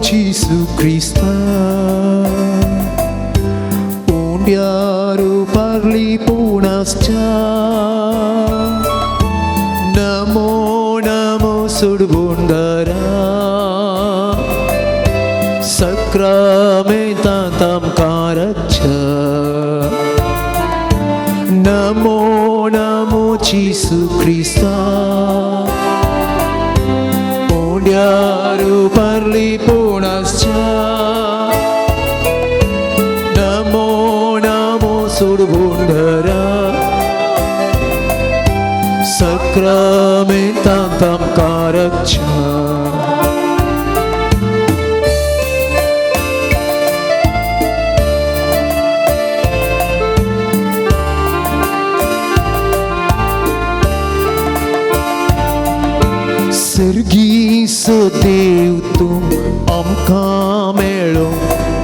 जेसू क्रिस्ता, उंड्यार उबारली पुणासच्या. नमो नमो सुडबुंदरा, सक्रामेंतांत आमकां रक्षा. नमो नमो जेसू क्रिस्ता, उंड्यार उबारली पुणासच्या. नमो नमो सुडबुंदरा, सक्रामेंतांत आमकां रक्षा. सर्गीस देव तूं आमकां मेळोंक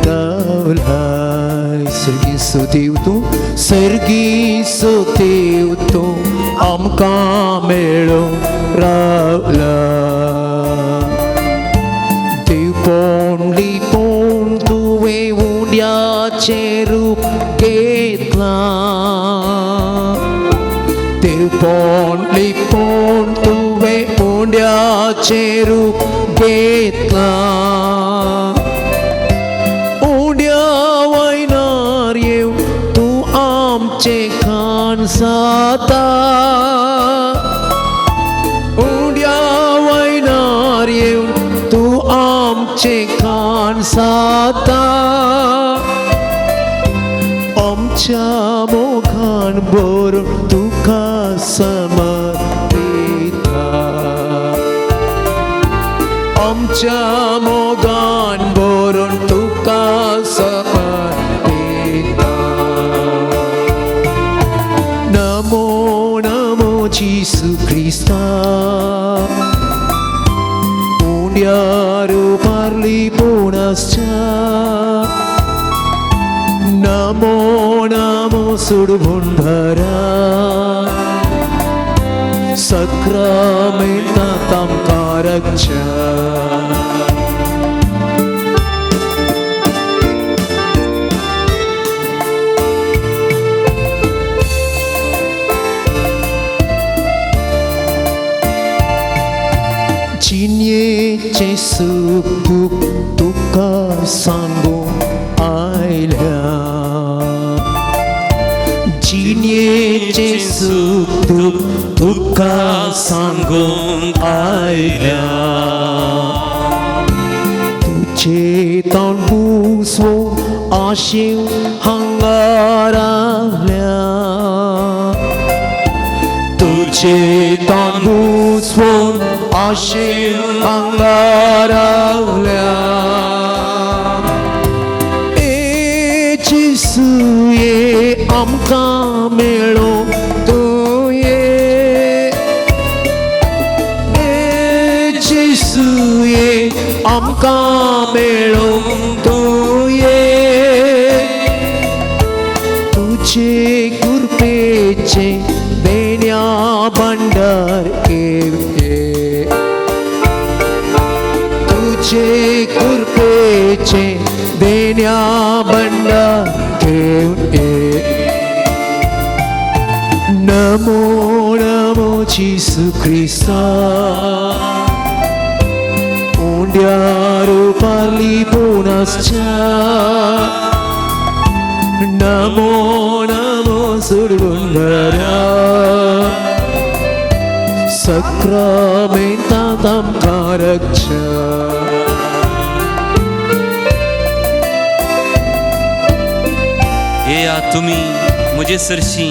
रावलाय. सर्गीस देव तूं, सर्गीस देव तूं आमकां मेळोंक रावलाय. देवपण लिपोवन तुवें उंड्याचें रूप घेतलां. देवपण लिपोवन तुवें उंड्याचें रूप घेतलां. उंड्या वयनार येवन तूं आमचें खाण जाता. उंड्या वयनार येवन तूं आमचें खाण जाता. आमच्या मोगान भरून तुका समर्पिता. आमच्या मोगान भरून तुका समर्पिता. नमो नमो जेसू क्रिस्ता, उंड्यार उबारली पुणासच्या. नमो नमो सुडबुंदरा, सक्रामेंतांत आमकां रक्षा. जिणेचें सूख दूख तुका सांगूंक आयल्या. जिणेचें सूख दूख तुका सांगूंक आयल्या. तुजें तोंड पुसवून आशेवन हांगा रावल्या. तुजें तोंड पुसवून आशेवन हांगा रावल्या. ए जेसू ये, आमकां मेळोंक तूं ये. ए जेसू ये, आमकां मेळोंक तूं ये. तुजे कृपेचें देण्या भांडार घेवन ये. तुजे कृपेचें देण्या भांडार घेवन ये. नमो नमो जेसू क्रिस्ता, उंड्यार उबारली पुणासच्या. नमो नमो सुडबुंदरा, सक्रामेंतांत आमकां रक्षा. येया तुमी म्हजे सरशी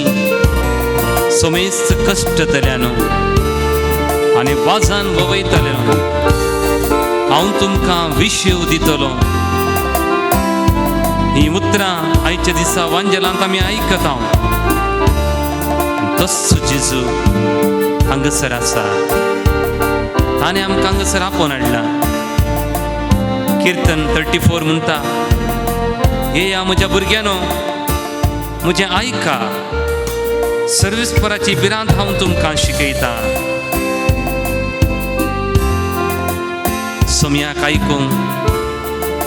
समेस्त कश्टतल्यानो आनी वाजान ववयतल्यानो, हांव तुमकां विशेव दितलो. हीं उतरां आयच्या दिसा वांजेलांत आमी आयकता. तस्सो जेजू हांगासर आसा. ताणें आमकां हांगासर आपोवन हाडला. किर्तन 34 म्हणटा, येया म्हज्या भुरग्यानो, म्हजें आयका, सर्विसपराची भिरांत हांव तुमकां शिकयता. सोमयाक आयकूंक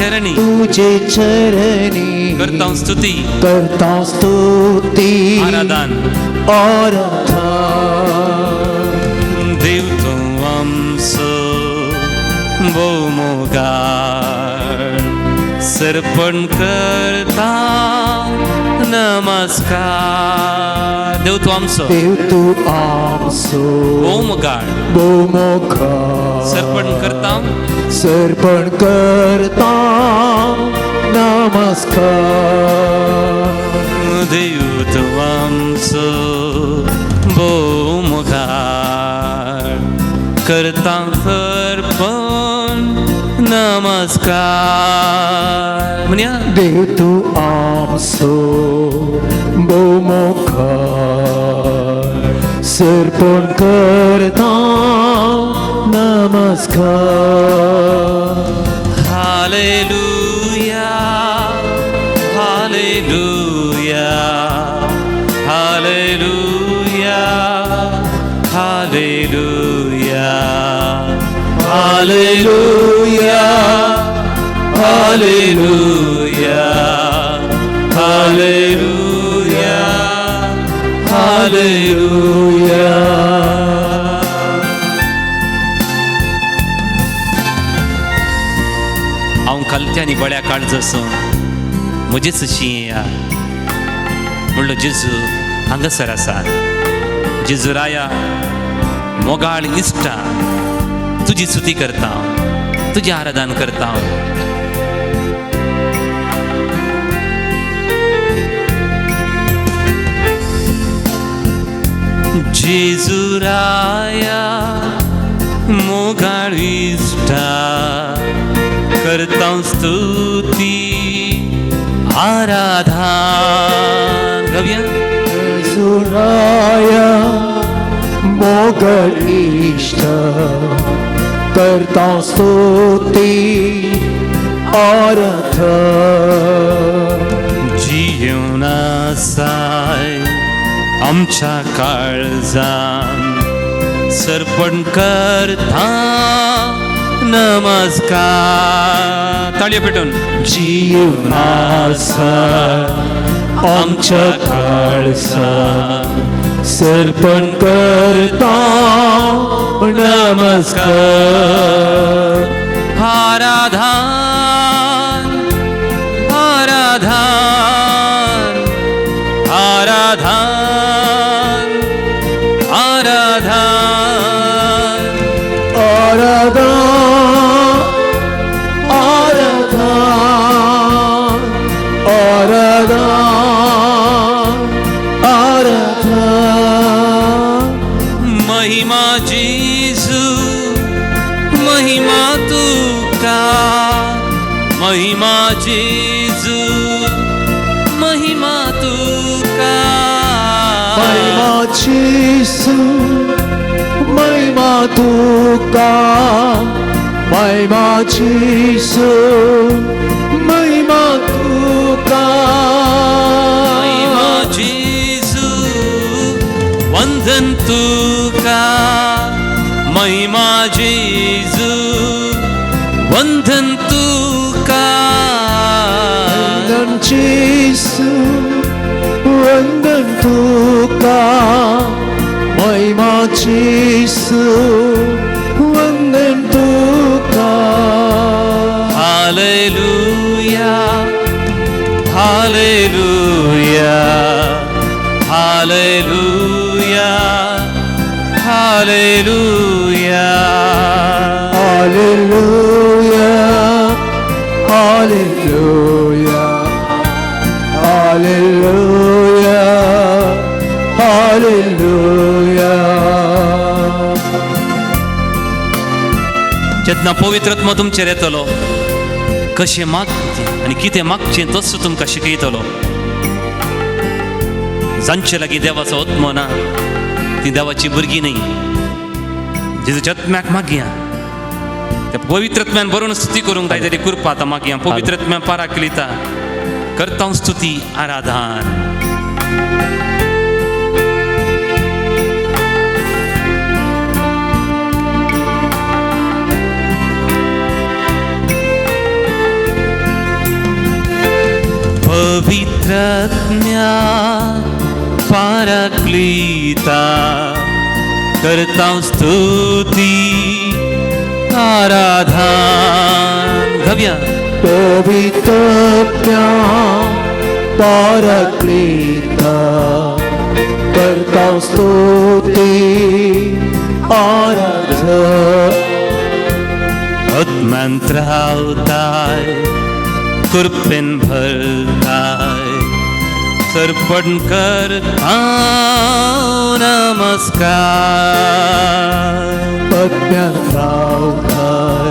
चरणी, तुजे चरणी, करता स्तुती, करता स्तुती, आराधन, आराधन। देव तूं आमचो भोव मोगाळ, सर्पण करता नमस्कार। देव तूं आमचो, देव तूं आमचो भोव मोगाळ, भोव मोगाळ, सर्पण करता, सर्पण करता नमस्कार। देव तूं आमचो भोव मोगाळ, करता सर्पण नमस्कार। म्हणया, देव तूं आमचो भोव मोगाळ, सर्पण करता नमस्कार। Hallelujah, hallelujah, hallelujah, hallelujah, hallelujah, hallelujah, hallelujah, hallelujah. हांव खालत्या आनी बळ्या काळजाचो, म्हजेच शिया म्हणलो जेजू हांगासर आसा। जेजू राया, मोगाळ इश्टा, तुजी स्तुती करता, तुजें आराधन करता। जेजू राया, मोगाळ इश्टा, करता स्तुती आराधन। गवया, जेजू राया, मोगळ इश्ट, करता स्तुती आराधन। जिवन आसाय आमच्या काळजान, सर्पण करता नमस्कार। ताळयो पेटून, जीवन आसाय आमच्या काळजान, सर्पण करता नमस्कार। आराधन, आराधन, आराधन, आराधन, आराधन, आराधन, आराधन, आराधन। महिमा जेजू, महिमा तुका, महिमा जेजू, महिमा तुका, महिमा जेजू, महिमा तुका, महिमा जेजू, महिमा तुका, महिमा जेजू, वंदन तुका, महिमा जेजू, वंदन तुका, वंदन जेजू, वंदन तुका, महिमा जेजू, वंदन तुका। Hallelujah, hallelujah, hallelujah, hallelujah, hallelujah, hallelujah, hallelujah, hallelujah. जेन्ना पवित्र आत्मो तुमचेर येतलो, कशें मागचें आनी कितें मागचें तसो तुमकां शिकयतलो। जांचे लागीं देवाचो आत्मो ना ती देवाची भुरगीं न्हय। जेजूच्या आत्म्याक मागया, त्या पवित्र आत्म्यान बरोवन स्तुती करूंक जाय जाल्यार कृपा आतां मागया। पवित्र आत्म्या पाराकलिता करता स्तुती आराधन। पवित्रात्म्या पाराक्लीता करता स्तुती आराधन गव्या पवित्रात्म्या पाराक्लीता करता स्तुती आराधन आत्म्यांत रावताय कृपेन भरताय सर्पण करता नमस्कार आत्म्यांत रावताय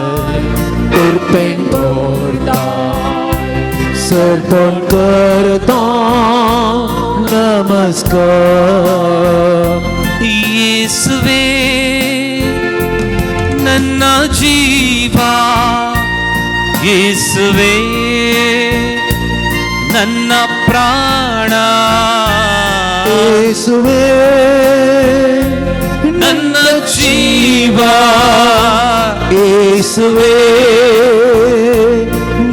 कृपेन भरताय सर्पण करता नमस्कार येसुवे ನನ್ನ ಜೀವ ಯೇಸುವೆ ನನ್ನ ಪ್ರಾಣ ಯೇಸುವೇ ನನ್ನ ಜೀವ ಯೇಸುವೇ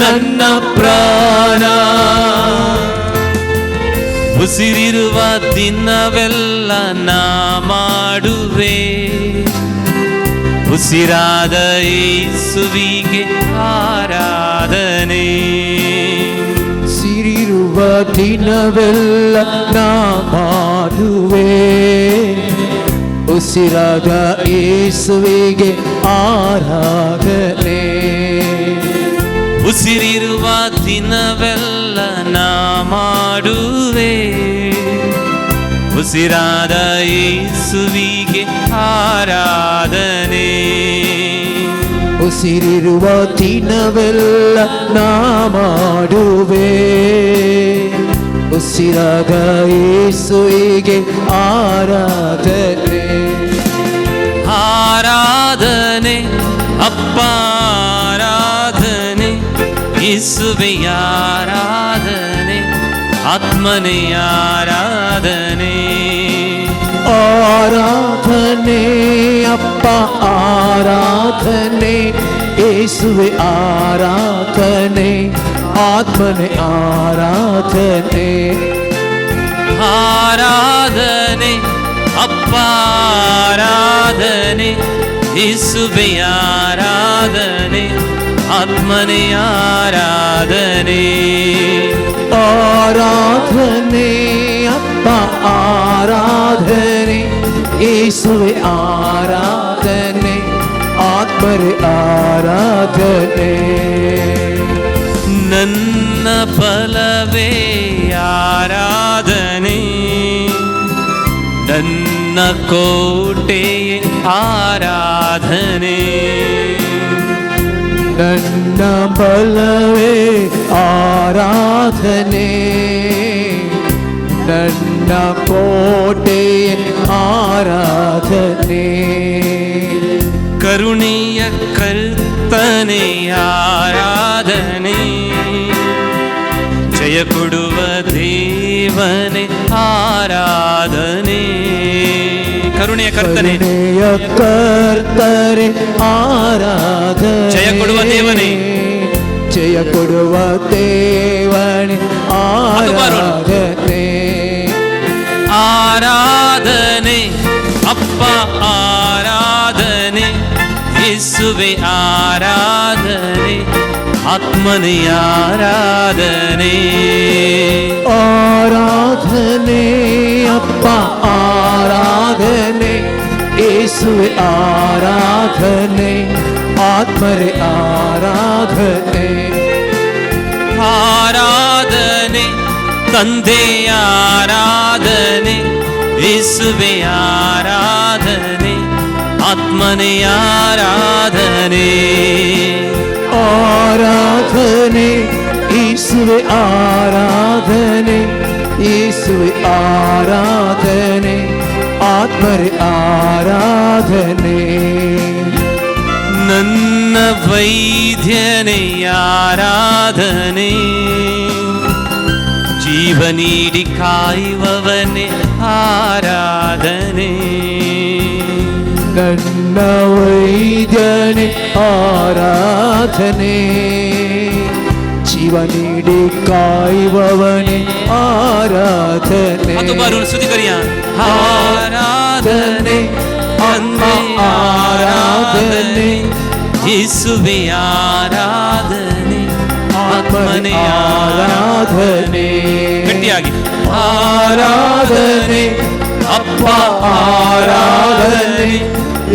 ನನ್ನ ಪ್ರಾಣ ಉಸಿರಿರುವ ದಿನವೆಲ್ಲ ನಾ ಮಾಡುವೆ ಉಸಿರಾದ ಯೇಸುವಿಗೆ ಆರಾಧನೆ ಸಿರಿರುವ ದಿನವೆಲ್ಲ ನಾ ಮಾಡುವೆ ಉಸಿರಾದ ಯೇಸುವಿಗೆ ಆರಾಧನೆ ಉಸಿರಿರುವ ದಿನವೆಲ್ಲ ನಾ ಮಾಡುವೆ ಉಸಿರಾದ ಯೇಸುವಿಗೆ ಆರಾಧನೆ ಉಸಿರಿರುವ ದಿನವೆಲ್ಲ ನಾ ಮಾಡುವೆ ಉಸಿರಾದ ಯೇಸುವಿಗೆ ಆರಾಧನೆ ಆರಾಧನೆ ಅಪ್ಪ ಆರಾಧನೆ ಯೇಸುವೆ ಆರಾಧನೆ ಆತ್ಮನೇ ಆರಾಧನೆ ಆರಾಧನೆ ಅಪ್ಪ ಆರಾಧನೆ ಯೇಸುವೆ ಆರಾಧನೆ ಆತ್ಮನೇ ಆರಾಧನೆ ಆರಾಧನೆ ಅಪ್ಪ ಆರಾಧನೆ ಯೇಸುವೆ ಆರಾಧನೆ ಆತ್ಮನೇ ಆರಾಧನೆ ಆರಾಧನೆ ಅಪ್ಪ ಆರಾಧನೆ ಯೇಸುವೆ ಆರಾಧನೆ ಆತ್ಮರೇ ಆರಾಧನೆ ನನ್ನ ಬಲವೇ ಆರಾಧನೆ ನನ್ನ ಕೋಟೆಯೇ ಆರಾಧನೆ ನನ್ನ ಬಲವೇ ಆರಾಧನೆ ನನ್ನ ಕೋಟೆ ಆರಾಧನೆ ಕರುಣೆಯ ಕರ್ತನೆ ಆರಾಧನೆ ಜಯ ಕೊಡುವ ದೇವನೇ ಆರಾಧನೆ ಕರುಣೆಯ ಕರ್ತನೆ ಕರುಣೆಯ ಕರ್ತನೆ ಆರಾಧನೆ ಜಯ ಕೊಡುವ ದೇವನೇ. ಜಯ ಕೊಡುವ ದೇವನೇ ಅದು ಬಾರೋಣ. ಆರಾಧನೆ ಆರಾಧನೆ ಅಪ್ಪ ಆರಾಧನೆ ಯೇಸುವೆ ಆರಾಧನೆ ಆತ್ಮನೇ ಆರಾಧನೆ ಆರಾಧನೆ ಅಪ್ಪ ಆರಾಧನೆ ಯೇಸುವೆ ಆರಾಧನೆ ಆತ್ಮರೇ ಆರಾಧನೆ ಆರಾಧನೆ ತಂದೆ ಆರಾಧನೆ ಯೇಸುವೆ ಆರಾಧನೆ ಆತ್ಮನೇ ಆರಾಧನೆ ಆರಾಧನೆ ಯೇಸುವೆ ಆರಾಧನೆ ಯೇಸುವೆ ಆರಾಧನೆ ಆತ್ಮರೇ ಆರಾಧನೆ ನನ್ನ ವೈದ್ಯನೇ ಆರಾಧನೆ ಜೀವ ನೀಡಿ ಕಾಯುವವನೇ ಆರಾಧನೆ ನನ್ನ ವೈದ್ಯನೇ ಆರಾಧನೆ ಜೀವ ಜೀವ ನೀಡಿ ಕಾಯುವವನೇ ಆರಾಧನೆ. ಅದು ಸ್ತುತಿ ಕರಿಯ. ಆರಾಧನೆ ಅಮ್ಮ ಆರಾಧನೆ, ಯೇಸುವೆ ಆರಾಧನೆ, ಆತ್ಮನೇ ಆರಾಧನೆ. ಗಟ್ಟಿಯಾಗಿ ಆರಾಧನೆ ಅಪ್ಪ ಆರಾಧನೆ,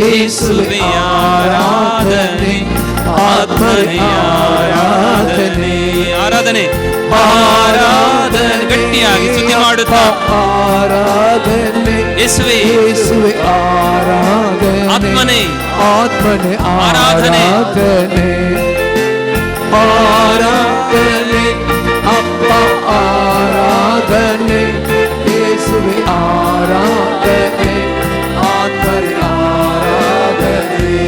ಯೇಸುವೆ ಆರಾಧನೆ, ಆತ್ಮನೇ ಆರಾಧನೆ. ಆರಾಧನೆ ಆರಾಧನೆ ಗಟ್ಟಿಯಾಗಿ ಸ್ತುತಿ ಮಾಡುತ್ತಾ ಆರಾಧನೆ, ಯೇಸುವೆ ಯೇಸುವೆ ಆರಾಧನೆ, ಆತ್ಮನೇ ಆತ್ಮನೇ ಆರಾಧನೆ. ಆರಾಧನೆ ಆರಾಧನೆ ಅಪ್ಪ ಆರಾಧನೆ, ಯೇಸುವೆ ಆರಾಧನೆ, ಆತ್ಮನೇ ಆರಾಧನೆ.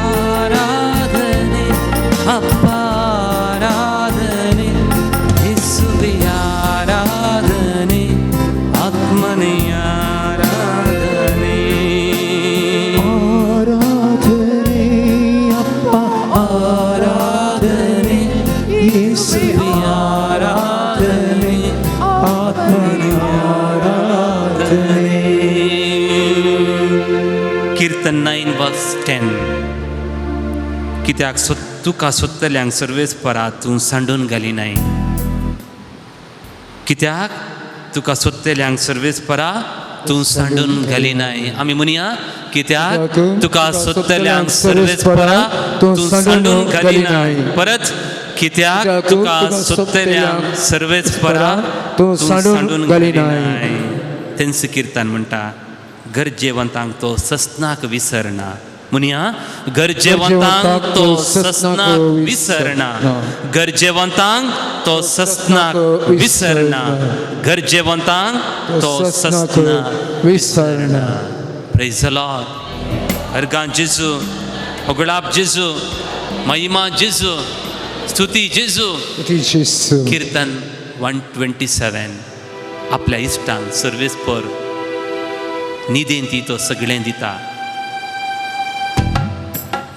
ಆರಾಧನೆ ಅಪ್ಪ ಆರಾಧನೆ, ಯೇಸುವೆ ಆರಾಧನೆ, ಆತ್ಮನೇ ಆರಾಧನೆ. ಆರಾಧನೆ ಅಪ್ಪ ಆರಾಧನೆ, ಯೇಸುವೆ ಆರಾಧನೆ, ಆತ್ಮನೇ ಆರಾಧನೆ. कीर्तन 9 verse 10. कित्याक तुका सोदतल्यांक सर्वेस्परा तूं सांडून घालिनाय. कित्याक तुका सोदतल्यांक सर्वेस्परा तूं सांडून घालिनाय. आमी म्हणया, कित्याक तुका सोदतल्यांक सर्वेस्परा तूं सांडून घालिनाय. परत, कित्याक तुका सोदतल्यांक सर्वेस्परा तूं सांडून घालिनाय. तेंच कीर्तन म्हणटा, गरजेवंतांक तो सस्नाक विसरना. म्हणया, गरजेवंतांक तो सस्नाक विसरना, गरजेवंतांक तो सस्नाक विसरना, गरजेवंतांक तो सस्नाक विसरना. प्रेज the Lord. अर्गां जेजू, होगळाप जेजू, महिमा जेजू, स्तुती जेजू. जेसू. कीर्तन 127. आपल्या इश्टांक सर्वेस्पर निदेन ती तो सगळें दिता.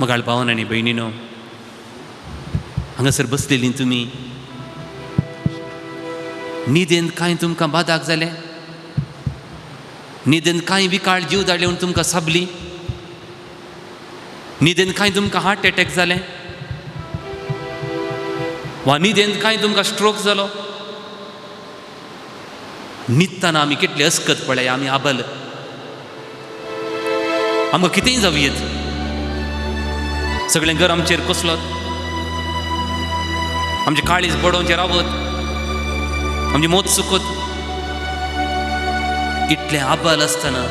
मगाळ भावन आनी भयणीनो, हांगासर बसलेलीं तुमी, निदेन कांय तुमकां बादाक जालें? निदेन कांय विकाळ जीव धाडले म्हूण तुमकां साबली? निदेन कांय तुमकां हार्ट एटॅक जालें? वा निदेन कांय तुमकां स्ट्रोक जालो? न्हिदतना आमी कितले अस्कत पळय, आमी आबल, आमकां कितेंय जावं येत. सगळें घर आमचेर कोसलत, आमचें काळीज बडोवचें रावत, आमची मोत चुकत. इतलें आबल आसतना,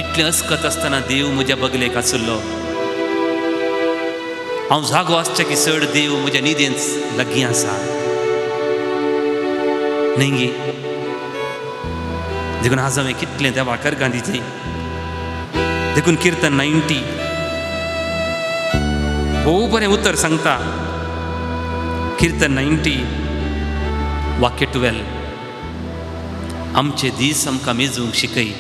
इतलें अस्कत आसतना देव म्हज्या बगलेक आसलो. हांव जागो आसचें की चड देव म्हज्या निदेंत लागीं आसा, न्हय गी? देखून आज हांवें कितलें देवाक अर्गां दिती. देखून कीर्तन 90 भोव बरें उतर सांगता. कीर्तन 90 वाक्य 12. आमचे दीस आमकां मेजूंक शिकय,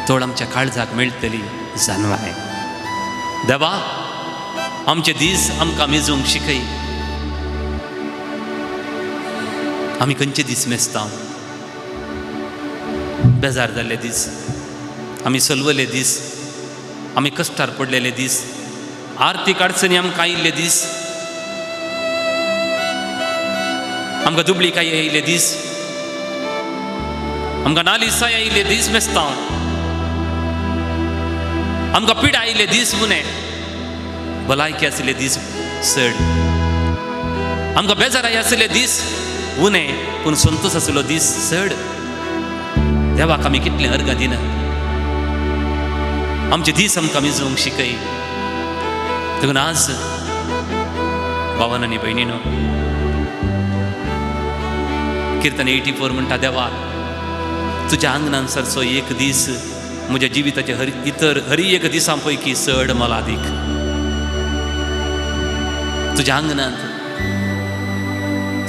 तोड आमच्या काळजाक मेळटली जानवाय. देवा, आमचे दीस आमकां मेजूंक शिकय. आमी खंयचे दीस मेजता? बेजार जाल्ले दीस, आमी सलवले दीस, आमी कश्टार पडलेले दीस, आर्थीक अडचणी आमकां आयिल्ले दीस, आमकां दुबळीकाय आयिल्ले दीस, आमकां नालिसाय आयिल्ले दीस मेजता, आमकां पिडा आयिल्ले दीस उणे, भलायकी आशिल्ले दीस चड, आमकां बेजाराय आशिल्ले दीस उणे, पूण संतोश आशिल्लो दीस चड. देवाक आमी कितलें अर्गां दिना. आमचे दीस आमकां मेजूंक शिकय. देखून आज भावान आनी भयणीनो, कीर्तन 84 म्हणटा, देवा तुज्या आंगणान सरचो एक दीस म्हज्या जिविताचे हर इतर हरी एक दिसां पैकी चड मोलादीक. तुज्या आंगणांत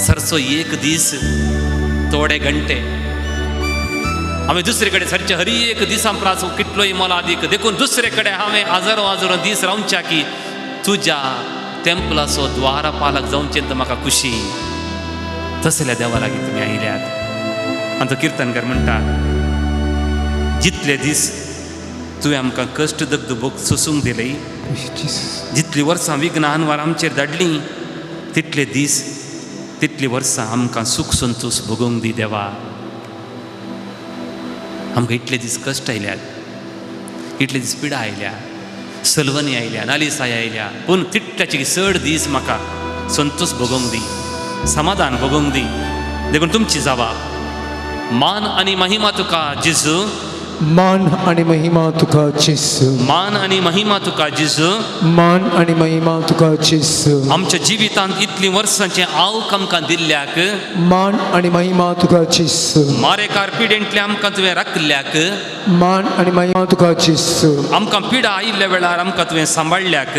सरचो एक दीस थोडे घंटे हांवें दुसरे कडेन सरचे हरी एक दिसां प्रास कितलोय मोलादीक. देखून दुसरे कडेन हांवें हजारो हजारो दीस रावच्या की तुज्या टेम्पलाचो द्वारपालक जावचें तर म्हाका खुशी. तसल्या देवा लागीं तुमी आयल्यात. आनी तो किर्तनकार म्हणटा, जितले दीस तुवें आमकां कश्ट दग्ध भोग सोसूंक दिले, जितलीं वर्सां विघ्न आनवार आमचेर धाडलीं, तितले दीस तितलीं वर्सां आमकां सूख संतोश भोगोवंक दी देवा. आमकां इतले दीस कश्ट आयल्यात, इतले दीस पिडा आयल्या, सलवणी आयल्या, नालिसाय आयल्या, पूण तितल्याचे चड दीस म्हाका संतोश भोगोवंक दी, समाधान भोगोवंक दी. देखून तुमची जावाब, मान आनी महिमा तुका जेजू, मान आणि महिमा तुका जेजू, मान आनी महिमा तुका जेजू, मान आणि महिमा तुका जेजू. आमच्या जिवितांत इतलीं वर्सांचें आवक आमकां दिल्ल्याक, मान आणि महिमा तुका जेजू, मारेकार पिडेंतलें आमकां तुवें राखल्याक, मान आणि महिमा तुका जेजू, आमकां पिडा आयिल्ल्या वेळार आमकां तुवें सांबाळ्ळ्याक,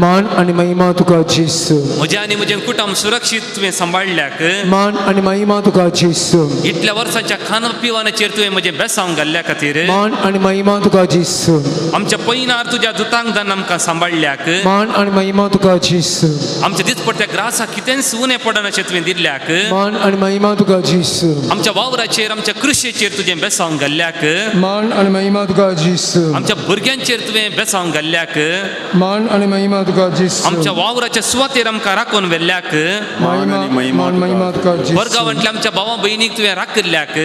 मान आणि महिमा तुका जेजू, म्हजें आनी म्हजें कुटुंब सुरक्षीत तुवें सांबाळ्ळ्याक, मान आणि महिमा तुका जेजू, इतल्या वर्सांच्या खाण पिवानाचेर तुवें म्हजें बेसांव घाल्ल्या खातीर, मान आणि महिमा तुका जेजू, आमच्या पयनार तुज्या दुतांक दान आमकां सांबाळ्ळ्याक, मान आणि महिमा तुका जेजू, आमच्या दिसपडत्या ग्रासाक कितेंच उणें पडनाशें तुवें दिल्ल्याक, मान आणि महिमा तुका जेजू, आमच्या वावराचेर आमच्या कृशेचेर तुजें बेसांव घाल्ल्याक, मान आणि महिमा तुका जेजू, आमच्या भुरग्यांचेर तुवें बेसांव घाल्ल्याक, मान आणि महिमा तुका जेजू, आमच्या वावराच्या सुवातेर आमकां राखून व्हेल्ल्याक, मान महिमा तुका जेजू, वर्गावांतल्या आमच्या भावा भयणीक तुवें राखिल्ल्याक,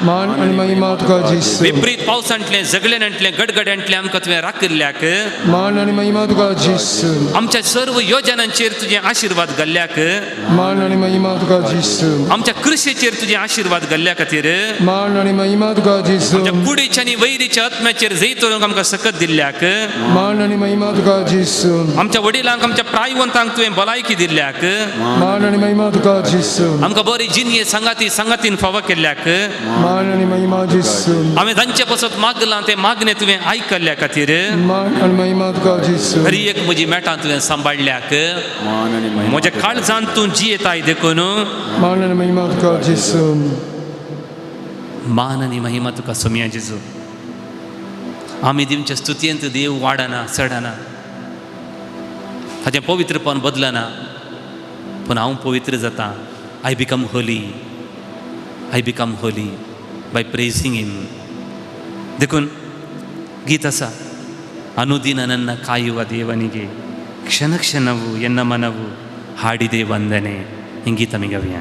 मान आणि महिमा तुका जेजू, विपरीत पावसांतलें झगड्यांतलें गडगड्यांतलें आमकां तुवें राखिल्ल्याक, मान आणि महिमा तुका जेजू, आमच्या सर्व योजनांचेर तुजे आशिर्वाद घाल्ल्याक, मान आणि महिमा तुका जेजू, आमच्या कृशेचेर तुजे आशिर्वाद घाल्ल्या खातीर, मान आणि महिमा तुका जेजू, आमच्या कुडीच्या आनी वैरीच्या आत्म्याचेर जैत व्हरूंक आमकां सकत दिल्ल्याक, मान आणि महिमा तुका जेजू, आमच्या वडिलांक आमच्या प्रायवंतांक तुवें भलायकी दिल्ल्याक, मान आणि महिमा तुका जेजू, आमकां बरी जिनये सांगाती सांगातीन फावो केल्ल्याक, मान आणि महिमा जेजू, आमी तांचे पासत मागलां तें मागणें तुवें आयकल्ल्या खातीर, मान आणि महिमा तुका जेजू, हरी एक म्हजी मेटां तुवें सांबाळ्ळ्याक, म्हज्या काळजांत तूं जियेताय देखून मान आणि महिमा तुका जेजू, मान आनी महिमा तुका सोमया जेजू. आमी दिवच्या स्तुतयेंत देव वाडना चडना, ताचें पवित्रपण बदलना, पूण हांव पवित्र जाता. I become holy, I become holy by praising him. देखून गीत आसा, ಅನುದಿನ ನನ್ನ ಕಾಯುವ ದೇವನಿಗೆ ಕ್ಷಣ ಕ್ಷಣವು ಎನ್ನ ಮನವು ಹಾಡಿದೆ ವಂದನೆ. ಹಿಂಗೀತ ಮಿಗವ್ಯ.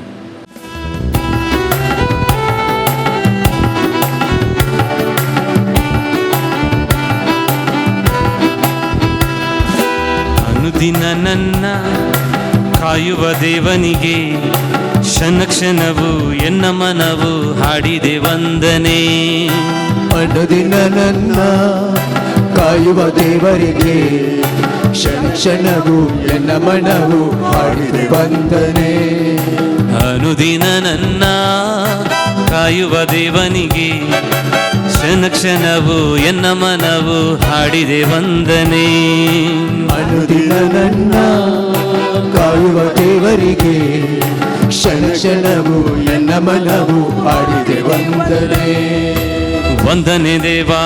ಅನುದಿನ ನನ್ನ ಕಾಯುವ ದೇವನಿಗೆ ಕ್ಷಣ ಕ್ಷಣವು ಎನ್ನ ಮನವು ಹಾಡಿದೆ ವಂದನೆ. ಅನುದಿನ ನನ್ನ ಕಾಯುವ ದೇವರಿಗೆ ಕ್ಷಣ ಕ್ಷಣವು ಎನ್ನ ಮನವು ಹಾಡಿದೆ ವಂದನೆ. ಅನುದಿನ ನನ್ನ ಕಾಯುವ ದೇವನಿಗೆ ಕ್ಷಣ ಕ್ಷಣವು ಎನ್ನ ಮನವು ಹಾಡಿದೆ ವಂದನೆ. ಅನುದಿನ ನನ್ನ ಕಾಯುವ ದೇವರಿಗೆ ಕ್ಷಣ ಕ್ಷಣವು ಎನ್ನ ಮನವು ಹಾಡಿದೆ ವಂದನೆ. ವಂದನೆ ದೇವಾ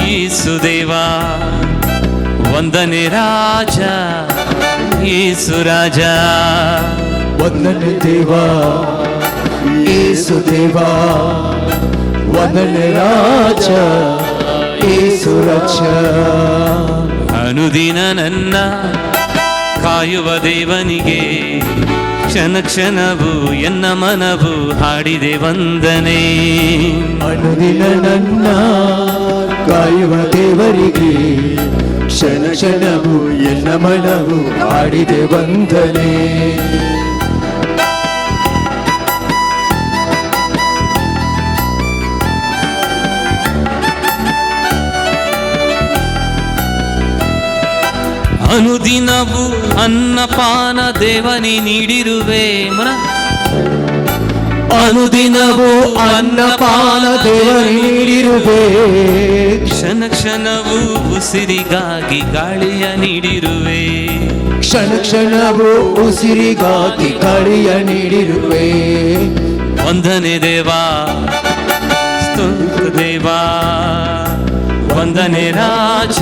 ಯೇಸು ದೇವಾ, ವಂದನೆ ರಾಜ ಯೇಸು ರಾಜ. ವಂದನೆ ದೇವಾ ಯೇಸು ದೇವಾ, ವಂದನೆ ರಾಜ ಯೇಸು ರಾಜ. ಅನುದಿನ ನನ್ನ ಕಾಯುವ ದೇವನಿಗೆ ಕ್ಷಣ ಕ್ಷಣವು ಎನ್ನ ಮನವು ಹಾಡಿದೆ ವಂದನೆ. ಅನುದಿನ ನನ್ನ ಕಾಯುವ ದೇವರಿಗೆ ಕ್ಷಣ ಕ್ಷಣವು ಎನ್ನ ಮನವು ಹಾಡಿದೆ ವಂದನೆ. ಅನುದಿನವು ಅನ್ನಪಾನ ದೇವನಿ ನೀಡಿರುವೆ ಮನ. ಅನುದಿನವೂ ಅನ್ನಪಾನ ದೇವನಿ ನೀಡಿರುವೆ. ಕ್ಷಣ ಕ್ಷಣವೂ ಉಸಿರಿಗಾಗಿ ಗಾಳಿಯ ನೀಡಿರುವೆ. ಕ್ಷಣ ಕ್ಷಣವೂ ಉಸಿರಿಗಾಗಿ ಗಾಳಿಯ ನೀಡಿರುವೆ. ವಂದನೆ ದೇವಾ ಸ್ತೋತ್ರ ದೇವಾ, ವಂದನೆ ರಾಜ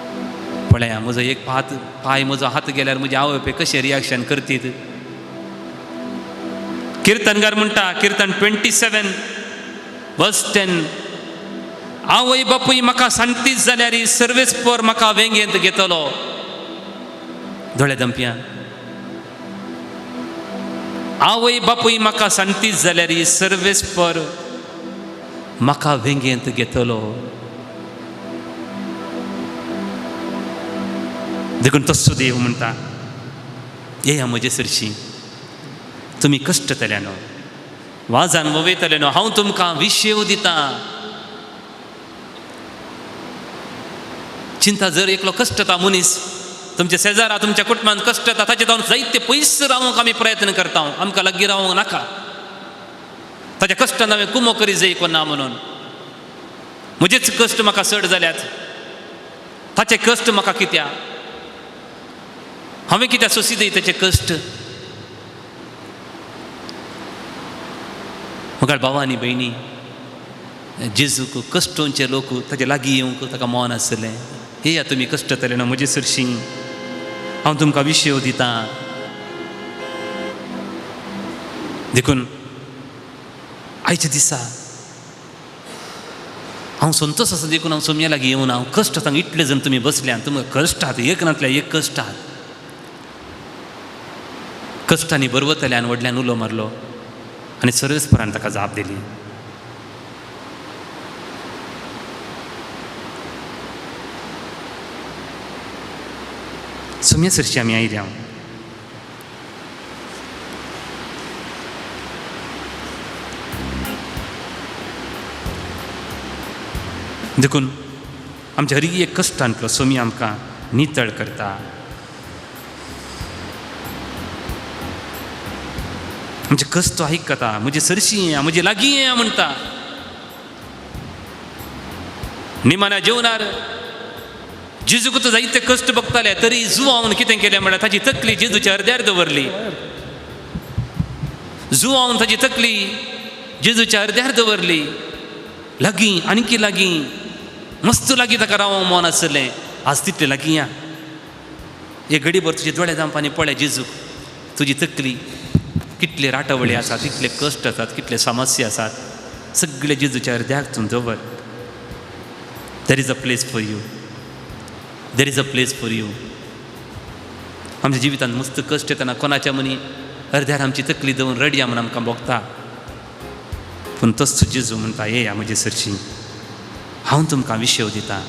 पळया म्हजो एक हात पांय म्हजो हात गेल्यार म्हजी आवय बापूय कशें रिएक्शन करतीत. किर्तनकार म्हणटा, किर्तन 27:10, आवय बापूय म्हाका सांगतीच जाल्यार सर्वेस्पर म्हाका वेंगेंत घेतलो. दोळे दंपया, आवय बापूय म्हाका सांगतीच जाल्यार सर्वेस्पर म्हाका वेंगेंत घेतलो. देखून तस्सो देव म्हणटा, येया म्हजे सरशी तुमी कश्टतले न्हू, वाजान वयतले न्हू, हांव तुमकां विशेव दितां. चिंता जर एकलो कश्टता मनीस तुमच्या शेजारा तुमच्या कुटुंबान कश्टता ताचे जावन जायते पयस रावंक आमी प्रयत्न करता, आमकां लागीं रावंक नाका, ताच्या कश्टान हांवें कुमो करी जाय कोन्ना म्हणून. म्हजेच कश्ट म्हाका चड जाल्यात, ताचे कश्ट म्हाका कित्याक, हांवें कित्याक सोंसी दई ताचे कश्ट. म्हाका भावा आनी भयणी, जेजूक कश्टोंचे लोक ताचे लागीं येवंक ताका मन आसलें. येया तुमी कश्टतले न्हू म्हजे सरशी, हांव तुमकां विशेव दितां. देखून आयच्या दिसा हांव संतोश आसा, देखून हांव सोमया लागीं येवन हांव कश्ट आतां इतले जण तुमी बसल्यान, तुमकां कश्ट आहात, एक नातल्या एक कश्ट आहात. कश्टांनी बरवतल्यान व्हडल्यान उलो मारलो आनी सर्वेस्परान ताका जाप दिली. सोम्या सरशी आमी आयल्या. देखून आमच्या हरी एक कश्टांतलो सोमी आमकां नितळ करता. आमचे कश्ट आयकता, म्हजे सरशी येया, म्हजे लागीं येया म्हणटा. निमाण्या जेवणार जेजूक तर जायते कश्ट बघताले, तरी जुवावन कितें केलें म्हळ्यार ताची तकली जेजूच्या अर्द्यार दवरली. जुवावन ताची तकली जेजूच्या अर्द्यार दवरली. लागीं आणखी लागीं, मस्त लागीं ताका रावंक मन आसलें. आज तितलें लागीं या, एक घडीभर तुजे दोळे जांपानी पळय जेजूक, तुजी तकली कितले राटावळी आसात, कितले कश्ट आसात, कितले समस्या आसात, सगळे जेजूच्या अर्द्याक तूं दवर. There is a place for you, there is a place for you. आमच्या जिवितांत मस्त कश्ट येतना कोणाच्या मनी अर्द्यार आमची तकली दवरून रडया म्हूण आमकां भोगता, पूण तोच जेजू म्हणटा, येया म्हजे सरशी, हांव तुमकां विशेव दितां.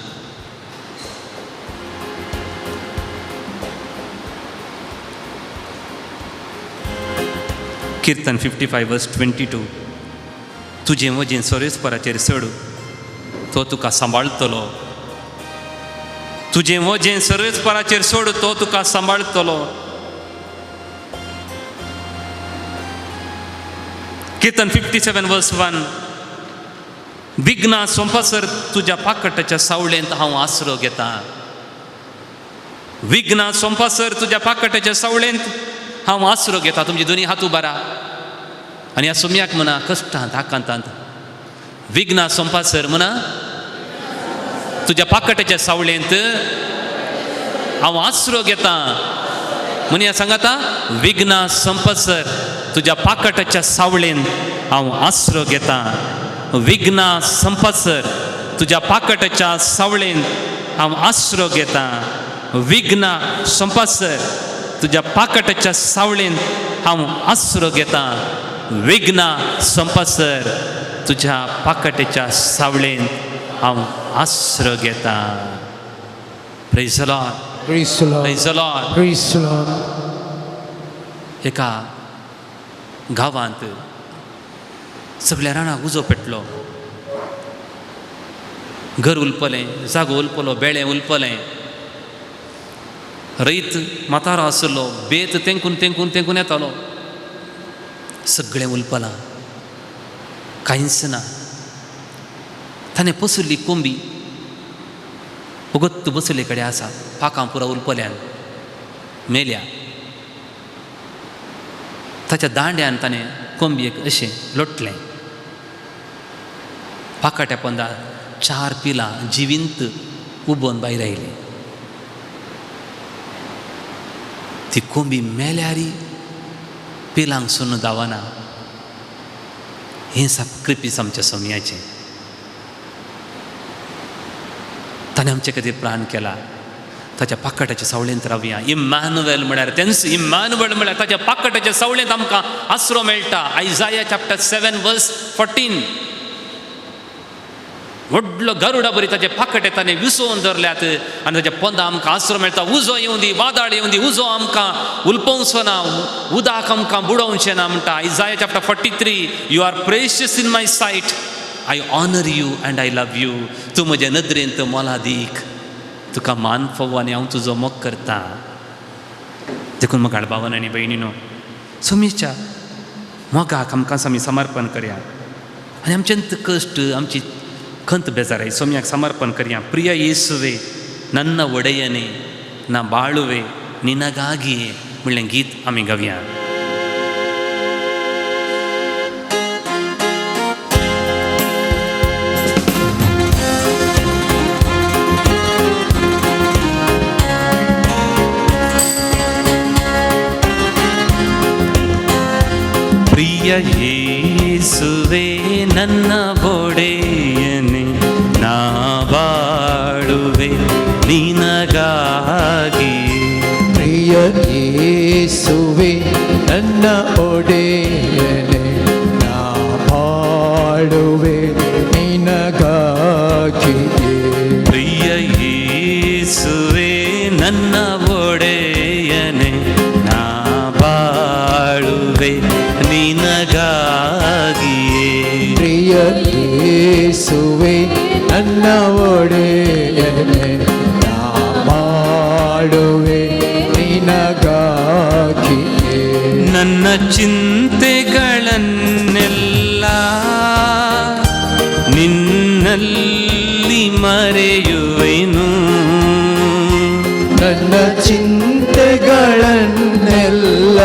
किर्तन 55:22, तुजें वजें सोरेस्पराचेर सोड, तो तुका सांबाळटलो. तुजें वजें सर्वेस्पराचेर सोड, तो तुका सांबाळटलो. किर्तन 57:1, विघ्नां सोंपासर तुज्या पाकटाच्या सावळेंत हांव आसरो घेता. विघ्नां सोंपासर तुज्या पाकटाच्या सावळेंत हांव आसरो घेता. तुमची दोनी हात उबारा आनी ह्या सोम्याक म्हणा, कश्टांत आकांतांत विघ्नां सोंपासर म्हणा तुज्या पाकटाच्या सावळेंत हांव आसरो घेता. म्हणया सांगाता, विघ्नां सोंपासर तुज्या पाकटाच्या सावळेंत हांव आसरो घेता. विघ्नां सोंपासर तुज्या पाकटाच्या सावळेंत हांव आसरो घेता. विघ्नां सोंपासर तुज्या पाकटाच्या सावळेंत हांव आसरो घेता. विघ्नां सोंपासर तुज्या पाकटाच्या सावळेंत हांव आसरो घेता. Praise the Lord. Praise the Lord. Praise the Lord. Praise the Lord. एका गांवांत सगळ्या रानाक उजो पेटलो. घर उलपलें, जागो उलपलो, बेळें उलपलें. रयत म्हातारो आसलो, बेत तेंकून तेंकून तेंकून येतालो. सगळें उलपलां, कांयच ना. ताणें पसरली कोंबी वगत बसले कडेन आसा, पाकां पुरा उलपल्यान मेल्या. ताच्या दांड्यान ताणें कोंबयेक अशें लोटलें. पाकाट्या पोंदा 4 पिलां जिवींत उबोन भायर आयलीं. ती कोंबी मेल्यारी पिलांक सोडून धांवना. हें साक्रिफीस आमच्या सोमयाचें. ताणें आमचे खातीर प्राण केला. ताच्या पाकटाच्या सावळेंत रावया. इम्मानुएल म्हळ्यार तेंच. इम्मानुएल म्हळ्यार ताच्या पाकटाच्या सावळेंत आमकां आसरो मेळटा. आयजाया चॅप्टर 7 वर्स 14. व्हडलो गरुडा बरी ताचे पाकटे ताणें विसोवन धरल्यात आनी ताच्या पोंदा आमकां आसरो मेळटा. उजो येवं दी, वादळ येवं दी, उजो आमकां उलपोवचो ना, उदक आमकां बुडोवचें ना म्हणटा. Isaiah chapter 43, you are precious in my sight, I honour you and I love you. तूं म्हजे नदरेंत मोलादीक, तुका मान फावो आनी हांव तुजो मोग करता. देखून मोगाळ भावान आनी भयणीनो, सोमीच्या मोगाक आमकां आमी समर्पण करया आनी आमचे कश्ट, आमची खंत बेजाराय सोम्याक समर्पण करया. प्रिय येसुवे ನನ್ನ ಒಡೆಯನೇ ನಾ ಬಾಳುವೆ ನಿನಗಾಗಿಯೇ म्हणलें गीत आमी गावया. ಪ್ರಿಯ ಯೇಸುವೆ ನನ್ನ ಒಡೆಯನೇ ನಾ ಬಾಳುವೆ ನಿನಗಾಗಿ. ಪ್ರಿಯ ಯೇಸುವೆ ನನ್ನ ಒಡೆಯನೇ ನಾ ಬಾಳುವೆ ನಿನಗಾಗಿಯೇ. ಪ್ರಿಯ ಯೇಸುವೆ ನನ್ನ ಒಡೆಯನೇ ನಾ ಬಾಳುವೆ ನಿನಗಾಗಿಯೇ. ಪ್ರಿಯ ಯೇಸುವೆ ನನ್ನ ಒಡೆಯನೇ ನಾ ಬಾಳುವೆ ನಿನಗಾಗಿಯೇ. ನನ್ನ ಚಿಂತೆಗಳನ್ನೆಲ್ಲ ನಿನ್ನಲ್ಲಿ ಮರೆಯುವೆನು. ನನ್ನ ಚಿಂತೆಗಳನ್ನೆಲ್ಲ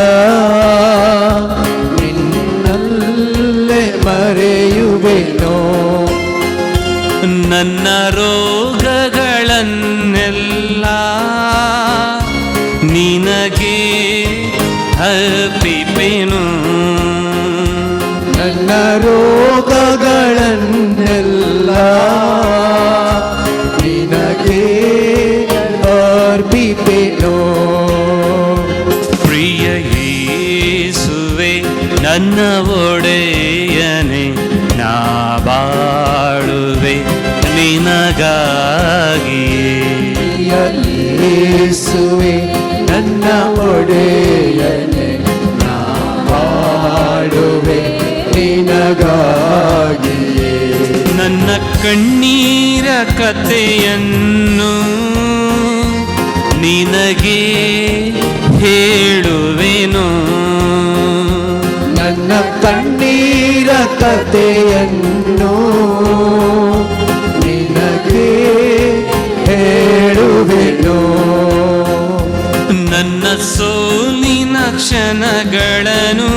ನಿನ್ನಲ್ಲೇ ಮರೆಯುವೆನು. ನನ್ನ ರೋಗಗಳನ್ನೆಲ್ಲ ನಿನಗೆ ಅರ್ಪಿಪೆನು. ನನ್ನ ರೋಗಗಳನ್ನೆಲ್ಲ ನಿನಗೆ ಅರ್ಪಿಪೆನು. ಪ್ರಿಯ ಯೇಸುವೆ ನನ್ನ ಒಡೆಯನೇ ನಾ ಬಾಳುವೆ ನಿನಗಾಗಿಯೇ. ಪ್ರಿಯ ಯೇಸುವೆ ನನ್ನ ಒಡೆಯನೇ ನಾ ಬಾಳುವೆ ನಿನಗಾಗಿಯೇ. ನನ್ನ ಕಣ್ಣೀರ ಕಥೆಯನ್ನು ನಿನಗೆ ಹೇಳುವೆನು. ನನ್ನ ಕಣ್ಣೀರ ಕಥೆಯನ್ನು ನಿನಗೆ ಹೇಳುವೆನು. ನನ್ನ ಸೋಲಿನ ಕ್ಷಣಗಳನ್ನು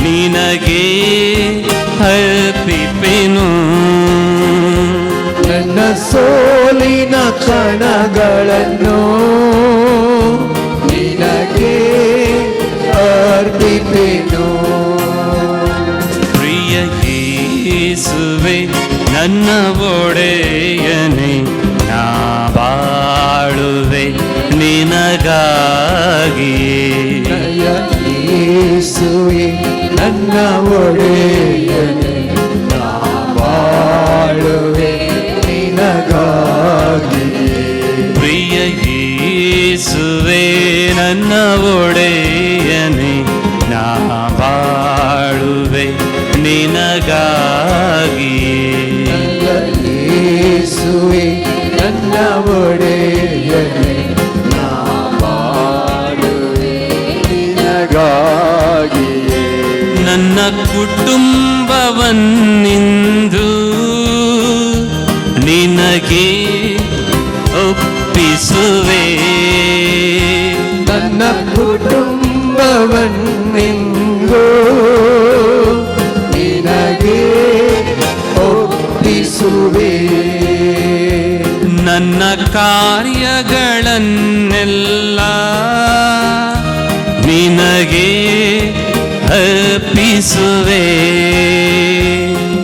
ನಿನಗೆ ಅರ್ಪಿಪೆನು. ನನ್ನ ಸೋಲಿನ ಕ್ಷಣಗಳನ್ನು ನಿನಗೆ ಅರ್ಪಿಪೆನು. ಪ್ರಿಯ ಯೇಸುವೆ ನನ್ನ ಒಡೆಯನೇ ನಾ ಬಾಳುವೆ ನಿನಗಾಗಿಯೇ. ಪ್ರಿಯ ಯೇಸುವೆ ನನ್ನ ಒಡೆಯನೇ ನಾ ಬಾಳುವೆ ನಿನಗಾಗಿಯೇ. ಪ್ರಿಯ ಯೇಸುವೆ ನನ್ನ ಒಡೆಯನೇ ನಾ ಬಾಳುವೆ ನಿನಗಾಗಿಯೇ. ಪ್ರಿಯ ಯೇಸುವೆ ನನ್ನ ಒಡೆಯನೇ ನಾ ಬಾಳುವೆ ನಿನಗಾಗಿಯೇ. ನನ್ನ ಕುಟುಂಬವನ್ನಿಂದು ನಿನಗೆ ಒಪ್ಪಿಸುವೆ. ನನ್ನ ಕುಟುಂಬವನ್ನಿಂದು ನಿನಗೆ ಒಪ್ಪಿಸುವೆ. ನನ್ನ ಕಾರ್ಯಗಳನ್ನೆಲ್ಲ ನಿನಗೆ ಅರ್ಪಿಸುವೆ.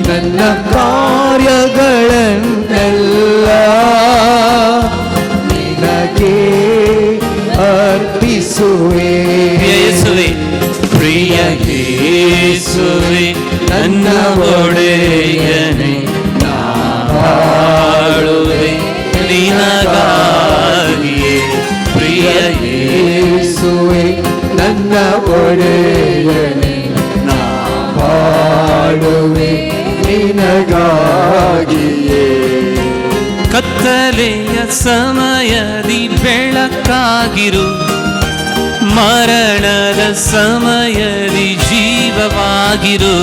ನನ್ನ ಕಾರ್ಯಗಳನ್ನೆಲ್ಲ ನಿನಗೆ ಅರ್ಪಿಸುವೆ. ಪ್ರಿಯ ಯೇಸುವೆ, ಪ್ರಿಯ ಯೇಸುವೆ ನನ್ನ ಒಡೆಯನೆ, ನಾ ಬಾಳುವೆ ನಿನಗಾಗಿಯೇ. ಪ್ರಿಯ ಯೇಸುವೆ ನನ್ನ ಒಡೆಯನೆ, ನಾ ಬಾಳುವೆ ನಿನಗಾಗಿಯೇ. ಕತ್ತಲೆಯ ಸಮಯದಿ ಬೆಳಕಾಗಿರು, ಮರಣದ ಸಮಯದಿ ಜೀವವಾಗಿರು.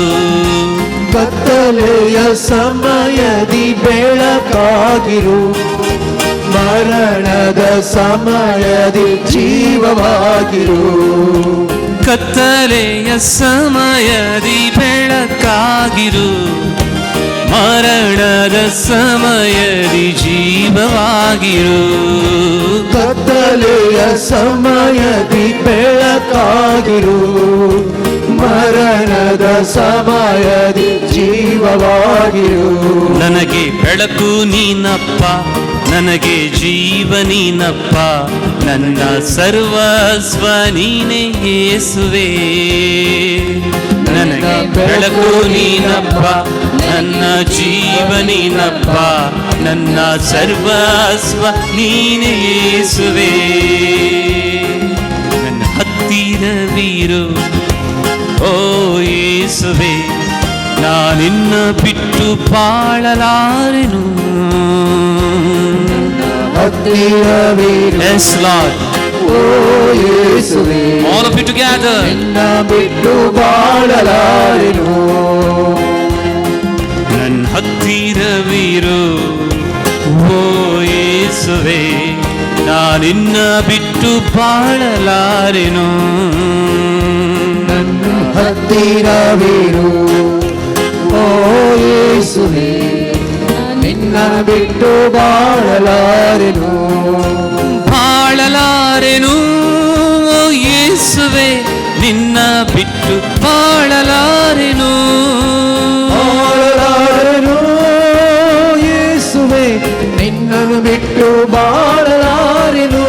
ಕತ್ತಲೆಯ ಸಮಯದಿ ಬೆಳಕಾಗಿರು, ಮರಣದ ಸಮಯದಿ ಜೀವವಾಗಿರು. ಕತ್ತಲೆಯ ಸಮಯದಿ ಬೆಳಕಾಗಿರು, ಮರಣದ ಸಮಯದಿ ಜೀವವಾಗಿರು. ಕತ್ತಲೆಯ ಸಮಯದಿ ಬೆಳಕಾಗಿರು, ಮರಣದ ಸಮಯದಿ ಜೀವವಾಗಿರು. ನನಗೆ ಬೆಳಕು ನೀನಪ್ಪ, ನನಗೆ ಜೀವ ನೀನಪ್ಪ, ನನ್ನ ಸರ್ವಸ್ವ ನೀನೇ ಯೇಸುವೆ. ನನಗೆ ಬೆಳಕು ನೀನಪ್ಪ, ನನ್ನ ಜೀವ ನೀನಪ್ಪ, ನನ್ನ ಸರ್ವಸ್ವ ನೀನೇ ಯೇಸುವೆ. ನನ್ನ ಹತ್ತಿರವಿರು ಓ ಯೇಸುವೆ, ನಾನಿನ್ನ ಬಿಟ್ಟು ಬಾಳಲಾರೆನು. ಹತ್ತಿರವಿರು Yes, Lord. ಓ ಯೇಸುವೆ, All of you together. ನಿನ್ನ ಬಿಟ್ಟು ಬಾಳಲಾರೆನು. ನನ್ನ ಹತ್ತಿರವಿರು ಓ ಯೇಸುವೆ, ನಾನಿನ್ನ ಬಿಟ್ಟು ಬಾಳಲಾರೆನು. ನನ್ನ ಹತ್ತಿರವಿರು ಓ ಯೇಸುವೆ, ನಿನ್ನ ಬಿಟ್ಟು ಬಾಳಲಾರೆನು. ಬಾಳಲಾರೆನು ಓ ಯೇಸುವೆ, ನಿನ್ನ ಬಿಟ್ಟು ಬಾಳಲಾರೆನು. ಬಾಳಲಾರೆನು ಯೇಸುವೆ, ನಿನ್ನನ್ನು ಬಿಟ್ಟು ಬಾಳಲಾರೆನು.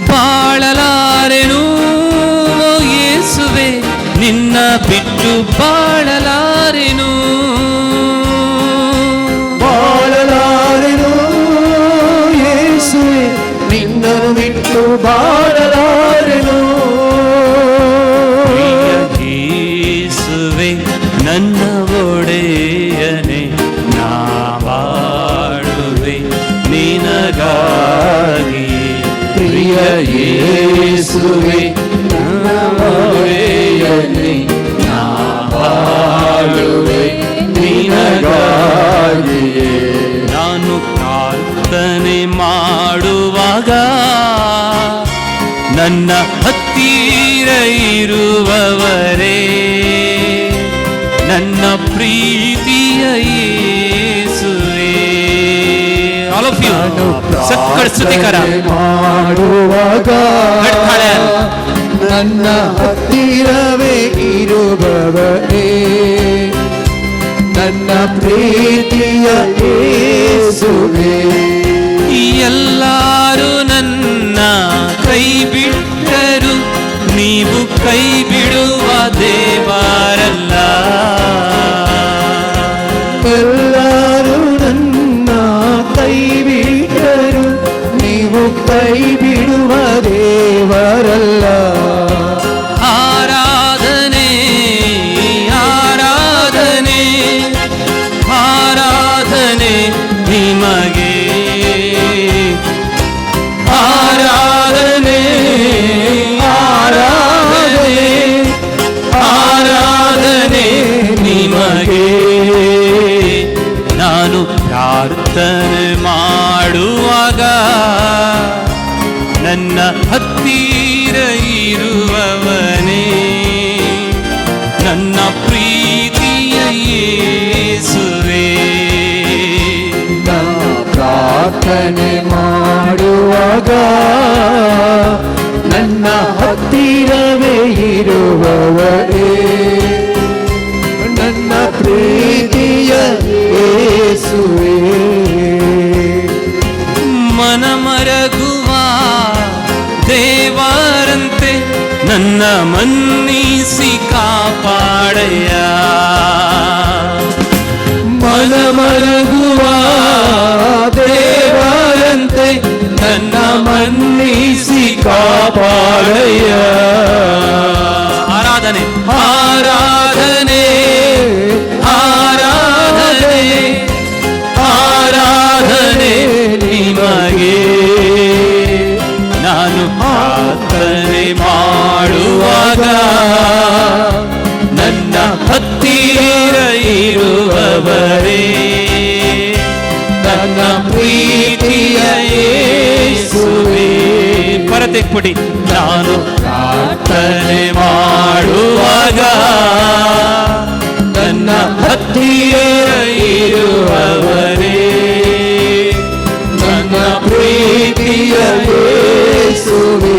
ಬಾಳಲಾರೆನು ಓ ಯೇಸುವೆ, ನಿನ್ನ ಬಿಟ್ಟು ಬಾಳಲಾರೆನು. ಬಾಳಲಾರೆನು ಯೇಸುವೆ, ನಿನ್ನನ್ನು ಬಿಟ್ಟು ಬಾಳಲಾರೆನು. ಪ್ರಿಯ ಯೇಸುವೆ ನನ್ನ ಒಡೆಯನೆ, ನಾ ಬಾಳುವೆ ನಿನಗಾಗಿ. ಪ್ರಿಯ ಯೇಸುವೆ ನನ್ನ ಒಡೆಯನೆ, ನಾ ಬಾಳುವೆ ನಿನಗಾಗಿಯೇ. ನಾನು ಪ್ರಾರ್ಥನೆ ಮಾಡುವಾಗ ನನ್ನ ಹತ್ತಿರ ಇರುವವರೇ, ನನ್ನ ಪ್ರೀತಿಯ ಯೇಸುವೆ. ಆಲ್ ಆಫ್ you ನಾನು ಸಕ್ಕಳ ಸ್ತುತಿಕರ ಪ್ರಾರ್ಥನೆ ಮಾಡುವಾಗ ಗಟ್ಟಾಳೆ. ನನ್ನ ಹತ್ತಿರವೇ ಇರುವವರೇ, ನನ್ನ ಪ್ರೀತಿಯ ಯೇಸುವೆ. ಎಲ್ಲಾರು ನನ್ನ ಕೈ ಬಿಟ್ಟರು, ನೀವು ಕೈ ಬಿಡುವ ದೇವರಲ್ಲ. ಎಲ್ಲರೂ ನನ್ನ ಕೈ ಬಿಟ್ಟರು, ನೀವು ಕೈ ಬಿಡುವ ದೇವರಲ್ಲ. ಆರಾಧನೆ, ಆರಾಧನೆ, ಆರಾಧನೆ ನಿಮಗೆ. ಆರಾಧನೆ, ಆರಾಧನೆ, ಆರಾಧನೆ ನಿಮಗೆ. ನಾನು ಪ್ರಾರ್ಥನೆ ಮಾಡುವಾಗ ನನ್ನ ಹತ್ತಿರ ಇರುವವನೇ, ನನ್ನ ಪ್ರೀತಿಯ ಯೇಸುವೆ. ನಾ ಪ್ರಾರ್ಥನೆ ಮಾಡುವಾಗ ನನ್ನ ನನ್ನ ಹತ್ತಿರವೇ ಇರುವವರೇ, ನನ್ನ ಪ್ರೀತಿಯ ಯೇಸುವೇ. ಮನಮರಗುವ ದೇವರಂತೆ ನನ್ನ ಮನ್ನಿಸಿ ಕಾಪಾಡಯ್ಯ. ಮನಮರಗುವ ದೇವರಂತೆ ನನ್ನ ಮನ್ನಿಸಿ ಕಾಪಾಡಯ್ಯ. ಆರಾಧನೆ ಆರಾಧನೆ ಆರಾಧನೆ ಆರಾಧನೆ ನಿಮಗೆ. ನಾನು ಪ್ರಾರ್ಥನೆ ಮಾಡುವಾಗ ನನ್ನ ಹತ್ತಿರ ಇರುವವರೇ, ನನ್ನ ಪ್ರೀತಿಯ ಯೇಸುವೇ. ಪರತೆಕ್ಪುಡಿ. ನಾನು ಪ್ರಾರ್ಥನೆ ಮಾಡುವಾಗ ನನ್ನ ಹತ್ತಿರ ಇರುವವರೇ, ನನ್ನ ಪ್ರೀತಿಯ ಯೇಸುವೇ.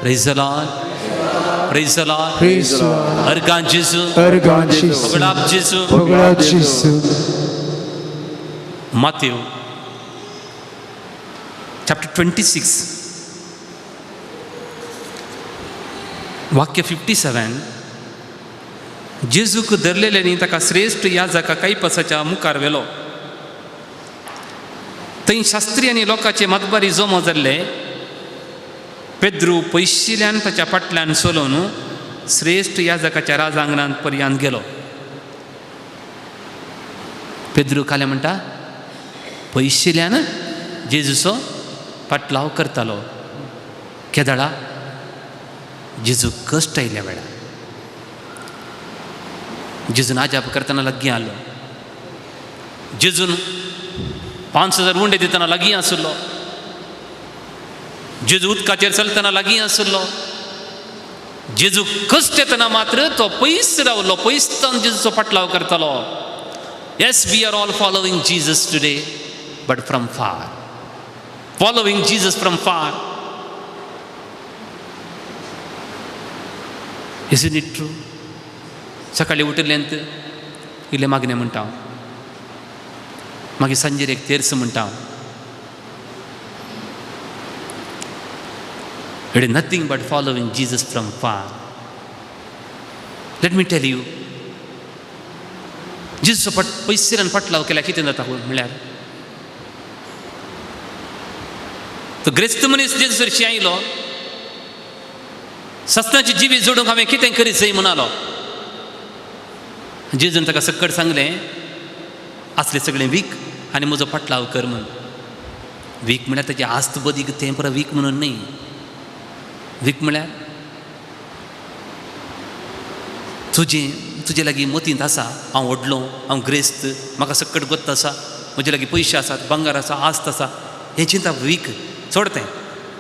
Praise the Lord. Praise the Lord. Praise the Lord. Argon Jesu. Argon Jesu. ಹೊಗಳಾಪ್ Jesu. ಹೊಗಳಾಪ್ Jesu. Matthew chapter 26 वाक्य 57. जेजूक धरलेल्यांनी ताका श्रेश्ठ याजका कायपसाच्या मुखार व्हेलो. थंय शास्त्री आनी लोकांचे मतबारी जमो जाल्ले. पेद्रू पयशिल्ल्यान ताच्या फाटल्यान चलोवन श्रेश्ठ याजकाच्या राजांगणांत पर्यंत गेलो. पेद्रू काले म्हणटा पयशिल्ल्यान जेजूचो फाटलाव करतालो. केदळा जेजू कश्ट आयल्या वेळार जेजून आजाप करतना लागीं आलो. जेजून 5000 उंडे दितना लागीं आसलो. जेजू उदकाचेर चलतना लागीं आसलो. जेजू कश्ट येतना मात्र तो पयस रावलो. पयसतान जेजूचो फाटलाव करतालो. Yes, we are all following Jesus today, but from far. Following Jesus from far. Isn't it true? सकाळी उठिल्ल्यांत इल्लें मागणें म्हणटा, मागीर सांजेर एक तेर्स म्हणटा. It is nothing but following Jesus from far. Let me tell you, जेजूचो पट पयसिल्यान फाटलाव केल्यार कितें जाता म्हणल्यार तो ग्रेस्त मनीस जेजू सरशी आयलो. सस्नाची जिवी जोडूंक हांवें कितें करीत जाय म्हणालो. जेजून ताका सक्कड सांगलें, आसलें सगळें वीक आनी म्हजो फाटलाव कर म्हूण. वीक म्हळ्यार ताची आस्त बदीक तें पुरो वीक म्हणून न्हय. वीक म्हळ्यार तुजें तुजे लागीं मतींत आसा हांव व्हडलो, हांव ग्रेस्त, म्हाका सक्कड गोत्त आसा, म्हजे लागीं पयशे आसात, भांगर आसा, आस्त आसा, हें चिंता वीक सोड तें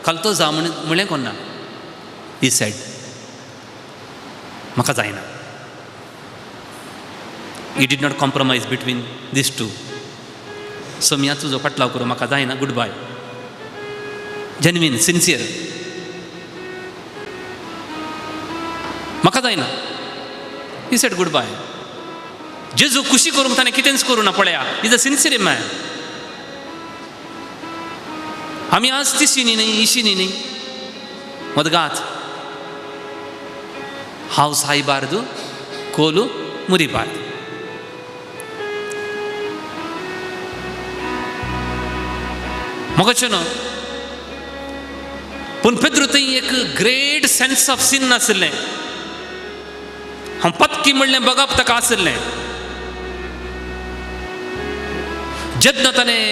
खालतो जा म्हण म्हणलें कोन्ना. He said म्हाका जायना. He did not compromise between these two. Saumya तुजो फाटलाव करूं म्हाका जायना, गुड बाय. जेन्युइन, सिन्सियर, म्हाका जायना. He said good bye. जेजू खुशी करूंक ताणें कितेंच करूं ना. पळया, is a sincere man. आमी आज तिशीनी न्ही, इशिनी न्ही. मदगात हांव सायबार्दू कोलू मुरीबार्द. मोगाचें न्हू, पूण पेद्रू थंय एक ग्रेट सेन्स ऑफ सिन आशिल्लें. हांव पत्की म्हणलें बगप ताका आशिल्लें. जेन्ना ताणें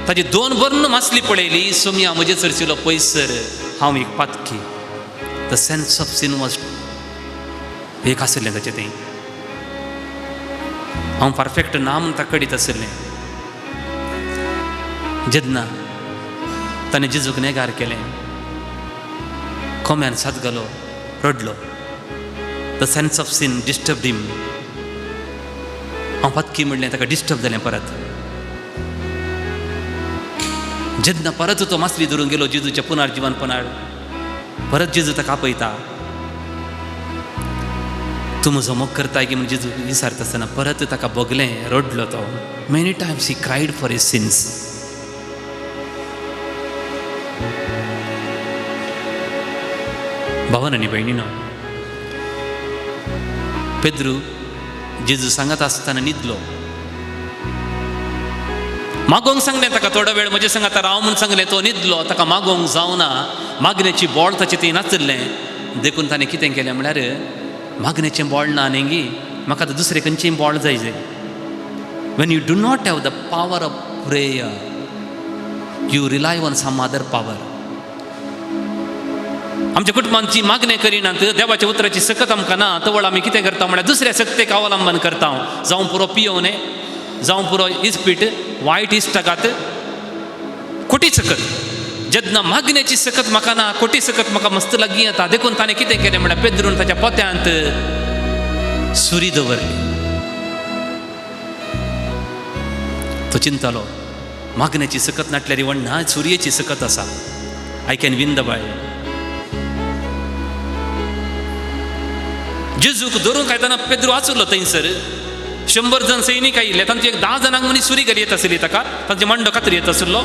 ताजी दोन बर्ण मासली पळयली, सोमया म्हजे चर्चिलो पयसर हांव एक पातकी. The sense of sin was एक आशिल्लें ताचें तें. हांव परफेक्ट ना म्हूण ताका कडीत आशिल्लें. जेन्ना ताणें जेजूक नेगार केलें, कोम्यान सात घालो, रडलो. The sense of sin disturb him. हांव पातकी म्हणलें ताका डिस्टर्ब जालें परत. जेन्ना परत तो मासली धरून गेलो जेजूच्या पुनर्जिवनपणार, परत जेजू ताका आपयता, तूं म्हजो मोग करताय की म्हण जेजू विचारता आसतना परत ताका भोगलें, रडलो तो. Many times he cried for his sins. भावन आनी भयणीनो, पेद्रू जेजू सांगत आसतना न्हिदलो. मागोवंक सांगलें ताका, थोडो वेळ म्हजे सांगात राव म्हूण सांगलें, तो न्हिदलो. ताका मागोवंक जावना, मागण्याची बोळ ताचें थंय नाशिल्लें. देखून ताणें कितें केलें म्हळ्यार, मागण्याचें बोळ ना न्ही, म्हाका आतां दुसरें खंयचें बोळ जाय जाय. When you do not have the power of prayer, you rely on some other power. आमच्या कुटुंबांची मागणें करिनात, देवाच्या उतराची सकत आमकां ना, तवळ आमी कितें करता म्हळ्यार दुसऱ्या शक्तेक अवलंबन करता. जावं पुरो पियोवने, जावं पुरो इस्पीट, वायट इश्टागात, खोटी सकत. जेन्ना मागण्याची सकत म्हाका ना, खोटी सकत म्हाका मस्त लागीं येता. देखून ताणें कितें केलें म्हळ्यार, पेद्रून ताच्या पोत्यांत सुरी दवरली. तो चिंतालो, मागण्याची सकत नाटल्यार वण्णा सुरयेची सकत आसा, I can win the world. जेजूक धरूंक आयतना पेद्रू आसलो थंयसर. 100 जण सैनीक आयिल्ले, तांचे एक 10 जाणांक मनीस सुरी घाली येत आसली ताका, तांचे मांडो कातरी येत आसलो.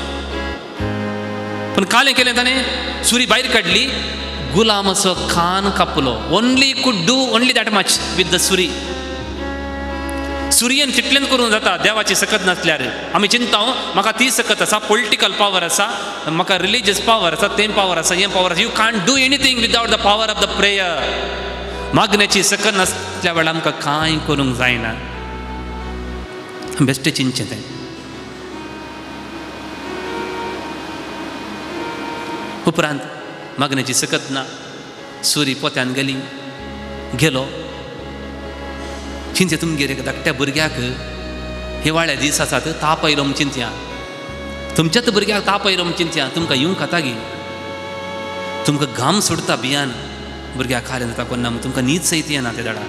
पूण कालें केलें ताणें, सुरी भायर काडली, गुलामाचो कान कापलो. Only could do only that much with the सुरी. सुरयेन तितलेंच करूंक जाता देवाची सकत नासल्यार. आमी चिंता म्हाका ती सकत आसा, पॉलिटिकल पावर आसा, म्हाका रिलीजियस पावर आसा, तें पावर आसा, हें पावर आसा. You can't do anything without the power of the prayer. मागण्याची सकत नासल्या वेळार आमकां कांय करूंक जायना. बेश्टें चिंतचें तें. उपरांत मागण्याची सकत ना, सुरी पोत्यान गेली, गेलो. चिंते तुमगेर एका धाकट्या भुरग्याक हिवाळ्या दीस आसात, ताप आयलो म्हूण चिंतया, तुमच्याच भुरग्याक ताप आयलो म्हूण चिंतया, तुमकां येवंक खाता गी, तुमकां घाम सोडता भियान, भुरग्याक खालें जाता कोन्ना, तुमकां न्हीद सयत येना ते दडा.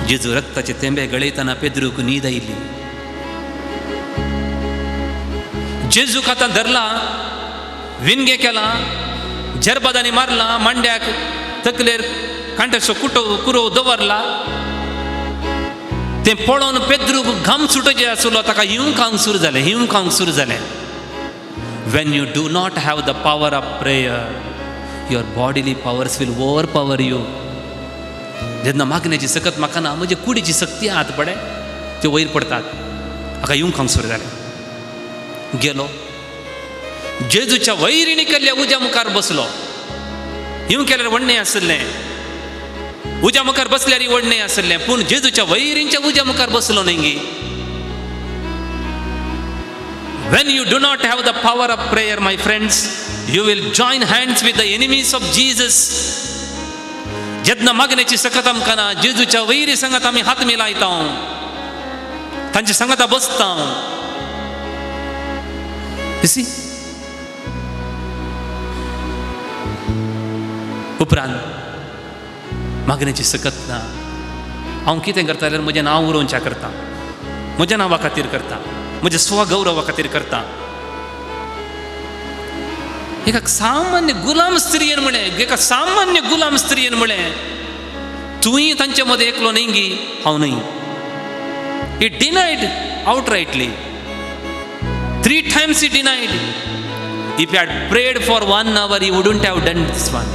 जेजू रक्ताचे थेंबे गळयतना पेद्रूक न्हीद आयली. जेजूक आतां धरला, विनगे केला, जरबादांनी मारला, मांड्याक तकलेर कांट्याचो कुटो कुरो दवरला. तें पळोवन पेद्रूक घाम सुटोवचे आसलो, ताका हिंव खावंक सुरू जालें, हिंव खावंक सुरू जालें. When you do not have the power of prayer, your bodily powers will overpower you. जेन्ना मागण्याची सकत म्हाका ना, म्हजे कुडीची शक्ती हात पडे त्यो वयर पडतात, म्हाका येवंक खावंक सुरू जालें. गेलो जेजूच्या वैरिणी केल्ल्या उज्या मुखार बसलो. येवं केल्यार व्हडणें आसलें, उज्या मुखार बसल्यार व्हडणें आसलें, पूण जेजूच्या वैरींच्या उज्या मुखार बसलो न्ही गी. When you do not have the power of prayer, my friends, you will join hands with the enemies of Jesus. जेन्ना मागण्याची सकत आमकां ना, जेजूच्या वैरी सांगात आमी हात मिलायता, तांचे सांगाता बसता. उपरांत मागण्याची सकत ना, हांव कितें करता जाल्यार म्हजें नांव उरोवच्या करता, म्हज्या नांवा खातीर करता, म्हज्या स्वगौरवा खातीर करता. एका सामान्य गुलाम स्त्रियेन म्हळें, एका सामान्य गुलाम स्त्रियेन म्हळें, तूंय तांचे मदें एकलो न्ही गी, हांव न्हय. He denied outrightly. 3 times he denied. If he had prayed for 1 hour, he wouldn't have done this one.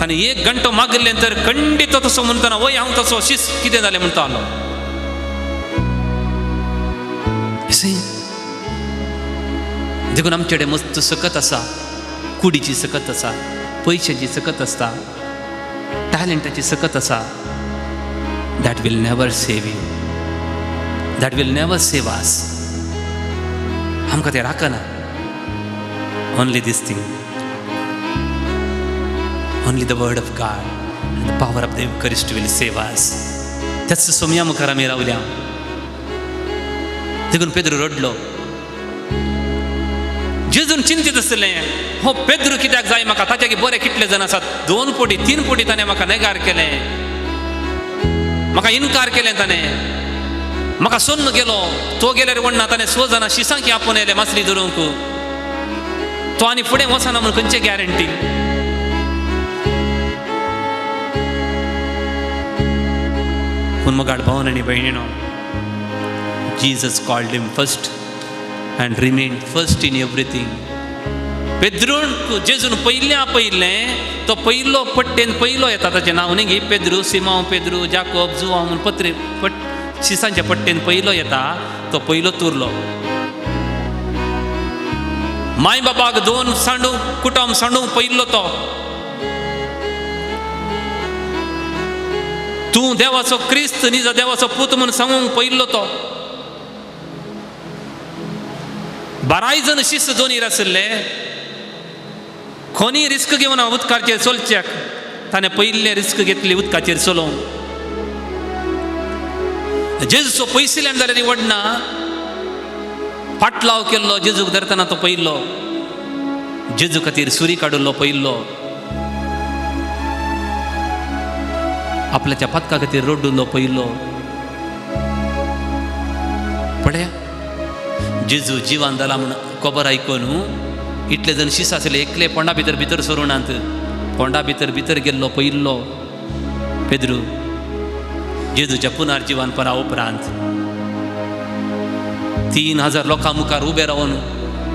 ताणें 1 घंटो मागिल्लें तर खंडीत तसो म्हणटना वय हांव तसो शीस कितें जालें म्हणटालो. देखून आमचे कडेन मस्त सकत आसा, कुडीची सकत आसा, पयशांची सकत आसता, टॅलंटाची सकत आसा. That will never save you, that will never save us. आमकां तें राखना. Only this thing, only the word of God and the power of the Eucharist will save us. त्याच सोमया मुखार आमी रावल्या. देखून पेद्रू रडलो. जेजून चिंतीत आसलें, हो पेद्रू कित्याक जाय म्हाका, ताच्या बरे कितले जाण आसात, 2 पटी 3 पटी ताणें म्हाका नेगार केलें, म्हाका इनकार केलें ताणें, म्हाका सोन्न गेलो तो गेल्यार वण्णा ताणें स जाणां शिसांकी आपोवन येयले मासली धरूंक तो आनी फुडें वचना म्हूण खंयचे गॅरंटी. पूण मोगाळ भावन आनी भयणीनो, Jesus called him first and remain first in everything. पेद्रून जेजून पयलें आपयलें, तो पयलो पट्टेन पयलो येता ताचें नांव न्ही पेद्रू, सिमांव पेद्रू, जाकोब, जुवांव म्हूण पत्रे पट शिसांच्या पट्टेन पयलो येता, तो पयलो तुरलो. माय बाबाक दोन सांडूंक कुटुंब सांडूंक पयलो तो. तूं देवाचो क्रिस्त निज देवाचो पूत म्हूण सांगूंक पयलो तो. बाराय जण शिस्त दोनीर आशिल्ले, कोणी रिस्क घेवन उदकाचेर चलच्याक, ताणें पयल्लें रिस्क घेतली उदकाचेर चलोवंक. जेजूचो पयसिल्यान जाल्यार वडना पाटलाव केल्लो जेजूक धरतना तो पयलो, जेजू खातीर सुरी काडिल्लो पयलो, आपल्याच्या पातका खातीर रडुल्लो पयलो. पळया जेजू जिवान जाला म्हूण खबर आयकून इतले जण शीस आसले एकले पोंडा भितर भितर सरुणांत, पोंडा भितर भितर गेल्लो पयल्लो पेद्रू जेजूच्या पुनर्जिवानपणा उपरांत 3000 लोकां मुखार उबे रावन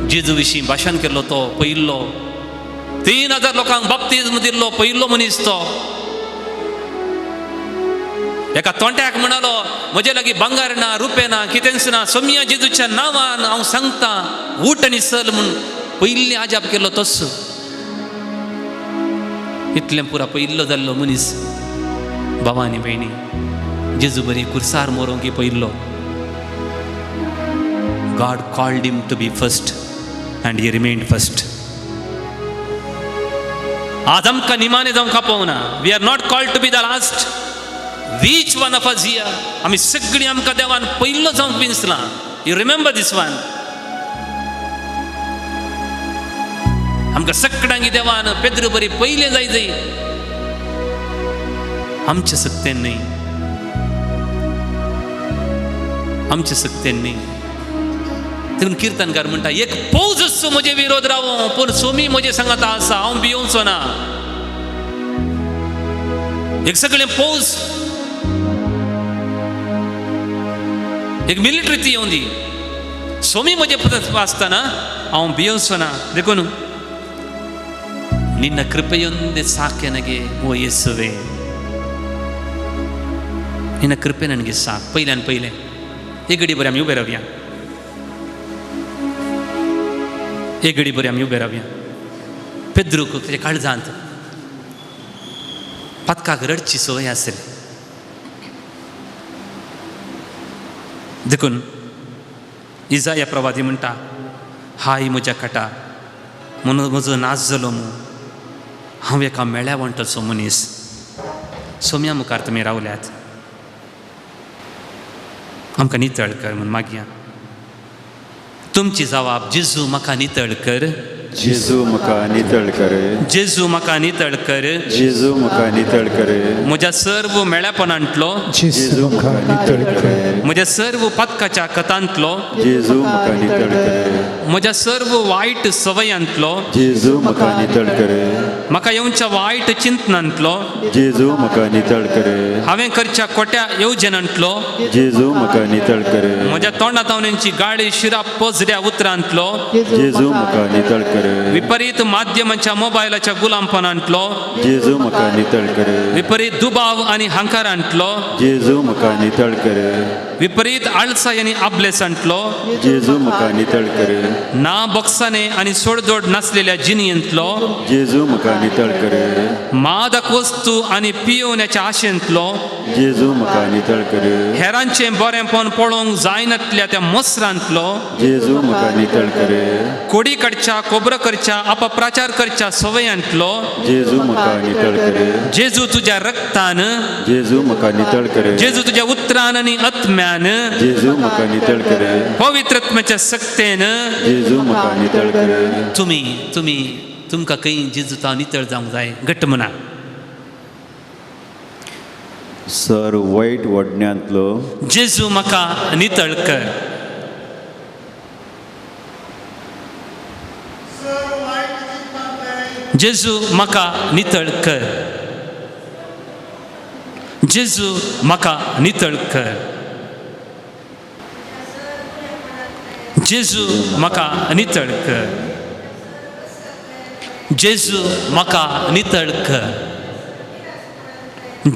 जेजू विशीं भाशण केल्लो तो पयल्लो. 3000 लोकांक बाप्तिज्म दिल्लो पयल्लो मनीस तो. एका तोंट्याक म्हणालो म्हजे लागीं भांगर ना, रुपें ना, कितेंच ना, सोमया जेजूच्या नांवान हांव सांगता उठ आनी चल म्हूण पयल्लें आजाप केल्लो तोच. इतलें पुरा पयल्लो जाल्लो मनीस. भावा आनी भयणी, जेजू बरी कुर्सार मरोंक पयल्लो. God called him to be first and he remained first. आज आमकां निमाणे जावंक आपोवना. We are not called to be the last. Which one of us here? आमी सगळीं आमकां देवान पयल्लो जावंक विंचलां. You remember this one. आमकां सगळ्यांक देवान पेद्रू बरी पयलें जाय जाय, आमचे सक्तेन न्हय, आमचे सक्तेन न्हय. देखून किर्तनकार म्हणटा एक पौज असो म्हजे विरोध रावो पूण सोमी म्हजे सांगाता आसा, हांव भियोवचो ना. एक सगळें पौज, एक मिलिटरी ती येवन दी, सोमी म्हजे आसतना हांव भियोवचो ना. देखून ನಿನ್ನ ಕೃಪೆಯೊಂದೇ ಸಾಕೆ ನನಗೆ ಓ ಯೇಸುವೆ, ನಿನ್ನ ಕೃಪೆ ನನಗೆ ಸಾಕು. ಪೈल्यान पयलें एक घडी बरें आमी उबे रावया, एक घडी बरें आमी उबे रावया. पेद्रूक ताच्या काळजांत पातकाक रडची संवय आसली. देखून इजाया प्रवादी म्हणटा हाय म्हज्या काटा म्हणून म्हजो नाच जालो मू, हांव एका मेळ्या वण्टचो मनीस. सोम्या मुखार तुमी रावल्यात, आमकां नितळ कर म्हूण मागया. तुमची जवाब जेजू म्हाका नितळ कर, जेजू म्हाका नितळ कर, जेजू म्हाका नितळ कर, जेजू म्हाका नितळ कर, म्हज्या सर्व मेळ्यापणांतलो, जेजू म्हाका नितळ कर, म्हज्या सर्व पातकाच्या कथांतलो, जेजू म्हाका नितळ कर, म्हज्या सर्व वायट सवयांतलो, जेजू म्हाका नितळ कर, म्हाका येवच्या वायट चिंतनांतलो, जेजू म्हाका नितळ कर, हांवें करच्या खोट्या येवजणांतलो, जेजू म्हाका नितळ कर, म्हज्या तोंडातावण्यांची गाळी शिरा पजऱ्या उतरांतलो, जेजू म्हाका नितळ कर, विपरीत माध्यमांच्या मोबायलाच्या गुलामपणांतलो, जेजू म्हाका नितळ कर, विपरीत दुबाव आनी हांकारांतलो, जेजू म्हाका नितळ कर, विपरीत आळसाय आनी आबलेसांतलो, जेजू म्हाका नितळ कर, ना बॉक्साने आनी सोडजोड नासलेल्या जिणयेंतलो, जेजू म्हाका नितळ कर, मादक वस्तू आनी पियोवण्याच्या आशेंतलो, जेजू म्हाका नितळ कर, हेरांचें बरेंपण पळोवंक जायनातल्या त्या मसरांतलो, जेजू म्हाका नितळ कर, कोडी काडच्या कोबरो करच्या अपप्रचार करच्या सवयांतलो, जेजू म्हाका नितळ कर, जेजू तुज्या रक्तान, जेजू म्हाका नितळ कर, जेजू तुज्या उतरान आनी आत्म्यान, जेजू म्हाका नितळ कर, पवित्रत्माच्या सक्तेन जेजू म्हाका नितळ कर. तुमी तुमी तुमकां खंय जेजू तो नितळ जावंक जाय घट्ट म्हणा. सर वायट वडण्यांतलो जेजू म्हाका नितळ कर. जेजू म्हाका नितळ कर. जेजू म्हाका नितळ कर. जेजू म्हाका नितळ कर. जेजू म्हाका नितळ कर.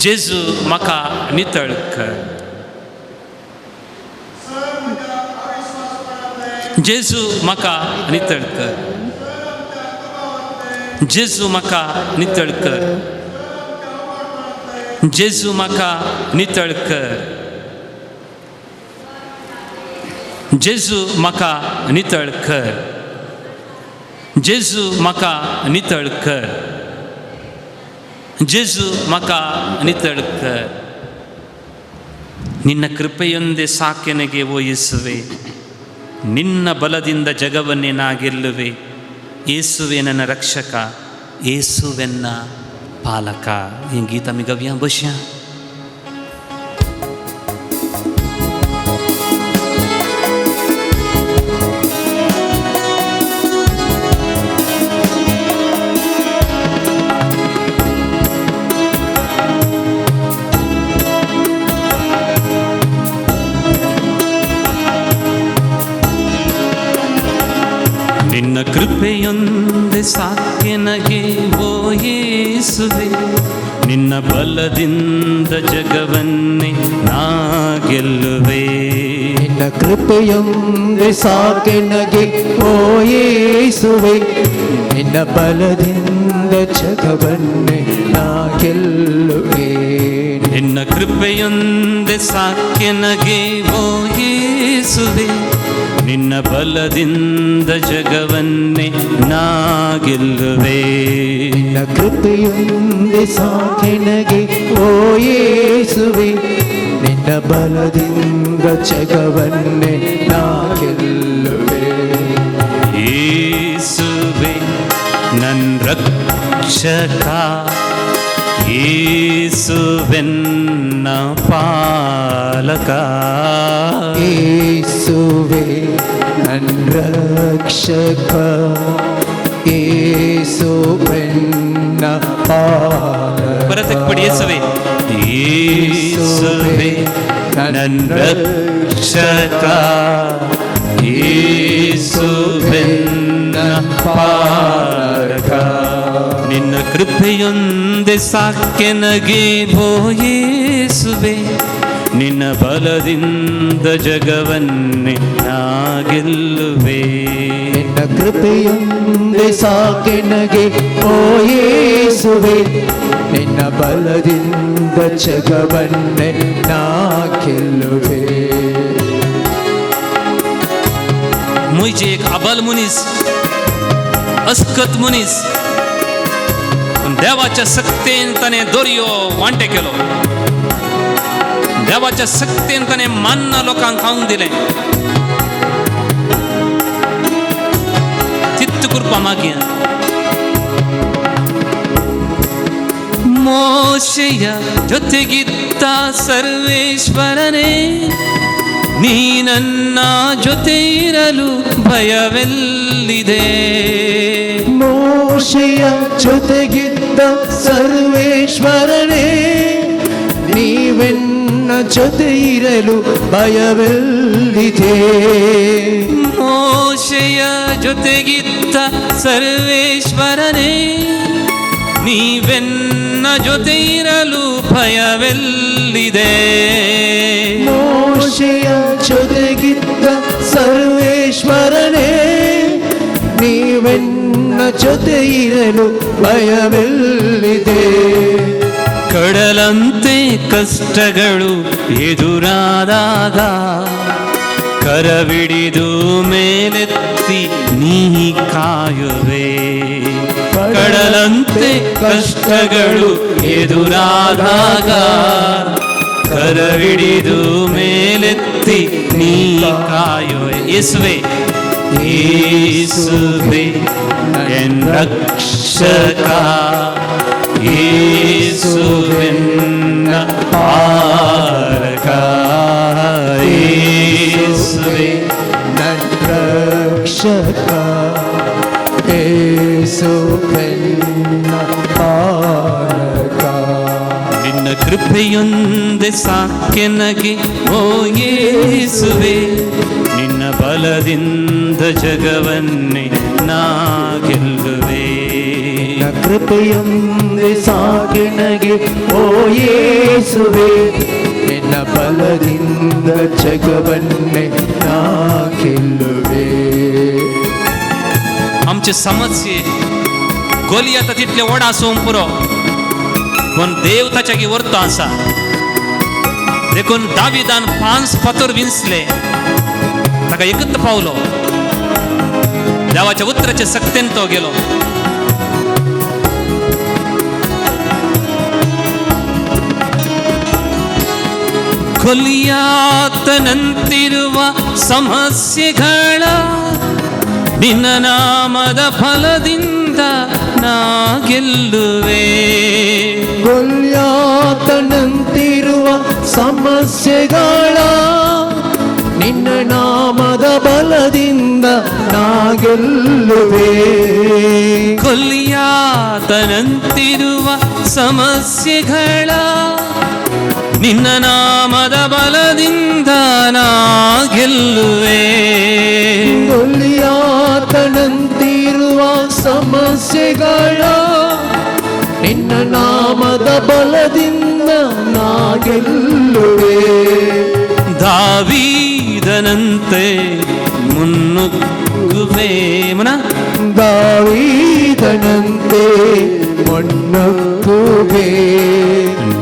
जेजू म्हाका नितळ कर. जेजू म्हाका नितळ कर. जेजू म्हाका नितळ कर. जेजू म्हाका नितळ कर. जेजू म्हाका नितळ कर. जेजू म्हाका नितळ कर. जेजू म्हाका नितळ कर. ನಿನ್ನ ಕೃಪೆಯೊಂದೇ ಸಾಕೆನಗೆ ಓ ಯೇಸುವೆ, ನಿನ್ನ ಬಲದಿಂದ ಜಗವನ್ನೇ ನಾ ಗೆಲ್ಲುವೆ. ಯೇಸುವೆ ನನ್ನ ರಕ್ಷಕ, ಯೇಸುವೆನ್ನ ಪಾಲಕ. ಈ ಗೀತ ಆमी गवया बसया. ನಿನ್ನ ಕೃಪೆಯೊಂದೇ ಸಾಕೆನಗೆ ಓ ಯೇಸುವೆ, ನಿನ್ನ ಬಲದಿಂದ ಜಗವನ್ನೇ ನಾ ಗೆಲ್ಲುವೆ. ನಿನ್ನ ಕೃಪೆಯೊಂದೇ ಸಾಕೆನಗೆ ಓ ಯೇಸುವೆ, ನಿನ್ನ ಬಲದಿಂದ ಜಗವನ್ನೇ ನಾ ಗೆಲ್ಲುವೆ. ನಿನ್ನ ಕೃಪೆಯೊಂದೇ ಸಾಕೆನಗೆ ಓ ಯೇಸುವೆ, ನಿನ್ನ ಬಲದಿಂದ ಜಗವನ್ನೇ ನಾ ಗೆಲ್ಲುವೆ. ನಿನ್ನ ಕೃಪೆಯೊಂದೇ ಸಾಕೆನಗೆ ಓ ಯೇಸುವೆ, ನಿನ್ನ ಬಲದಿಂದ ಜಗವನ್ನೇ ನಾ ಗೆಲ್ಲುವೆ. ಯೇಸುವೆ ನನ್ನ ರಕ್ಷಕ, ಯೇಸುವೆನ್ನ ಪಾಲಕ. ಯೇಸುವೆ ನನ್ನ ರಕ್ಷಕ, ಯೇಸುವೆನ್ನ ಪಾಲಕ. परत एक पड ಯೇಸುವೆ. ಯೇಸುವೆ ನನ್ನ ರಕ್ಷಕ, ಯೇಸುವೆನ್ನ ಪಾಲಕ. ನಿನ್ನ ಕೃಪೆಯೊಂದೇ ಸಾಕೆನಗೆ ಓ ಯೇಸುವೆ, ನಿನ್ನ ಬಲದಿಂದ ಜಗವನ್ನೇ ನಾ ಗೆಲ್ಲುವೆ. ನಿನ್ನ ಕೃಪೆಯೊಂದೇ ಸಾಕೆನಗೆ ಓ ಯೇಸುವೆ, ನಿನ್ನ ಬಲದಿಂದ ಜಗವನ್ನೇ ನಾ ಗೆಲ್ಲುವೆ. मुंयचे एक अबल मनीस, अस्कत मनीस, पूण देवाच्या सक्तेन ताणें दर्यो वांटे केलो. देवाच्या सक्तेन ताणें मान्ना लोकांक खावंक दिलें. चित्त कृपा मागया. ಮೋಶೆಯ ಜೊತೆಗಿದ್ದ ಸರ್ವೇಶ್ವರನೇ, ನೀ ನನ್ನ ಜೊತೆ ಇರಲು ಭಯವೆಲ್ಲಿದೆ? ಮೋಶೆಯ ಜೊತೆಗಿದ್ದ ಸರ್ವೇಶ್ವರನೇ, ನೀವೆನ್ನ ಜೊತೆ ಇರಲು ಭಯವೆಲ್ಲಿದೆ? ಮೋಶೆಯ ಜೊತೆಗಿದ್ದ ಸರ್ವೇಶ್ವರನೇ, ನೀವೆನ್ನ ಜೊತೆ ಇರಲು ಭಯವೆಲ್ಲಿದೆ? ಮೋಶೆಯ ಜೊತೆಗಿದ್ದ ಸರ್ವೇಶ್ವರನೇ, ನೀವೆನ್ನ ಜೊತೆ ಇರಲು ಭಯವೆಲ್ಲಿದೆ? ಕಡಲಂತೆ ಕಷ್ಟಗಳು ಎದುರಾದಾಗ ಕರವಿಡಿದು ಮೇಲೆತ್ತಿ ನೀ ಕಾಯುವೆ. ಕಡಲಂತೆ ಕಷ್ಟಗಳು ಎದುರಾದಾಗ ಕರವಿಡಿದು ಮೇಲೆತ್ತಿ ನೀ ಕಾಯುವೆ. ಯೇಸುವೆ, ಯೇಸುವೆ ಎನ್ ರಕ್ಷಕ, ಯೇಸುವೆನ್ನ ಪಾಲಕ, ಯೇಸುವೆ ನನ್ನ ರಕ್ಷಕ, ಯೇಸುವೆನ್ನ ಪಾಲಕ. ನಿನ್ನ ಕೃಪೆಯೊಂದೆ ಸಾಕೆನಗೆ ಓ ಯೇಸುವೆ, ನಿನ್ನ ಬಲದಿಂದ ಜಗವನ್ನೇ ನಾ ಗೆಲ್ಲುವೆ. ನಿನ್ನ ಕೃಪೆಯೊಂದೆ ಸಾಕೆನಗೆ ಓ ಯೇಸುವೆ, ನಿನ್ನ ಬಲದಿಂದ ಜಗವನ್ನೇ ನಾ ಗೆಲ್ಲುವೆ. आमचे समस्ये गोलियाता तितले व्हड आसूंक पुरो, पूण देव ताच्या व्हरतो आसा. देखून दाविदान 5 फातर विंचले, ताका एकच पावलो. देवाच्या उतराचे सक्तेन तो गेलो. ಗೊಲಿಯಾತನಂತಿರುವ ಸಮಸ್ಯೆಗಳ ನಿನ್ನ ನಾಮದ ಫಲದಿಂದ ನಾ ಗೆಲ್ಲುವೆ. ಗೊಲ್ಯಾತನಂತಿರುವ ಸಮಸ್ಯೆಗಳ ನಿನ್ನ ನಾಮದ ಬಲದಿಂದ ನಾ ಗೆಲ್ಲುವೆ. ಗೊಲಿಯಾತನಂತಿರುವ ಸಮಸ್ಯೆಗಳ ನಿನ್ನ ನಾಮದ ಬಲದಿಂದ ನಾ ಗೆಲ್ಲುವೆ. ಗೊಲ್ಯಾತನಂತಿರುವ ಸಮಸ್ಯೆಗಳ ನಿನ್ನ ನಾಮದ ಬಲದಿಂದ ನಾ ಗೆಲ್ಲುವೆ. ದಾವೀದನಂತೆ ಮುನ್ನುಗ್ಗುವೆ ಮನ, ದಾವೀದನಂತೆ ಮುನ್ನುಗ್ಗುವೆ.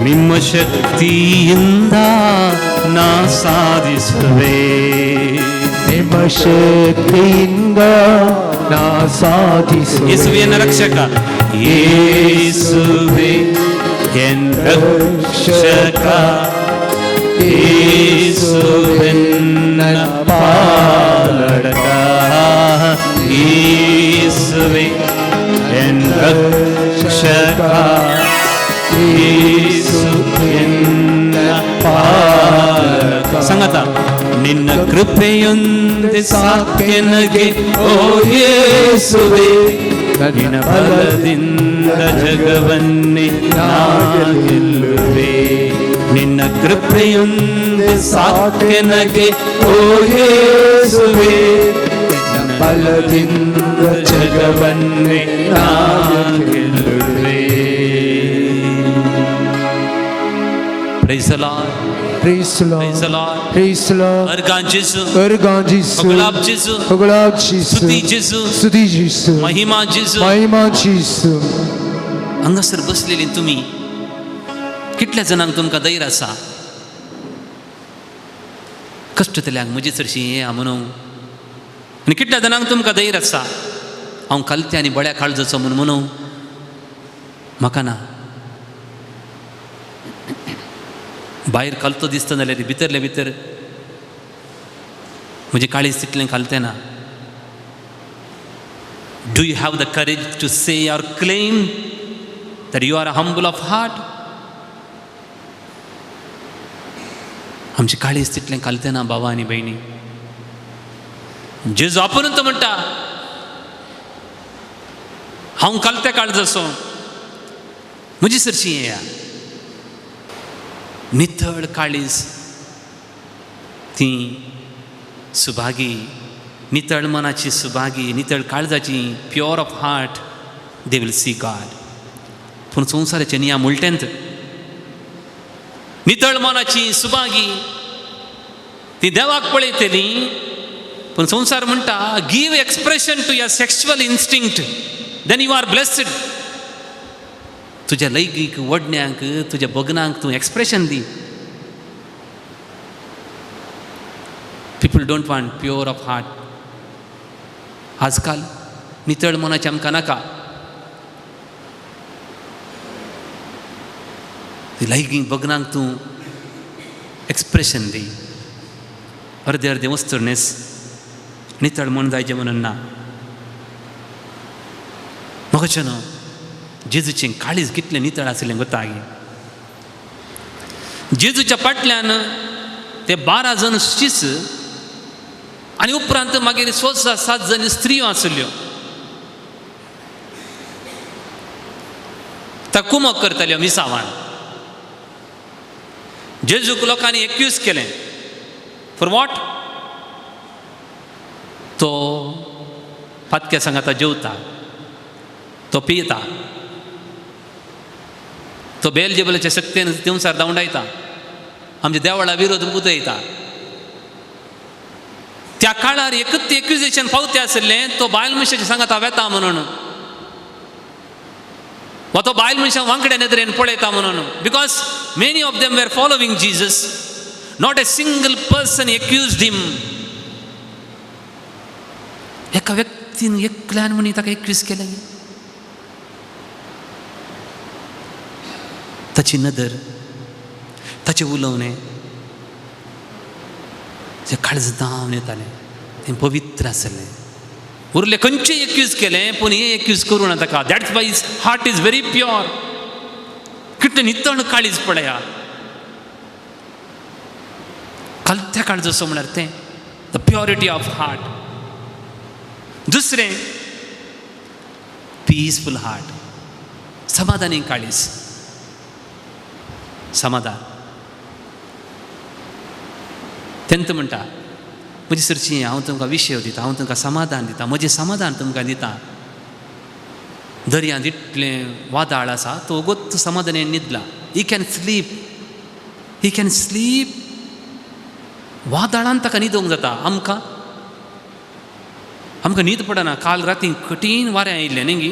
ನಿಮ್ಮ ಶಕ್ತಿಯಿಂದ ನಾ ಸಾಧಿಸುವೆ. ನಿಮ್ಮ ಶಕ್ತಿಯಿಂದ ನಾ ಸಾಧಿಸುವೆ. ಯೇಸುವೆ ಎನ್ನ ರಕ್ಷಕ, ಯೇಸುವೆ ಎನ್ನ ರಕ್ಷಕ, ಯೇಸುವೆನ್ನ ಪಾಲಕ, ಯೇಸುವೆ ಎನ್ನ ರಕ್ಷಕ, ಯೇಸುವೆನ್ನ ಪಾಲಕ. ಸಂಗತ ನಿನ್ನ ಕೃಪೆಯೊಂದೆ ಸಾಕೆನಗೆ ಓ ಯೇಸುವೆ, ನಿನ್ನ ಬಲದಿಂದ ಜಗವನ್ನೇ ನಾ ಗೆಲ್ಲುವೆ. ನಿನ್ನ ಕೃಪೆಯೊಂದೆ ಸಾಕೆನಗೆ ಓ ಯೇಸುವೆ, ನಿನ್ನ ಬಲದಿಂದ ಜಗವನ್ನೇ ನಾ ಗೆಲ್ಲುವೆ. Praise the Lord. Praise the Lord. Praise the Lord. Praise the Lord. Argon Jesu, argon Jesu, gulab Jesu, gulab Jesu, ಸ್ತುತಿ Jesu, ಸ್ತುತಿ Jesu, महिमा Jesu. महिमा Jesu. हांगासर बसलेली तुमी कितल्या जाणांक तुमकां धैर्य आसा? कश्ट जाल्यांक म्हजे चडशीं हें म्हणून, आनी कितल्या जाणांक तुमकां धैर्य आसा हांव कालते आनी बळ्या काळजाचो म्हूण म्हणून? म्हाका ना. भायर कालतो दिसता जाल्यार भितरले भितर म्हजें काळीज तितलें कालतें ना. Do you have the courage to say or claim that you are a humble of heart? आमचें काळीज तितलें कालतें ना बाबा आनी भयणी. जेजू आपूण तो म्हणटा हांव कालत्या काळजाचो, म्हजी सरशी येया. नितळ काळीज ती सुभागी, नितळ मनाची सुभागी, नितळ काळजाची, pure of heart, they will see God. पूण संवसाराचे नियम उलटेंत. नितळ मनाची सुभागी ती देवाक पळयतली, पूण संवसार म्हणटा give expression to your sexual instinct, then you are blessed. तुज्या लैंगीक वडण्यांक, तुज्या भग्नांक तूं expression the. People don't want pure of heart. आजकाल नितळ मनाचें आमकां नाका. लैंगीक भग्नांक तूं एक्सप्रेशन दी, अर्दे अर्दे वस्तूर न्हेस, नितळ मन जायचें म्हणून ना. म्हाका न्हू जेजूचें काळीज कितलें नितळ आशिल्लें गोतागी. जेजूच्या फाटल्यान ते 12 जण शीस आनी उपरांत मागीर 6-7 जण स्त्रियो आशिल्ल्यो. ता कुमक करताल्यो मिसावान. जेजूक लोकांनी एक्यूज केलें फॉर what? तो पातक्या सांगाता जेवता, तो पियता, तो बेलजेबलाच्या शक्तेन दिवसार धांवडायता, आमच्या देवळा विरोध उदयता. त्या काळार एकच एक्युजेशन पावते आशिल्लें, तो बायल मनशाच्या सांगाता वेता म्हणून, वा तो बायल मनशां वांकड्या नदरेन पळयता म्हणून. Because many of them were following Jesus, not a single person accused him. एका व्यक्तीन एकल्यान म्हणी ताका एक्यूज केलें. ताची नदर, ताचें उलोवणें, तें काळज धांवन येतालें, तें पवित्र आसलें. उरलें खंयचें एक्यूज केलें पूण हें एक्यूज करूं ना ताका. That's why his heart is very pure. कितलें नितळ काळीज पळया, कलत्या काळजसो म्हळ्यार तें the purity of heart. दुसरें पीसफूल हार्ट, समाधानी काळीज, समाधान. तेंत म्हणटा म्हजी सरची हांव तुमकां विशय दिता, हांव तुमकां समाधान दिता, म्हजें समाधान तुमकां दिता. दर्यांत इतलें वादळ आसा, तो ओगोत समाधानान न्हिदला. He can sleep, he can sleep. वादळान ताका न्हिदोंक जाता. आमकां आमकां न्हीद पडना. काल राती कठीण वारें आयिल्लें न्ही गी,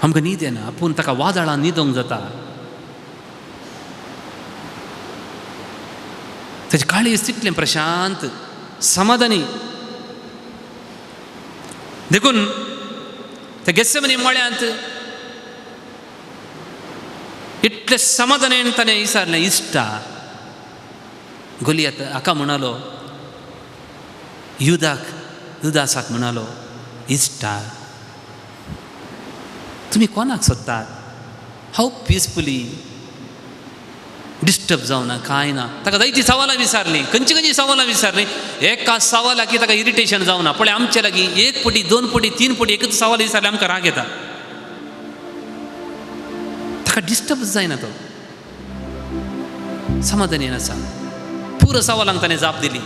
आमकां न्हीद येना, पूण ताका वादळान न्हिदोंक जाता. ताचें काळीज तितलें प्रशांत, समाधानी. देखून त्या गेत्सेमनी मळ्यांत इतलें समाधानान ताणें विचारलें, इश्टा गोलियात हाका म्हणालो, युदाक, युदासाक म्हणालो, इश्टा तुमी कोणाक सोदतात? हाव पिसफुली, डिस्टर्ब जावना, कांय ना. ताका जायतीं सवालां विचारलीं, खंयची खंयची सवालां विचारलीं. एका सवालाकी ताका इरिटेशन जावना. पळय आमचे लागीं 1 पटी, 2 पटी, 3 पटी एकच सवाल विचारलें आमकां राग येता. ताका डिस्टर्ब जायना, तो समाधानी आसा. पुरो सवालांक ताणें जाप दिली.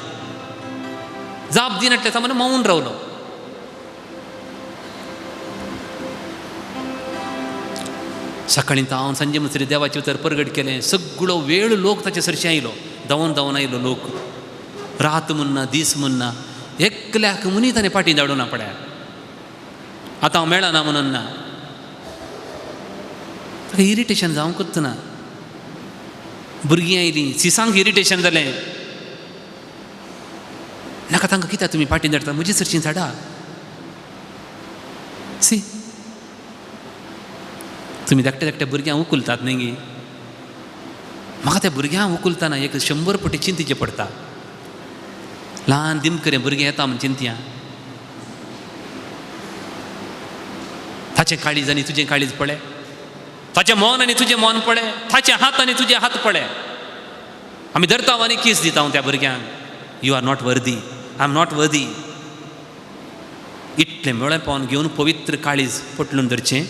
जाप दिनाटलें सामान मौन रावलो. सकाळीं तावन सांजे म्हणसर देवाचें उतर परगट केलें. सगळो वेळ लोक ताचे सरशी आयलो, धांवन धांवन आयलो लोक. रात म्हणना, दीस म्हणना, एकल्याक मुनी ताणें फाटीं धाडूं ना. पळया आतां हांव मेळना म्हणून ना, ताका इरिटेशन जावंकच ना. भुरगीं आयलीं, सिसांक इरिटेशन जालें. नाका तांकां कित्याक तुमी फाटीं धाडटा, म्हजी सरशीं धाडा. सी तुमी धाकट्या धाकट्या भुरग्यांक उखलतात न्ही गी, म्हाका त्या भुरग्यांक उखलतना एक 100 पटी चिंतीचें पडटा. ल्हान दिमकरें भुरगें येता म्हूण चिंतया. ताचें काळीज आनी तुजें काळीज पळय, ताचें मन आनी तुजें मन पळय, ताचे हात आनी तुजे हात पळय. आमी धरता आनी कीस दिता हांव त्या भुरग्यांक, you are not worthy, I am not worthy. इतलें मेळेपण घेवन पवित्र काळीज पटलून धरचें,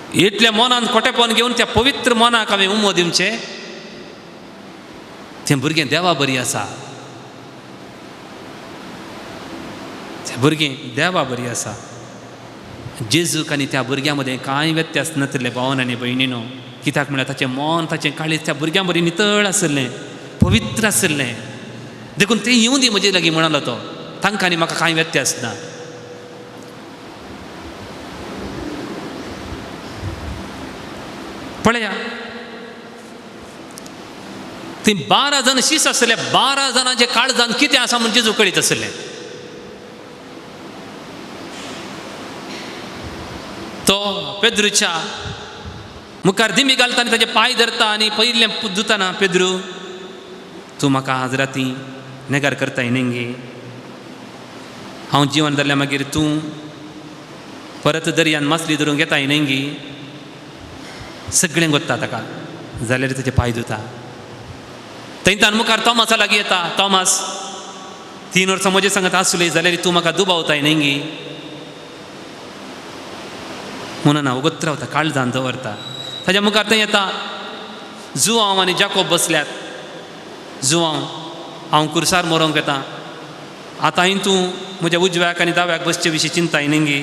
इतल्या मनान खोटेपण घेवन त्या पवित्र मनाक हांवें उमो दिवचें. तें भुरगें देवा बरी आसा, तें भुरगें देवा बरी आसा. जेजूक आनी त्या भुरग्यां मदें कांय व्यत्यास नासलें भावन आनी भयणीनो. कित्याक म्हळ्यार ताचें मन, ताचें काळीज त्या भुरग्यां बरी नितळ आशिल्लें, पवित्र आशिल्लें. देखून तें येवं दी म्हजे लागीं म्हणालो तो, तांकां आनी म्हाका कांय व्यत्यास ना. पळया ती 12 जाण शीस आसले, 12 जाणांचे काळजान कितें आसा म्हूण जेजू कळीत आसलें. तो पेद्रूच्या मुखार दिमी घालता आनी ताचे पांय धरता आनी पयलें दुताना, पेद्रू तूं म्हाका आज राती नेगार करताय न्ही गे. हांव जिवन जाल्यार मागीर तूं परत दर्यान मासली धरूंक येताय न्हय गी? सगळें गोत्ता ताका, जाल्यार ताचे पांय धुता. थंयच्यान मुखार तॉमासा लागीं येता. तॉमास, 3 वर्सां म्हजे सांगत आसले जाल्यार तूं म्हाका दुबावताय न्हय गी? म्हणून ना उगत रावता, काळजान दवरता. ताच्या मुखार थंय येता जुवांव आनी जाकोब बसल्यात. जुवांव, हांव कुर्सार मरोंक येता, आतांय तूं म्हज्या उजव्याक आनी दाव्याक बसचे विशीं चिंताय न्हय गी?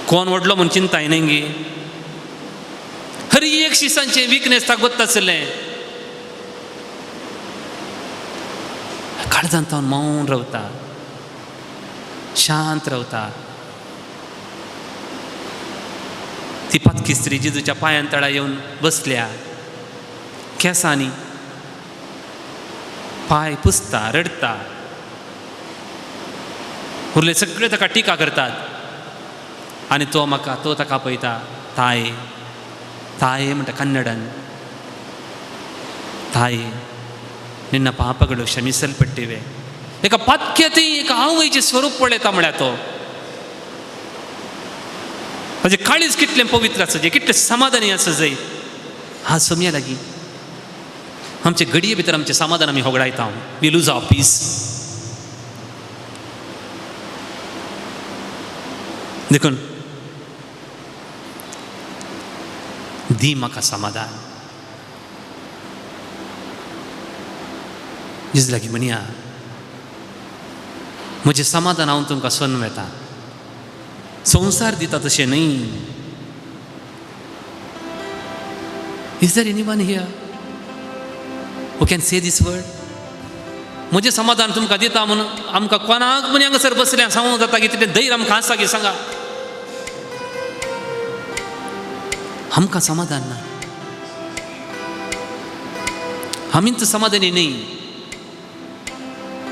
कोण व्हडलो म्हूण चिंताय न्हय गी? हर एक शिसांचें विकनेस ताका गोत्ता आसलें. काळजांत हांव मौन रावता, शांत रावता. ती पातकी स्त्री जेजूच्या पांयां तळा येवन बसल्या, केंसांनी पांय पुसता, रडटा. उरले सगळे ताका टिका करतात आनी तो म्हाका तो ताका पळयता. ताये ताये म्हणटा कन्नडन, ताये निन्न पापಗಳು ಕ್ಷಮಿಸಲ್ಪಟ್ಟಿವೆ. एका पातक्यातय एका आवयचें स्वरूप पळयता म्हळ्यार तो ताजें काळीज कितलें पवित्र आसा जाय, कितलें समाधानी आसा जाय. हा सोमया लागीं आमचे घडये भितर आमचें समाधान आमी होगडायता. We lose our peace. देखून दी म्हाका समाधान. जेजू लागीं म्हणया, म्हजें समाधान हांव तुमकां सोदून वेता, संवसार दिता तशें न्हय. Is there anyone here who can say this word? म्हजें समाधान तुमकां दिता म्हणून आमकां कोणाक म्हण हांगासर बसल्या सांगूंक जाता की तितलें धैर्य आमकां आसा की सांगा? आमकां समाधान ना, आमीच समाधानी न्हय.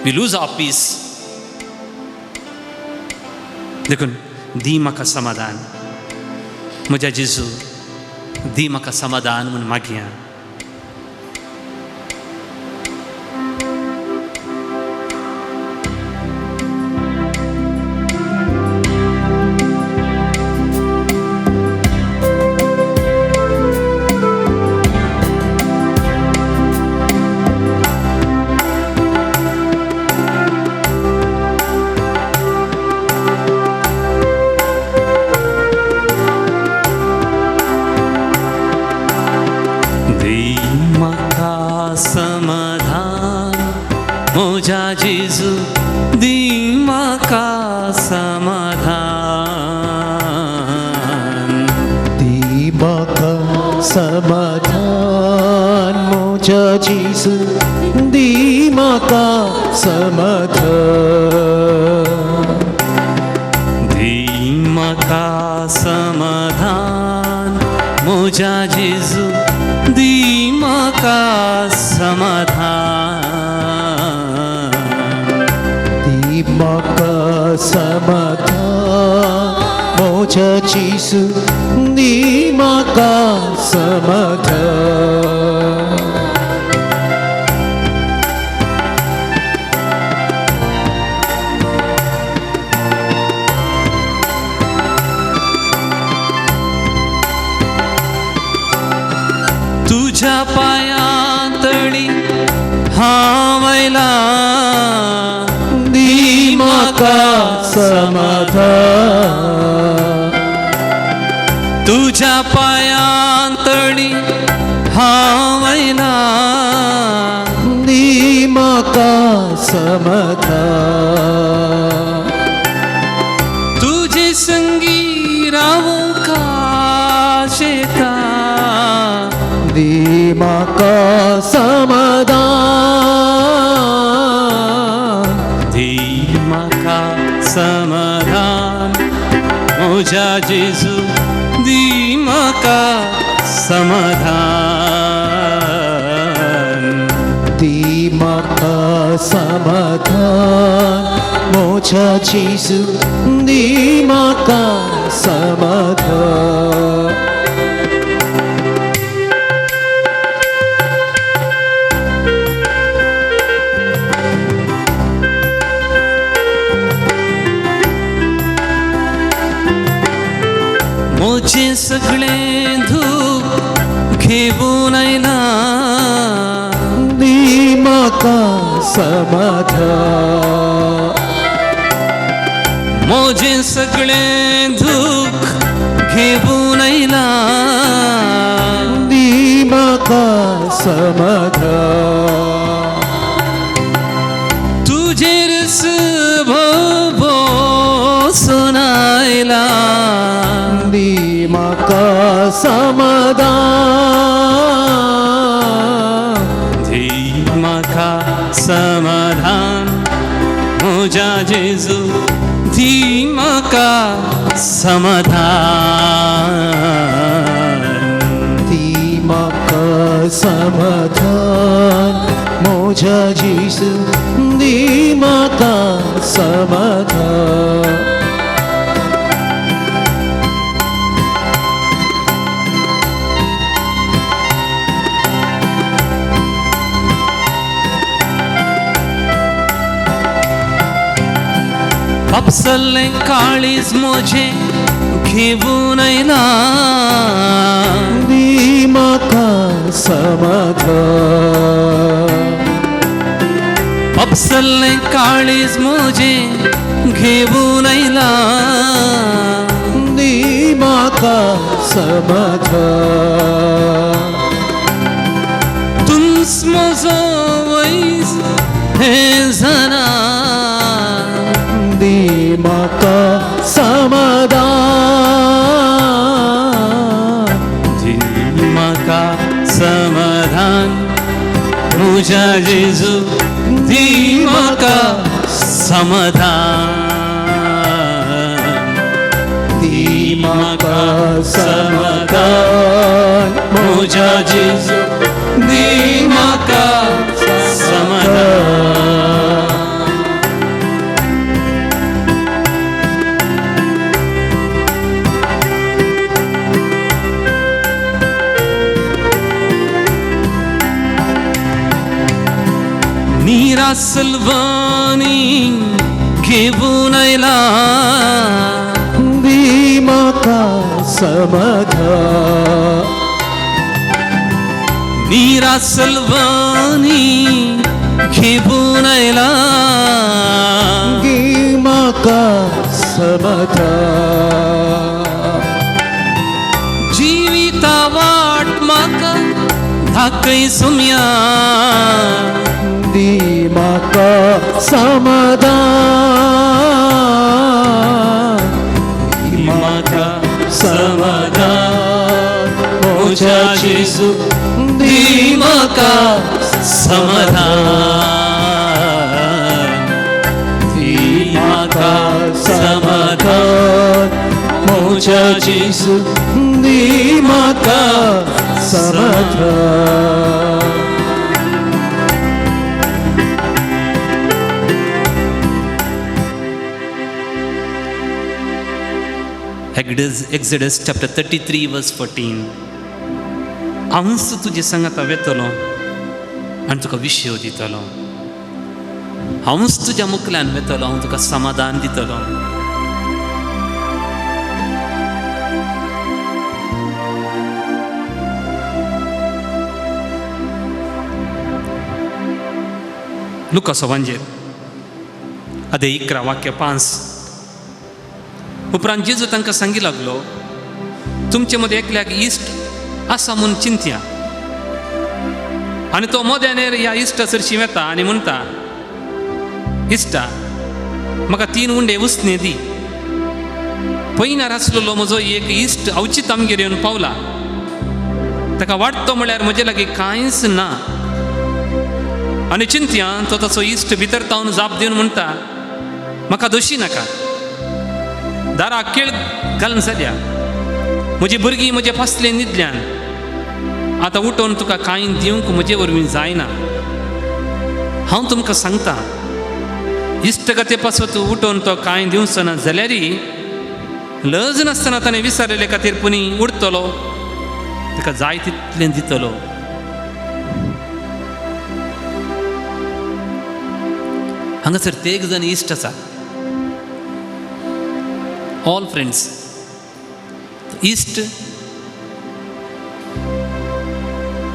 We lose our peace. देखून दी म्हाका समाधान म्हज्या जेजू, दी म्हाका समाधान म्हूण मागया. दी म्हाका समाधान म्हज्या जेजू, दी म्हाका समाधान. दी म्हाका समाधान म्हज्या जेजू, दी म्हाका समाधान. दी म्हाका समाधान म्हज्या जेजू, दी म्हाका समाधान. दी म्हाका समाधान म्हज्या जेजू, दी म्हाका समाधान. तुझ्या पांयां तळी हांव आयलां, दी म्हाका समाधान. तुझ्या पांयां तळी हांव आयलां, दी म्हाका समाधान. तुजे संगी रावूंक आशेता, दी म्हाका समाधान. दी म्हाका समाधान म्हज्या जेजू, दी म्हाका समाधान. दी म्हाका समाधान म्हज्या जेजू, दी म्हाका समाधान. समाधान. म्हजें सगळें दुख घेवन आयला, दी म्हाका समाधान. तुजेर भोवसून आयला, दी म्हाका समाधान. दी म्हाका समाधान म्हज्या जेजू, दी म्हाका समाधान. दी म्हाका समाधान म्हज्या जेजू, दी म्हाका समाधान. पापसल्लें काळीज म्हजें घेवन आयला, दी म्हाका समाधान. पापसल्लें काळीज म्हजें घेवन आयला, दी म्हाका समाधान. तूंच म्हजो वैज हें जाणा, दी म्हाका समाधान. दी म्हाका समाधान म्हज्या जेजू, दी म्हाका समाधान. दी म्हाका समाधान म्हज्या जेजू, दी म्हाका समाधान. निरासलवानी घेवन आयला, दी म्हाका समाधान. निरासलवानी घेवन आयला, दी म्हाका समाधान. जिविता वाट म्हाका धाकय सुम्या, दी म्हाका समाधान. दी म्हाका समाधान म्हज्या जेजू, दी म्हाका समाधान. दी म्हाका समाधान म्हज्या जेजू, दी म्हाका समाधान. Exodus chapter 33 verse 14. हांवूच तुजे सांगाता वेतलो आनी तुका विशय दितलो, हांवूच तुज्या मुखल्यान वेतलो, हांव तुका समाधान दितलो. लुकास वांजेर अदे 11 वाक्य 5. उपरांत जेजू तांकां सांगी लागलो, तुमचे मदें एकल्याक इश्ट आसा म्हूण चिंतया, आनी तो मोद्यानेर ह्या इश्टा सरशीं वेता आनी म्हणटा, इश्टा म्हाका 3 उंडे उसने दी, पयनार आसलेलो म्हजो एक इश्ट अवचीत आमगेर येवन पावला, ताका वाडतो म्हळ्यार म्हजे लागीं कांयच ना. आनी चिंतया तो ताचो इश्ट भितर तावन जाप दिवन म्हणटा, म्हाका दोशी नाका, दाराक केळ घालून जाल्या, म्हजी भुरगीं म्हजे फासले न्हिदल्यान, आतां उठोवन तुका कांय दिवंक म्हजे वरवीं जायना. हांव तुमकां सांगता, इश्टगते पासत उठोवन तो कांय दिवचो ना जाल्यार लज नासतना ताणें विसरलेले खातीर पुणी उरतलो, ताका जाय तितलें दितलो. हांगासर तेग जाण इश्ट आसा, ऑल फ्रेंड्स. इश्ट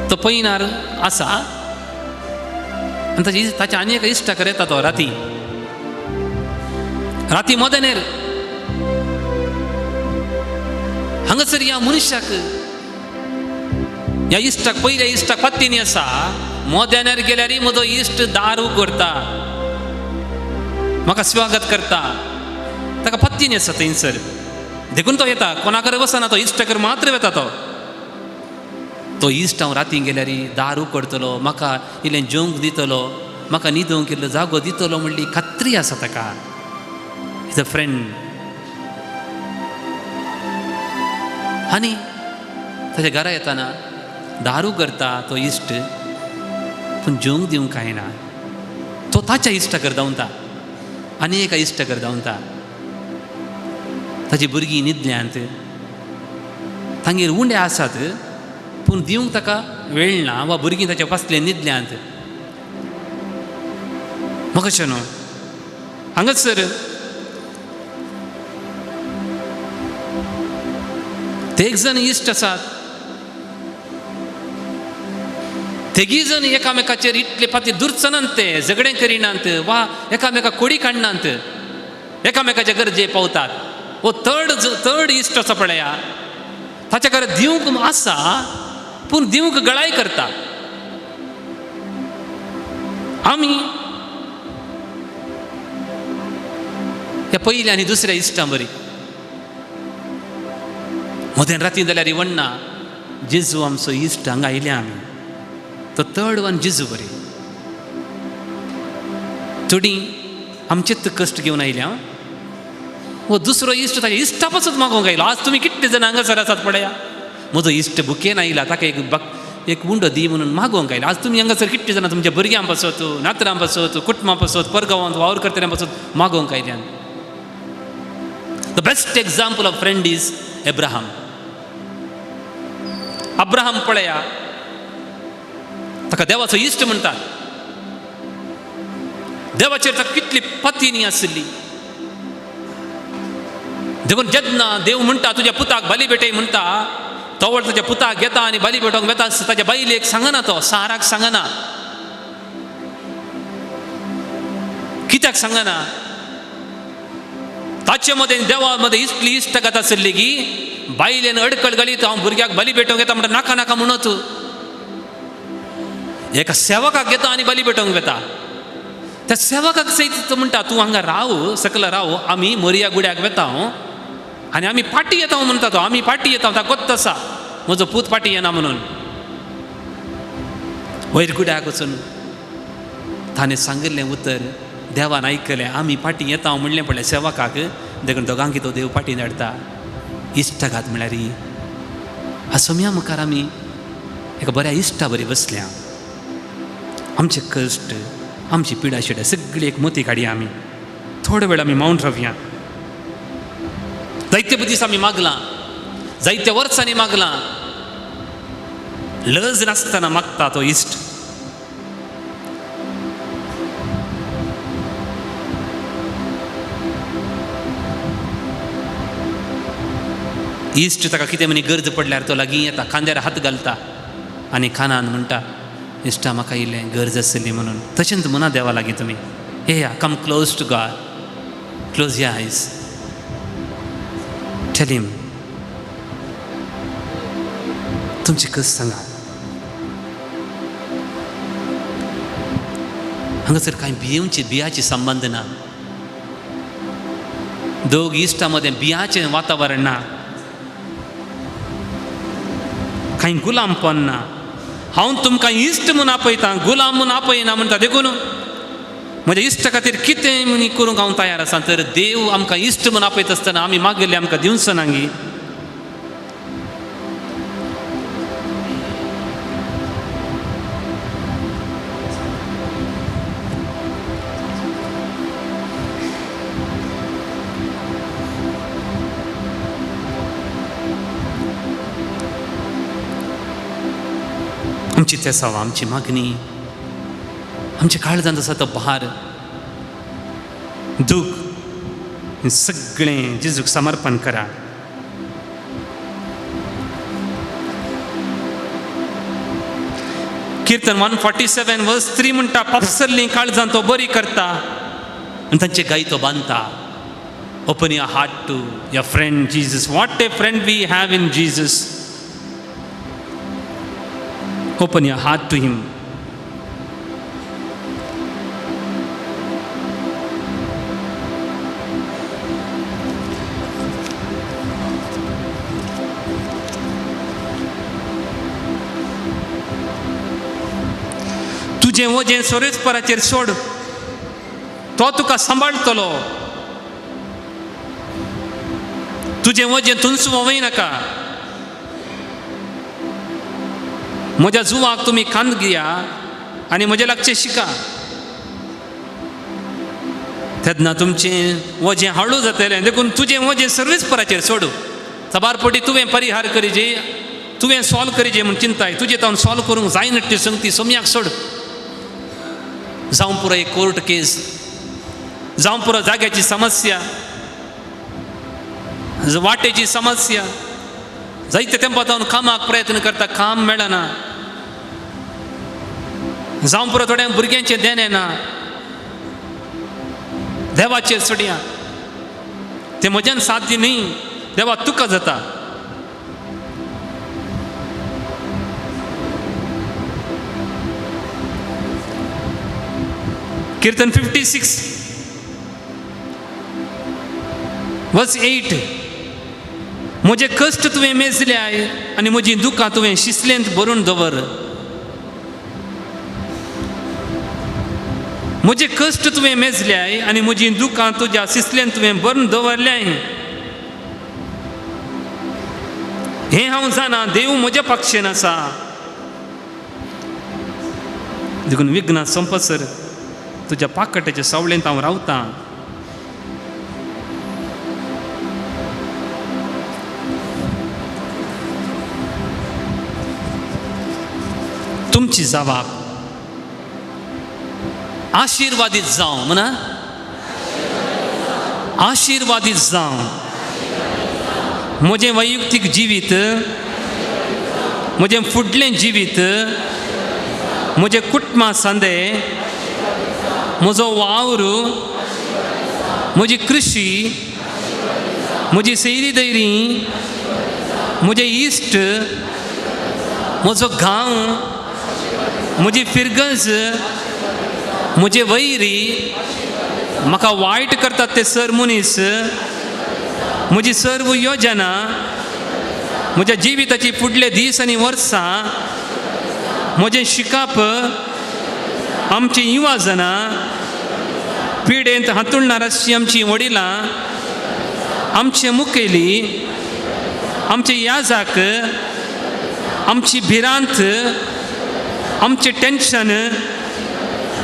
तो पयनार आसा आनी ताचे ताच्या आनी एका इश्टाक येता तो राती राती मोदेनेर. हांगासर ह्या मनशाक ह्या इश्टाक पयल्या इश्टाक पत्तीनी आसा, मोदेनेर गेल्यार म्हजो इश्ट दार उगडता, म्हाका स्वागत करता, ताका पत्तीनी आसा थंयसर, देखून तो येता, कोणाकडे वचना तो, इश्टाकर मात्र वेता तो. तो इश्ट हांव राती गेल्यार दार उकडतलो, म्हाका इल्लें जेवंक दितलो, म्हाका न्हिदोवंक इल्लो जागो दितलो म्हणली खात्री आसा ताका. Is a friend. आनी ताच्या घरा येताना दारू करता तो इश्ट, पूण जेवंक दिवंक कांय ना. तो ताच्या इश्टाकर धांवता, आनी एका इश्टाकर धांवता. ताची भुरगीं न्हिदल्यांत, तांगेर उंडे आसात, पूण दिवंक ताका वेळ ना, वा भुरगीं ताच्या पासले न्हिदल्यांत. म्हाका कशें न्हू हांगासर तेग जण इश्ट आसात, तेगी जण एकामेकाचेर इतले फाती दुरचनात, ते झगडें करिनात वा एकामेका कोडी काडनात, एकामेकाच्या गरजे पावतात. हो थर्ड थर्ड इश्ट आसा पळया, ताच्या कडेन दिवंक आसा पूण दिवंक गळाय करता. आमी ह्या पयल्या आनी दुसऱ्या इश्टां बरी मदेन राती जाल्यार वण्णा जेजू आमचो इश्ट हांगा आयल्या आमी, तो थर्ड वन जेजू बरी. थोडी आमचेच कश्ट घेवन आयल्या, हो दुसरो इश्ट ताच्या इश्टा पासून मागोवंक आयलो. आज तुमी कितले जाण हांगासर आसात पळया, म्हजो इश्ट बुकेन आयला, ताका एक उंडो दी म्हणून मागोवंक आयला. आज तुमी हांगासर कितले जाणां तुमच्या भुरग्यां पासत, नातरां पासत, कुटुंबां पासत, परगांवांत वावर करतल्यां पासत मागोवंक आयल्यान. The best example of friend is Abraham. Abraham पळया, ताका देवाचो इश्ट म्हणटात. देवाचेर ताका कितली पतीनी आशिल्ली. देखून जेन्ना देव म्हणटा तुज्या पुताक बली भेटय म्हणटा, तवळ तुज्या पुताक घेता आनी बली भेटोवंक वेता, ताच्या बायलेक सांगना, तो साराक सांगना. कित्याक सांगना? ताचे मदें देवा मदें इतली इश्टागत आशिल्ली की बायलेन अडकळ घालीत हांव भुरग्याक बली भेटोवंक येता म्हणटा, नाका नाका म्हणत एका सेवकाक घेता आनी बली भेटोवंक वेता. त्या सेवकाक सयत तो म्हणटा, तूं हांगा राव, सकला राव, आमी मोरया गुड्याक वेता आनी आमी पाटी येता म्हणटा तो. आमी पाटी येता, ताका गोत्त आसा म्हजो पूत पाटी येना म्हणून. वयर गुड्याक वचून ताणें सांगिल्लें उतर देवान आयकलें, आमी पाटी येता म्हणलें पडलें सेवकाक. देखून दोगांकी तो देव पाटी धाडटा. इश्टागात म्हळ्यार ह्या सोम्या मुखार आमी एका बऱ्या इश्टा बरी बसल्या. आमचे कश्ट, आमची पिडा शिडा सगळी एक मोती काडया आमी. थोडो वेळ आमी मावन रावया. जायते दीस आमी मागलां, जायत्या वर्सांनी मागलां, लज नासतना मागता तो इश्ट. इश्ट ताका कितें म्हणी गरज पडल्यार तो लागीं येता, खांद्यार हात घालता आनी कानान म्हणटा, इश्टा म्हाका इल्लें गरज आसली म्हणून. तशेंच म्हणा देवा लागीं तुमी, हे या, come close to God, close your eyes, tell him तुमची कस सांगा. हांगासर कांय भियेवची बियाची संबंद ना. दोग इश्टा मदें बियाचें वातावरण ना, कांय गुलामपण ना. हांव तुमकां इश्ट म्हूण आपयतां, गुलाम म्हूण आपयना म्हणटा. देखून म्हज्या इश्टा खातीर कितें म्हूण करूंक हांव तयार आसा. तर देव आमकां इश्ट म्हूण आपयता आसतना आमी मागिल्लें आमकां दिवचो ना गी? आमची तेसाव, आमची मागणी, आमच्या काळजांत आसा तो भार, दूख सगळें जेजूक समर्पण करा. किर्तन 147 वर्स 3 म्हणटा, पापसल्लीं काळजां तो बरी करता आनी तांचे गाय तो बांदता. Open your heart to your friend Jesus. What a friend we have in Jesus. Open your heart to him. तुजें वजें सोरेचपराचेर सोड, तो तुका सांबाळटलो. तुजें वजें तुंच वय नाका. म्हज्या जुवाक तुमी कांद घेया आनी म्हज्या लागचें शिका, तेन्ना तुमचें वजें हाडू जातलें. देखून तुजें वजें सर्वेस्पराचेर सोडू. साबार पटी तुवें परिहार करीजे, तुवें सॉल्व करीजे म्हूण चिंताय. तुजें तावन सॉल्व करूंक जायना ती संगती सोम्याक सोड. जावं पुरो एक कोर्ट केस, जावं पुरो जाग्याची समस्या, वाटेची समस्या. जायते तेंपा जावन कामाक प्रयत्न करता, काम मेळना. जावं पुरो थोड्या भुरग्यांचें देणें ना. देवाचेर सोडया, तें म्हज्यान साध्य न्ही, देवा तुका जाता. किर्तन 56 वर्स 8. म्हजे कश्ट तुवें मेजल्याय आनी म्हजी दुकां तुवें शिसलेंत भरून दवर. म्हजे कश्ट तुवें मेजल्याय आनी म्हजी दुकां तुज्या शिसलेंत तुवें भरून दवरल्याय. हें हांव जाणा, देव म्हज्या पक्षेन आसा. देखून विघ्नां सोंपसर तुज्या पाकट्याच्या सावळेंत हांव रावतां. तुमची जबाब आशिर्वादीत जावं म्हणा, आशिर्वादीत जावं. म्हजें वैयक्तीक जिवीत, म्हजें फुडलें जिवीत, म्हजें कुटुंबा सांदे, म्हजो वावर, म्हजी कृशी, म्हजी सैरी दैरी, म्हजे इश्ट, म्हजो गांव, म्हजी फिरगज, म्हजे वैरी, म्हाका वायट करतात ते सर मनीस, म्हजी सर्व योजना, म्हज्या जिविताची फुडले दीस आनी वर्सां, म्हजें शिकप, आमची युवा जाणां, पिडेंत हांतुळणार आसची आमची वडिलां, आमचे मुखेली, आमचे याजाक, आमची भिरांत, आमचें टेन्शन,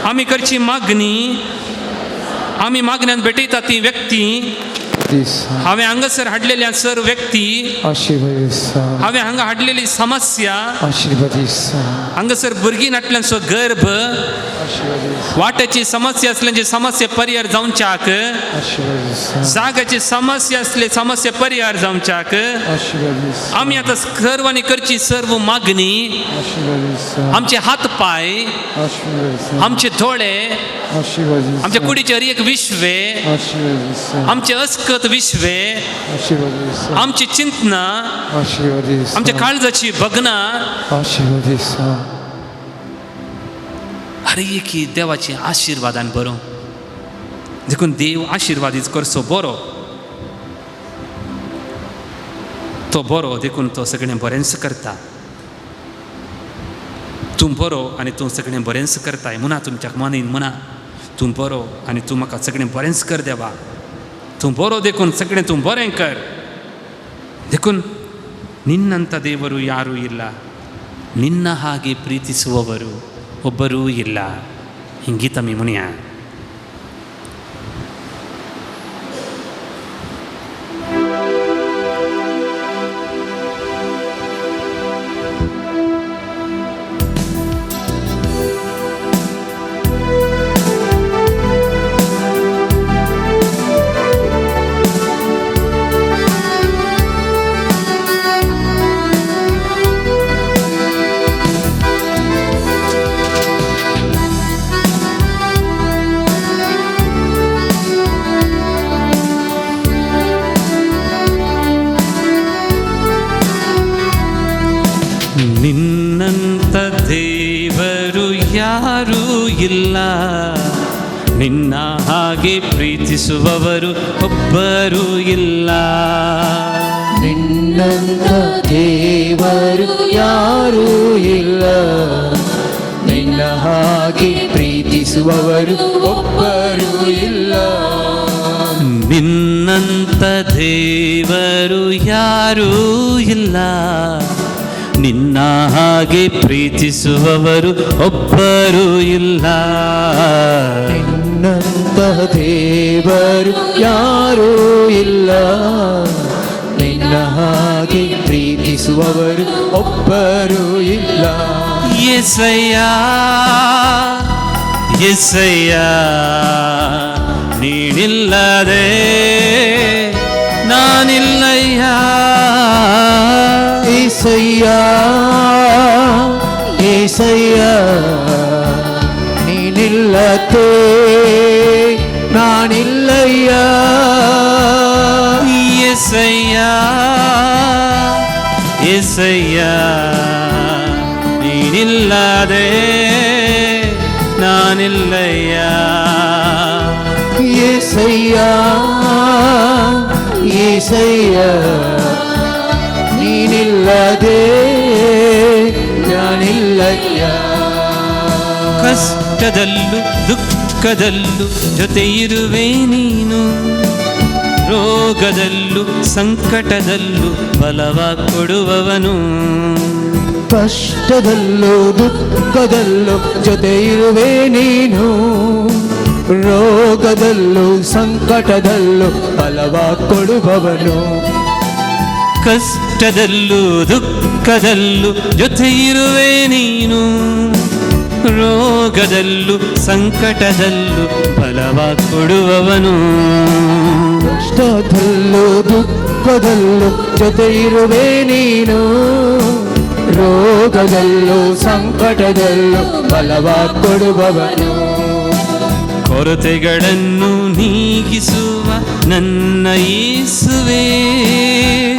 आमी करची मागणी, आमी मागण्यान भेटयता ती व्यक्ती, हांवें हांगासर हाडलेल्या सर व्यक्ती, हांवें हांगा हाडलेली समस्या, हांगासर भुरगीं नाटल्यांचो गर्भ, वाट्याची समस्या असल्याची समस्या परिहार जावच्याक, जाग्याची समस्या असले समस्या परिहार जावच्याक, आमी आतां सर्वांनी करची सर्व मागणी, आमचे हात पांय, आमचे दोळे, आमच्या कुडीचे हर एक विश्वे, आमचे अस्कत विश्वे, आमची चिंतना, आमच्या काळजाची भग्ना, हर एक देवाची आशिर्वादान बरो. देखून देव आशिर्वादीच करचो बरो, तो बरो देखून तो सगळें बरेंच करता. तूं बरो आनी तूं सगळें बरेंच करताय म्हणा, तुमच्या मनीन म्हणा, तूं बरो आनी तूं म्हाका सगळें बरेंच कर देवा, तूं बरो देखून सगळें तूं बरें कर. देखून ನಿನ್ನಂಥ ದೇವರು ಯಾರೂ ಇಲ್ಲ, ನಿನ್ನ ಹಾಗೆ ಪ್ರೀತಿಸುವವರು ಒಬ್ಬರೂ ಇಲ್ಲ. ಹಿಂಗೀತಮಿ ಮುನಿಯ. ಯಾರೂ ಇಲ್ಲ, ನಿನ್ನ ಹಾಗೆ ಪ್ರೀತಿಸುವವರು ಒಬ್ಬರೂ ಇಲ್ಲ. ನಿನ್ನಂತ ದೇವರು ಯಾರೂ ಇಲ್ಲ, ನಿನ್ನ ಹಾಗೆ ಪ್ರೀತಿಸುವವರು ಒಬ್ಬರೂ ಇಲ್ಲ. ನಿನ್ನಂತ ದೇವರು ಯಾರೂ ಇಲ್ಲ, ನಿನ್ನ ಹಾಗೆ ಪ್ರೀತಿಸುವವರು ಒಬ್ಬರೂ ಇಲ್ಲ. ನಿನ್ನಂತ ದೇವರು ಯಾರೂ ಇಲ್ಲ, ನಿನ್ನ ಹಾಗೆ ಪ್ರೀತಿಸುವವರು ಒಬ್ಬರೂ ಇಲ್ಲ. ಯೇಸಯ್ಯ ಯೇಸಯ್ಯ ನೀನಿಲ್ಲದೆ ನಾನಿಲ್ಲಯ್ಯ. ಏಸಯ್ಯ ಏಸಯ್ಯ ನೀನಿಲ್ಲದೆ ನಾನಿಲ್ಲಯ್ಯ. ಯೇಸಯ್ಯ ಯೇಸಯ್ಯ ನೀನಿಲ್ಲದೆ ನಾನಿಲ್ಲಯ್ಯ. ಏಸಯ್ಯ ಏಸಯ್ಯ ನೀನಿಲ್ಲದೆ ನಾನಿಲ್ಲಯ್ಯ. ಕಷ್ಟದಲ್ಲೂ ದುಃಖದಲ್ಲೂ ಜೊತೆ ಇರುವೆ ನೀನು, ರೋಗದಲ್ಲೂ ಸಂಕಟದಲ್ಲೂ ಬಲವ ಕೊಡುವವನು. ಕಷ್ಟದಲ್ಲೂ ದುಃಖದಲ್ಲೂ ಜೊತೆ ಇರುವೆ ನೀನು, ರೋಗದಲ್ಲೂ ಸಂಕಟದಲ್ಲೂ ಬಲವ ಕೊಡುವವನು. ಕಷ್ಟದಲ್ಲೂ ದುಃಖದಲ್ಲೂ ಜೊತೆ ಇರುವೆ ನೀನು, ರೋಗದಲ್ಲೂ ಸಂಕಟದಲ್ಲೂ ಬಲವ ಕೊಡುವವನು. ಕಷ್ಟದಲ್ಲೂ ದುಃಖದಲ್ಲೂ ಜೊತೆ ಇರುವೆ ನೀನು, ರೋಗದಲ್ಲೂ ಸಂಕಟದಲ್ಲೂ ಬಲವ ಕೊಡುವವನು. ಕೊರತೆಗಳನ್ನು ನೀಗಿಸುವ ನನ್ನ ಯೇಸುವೇ,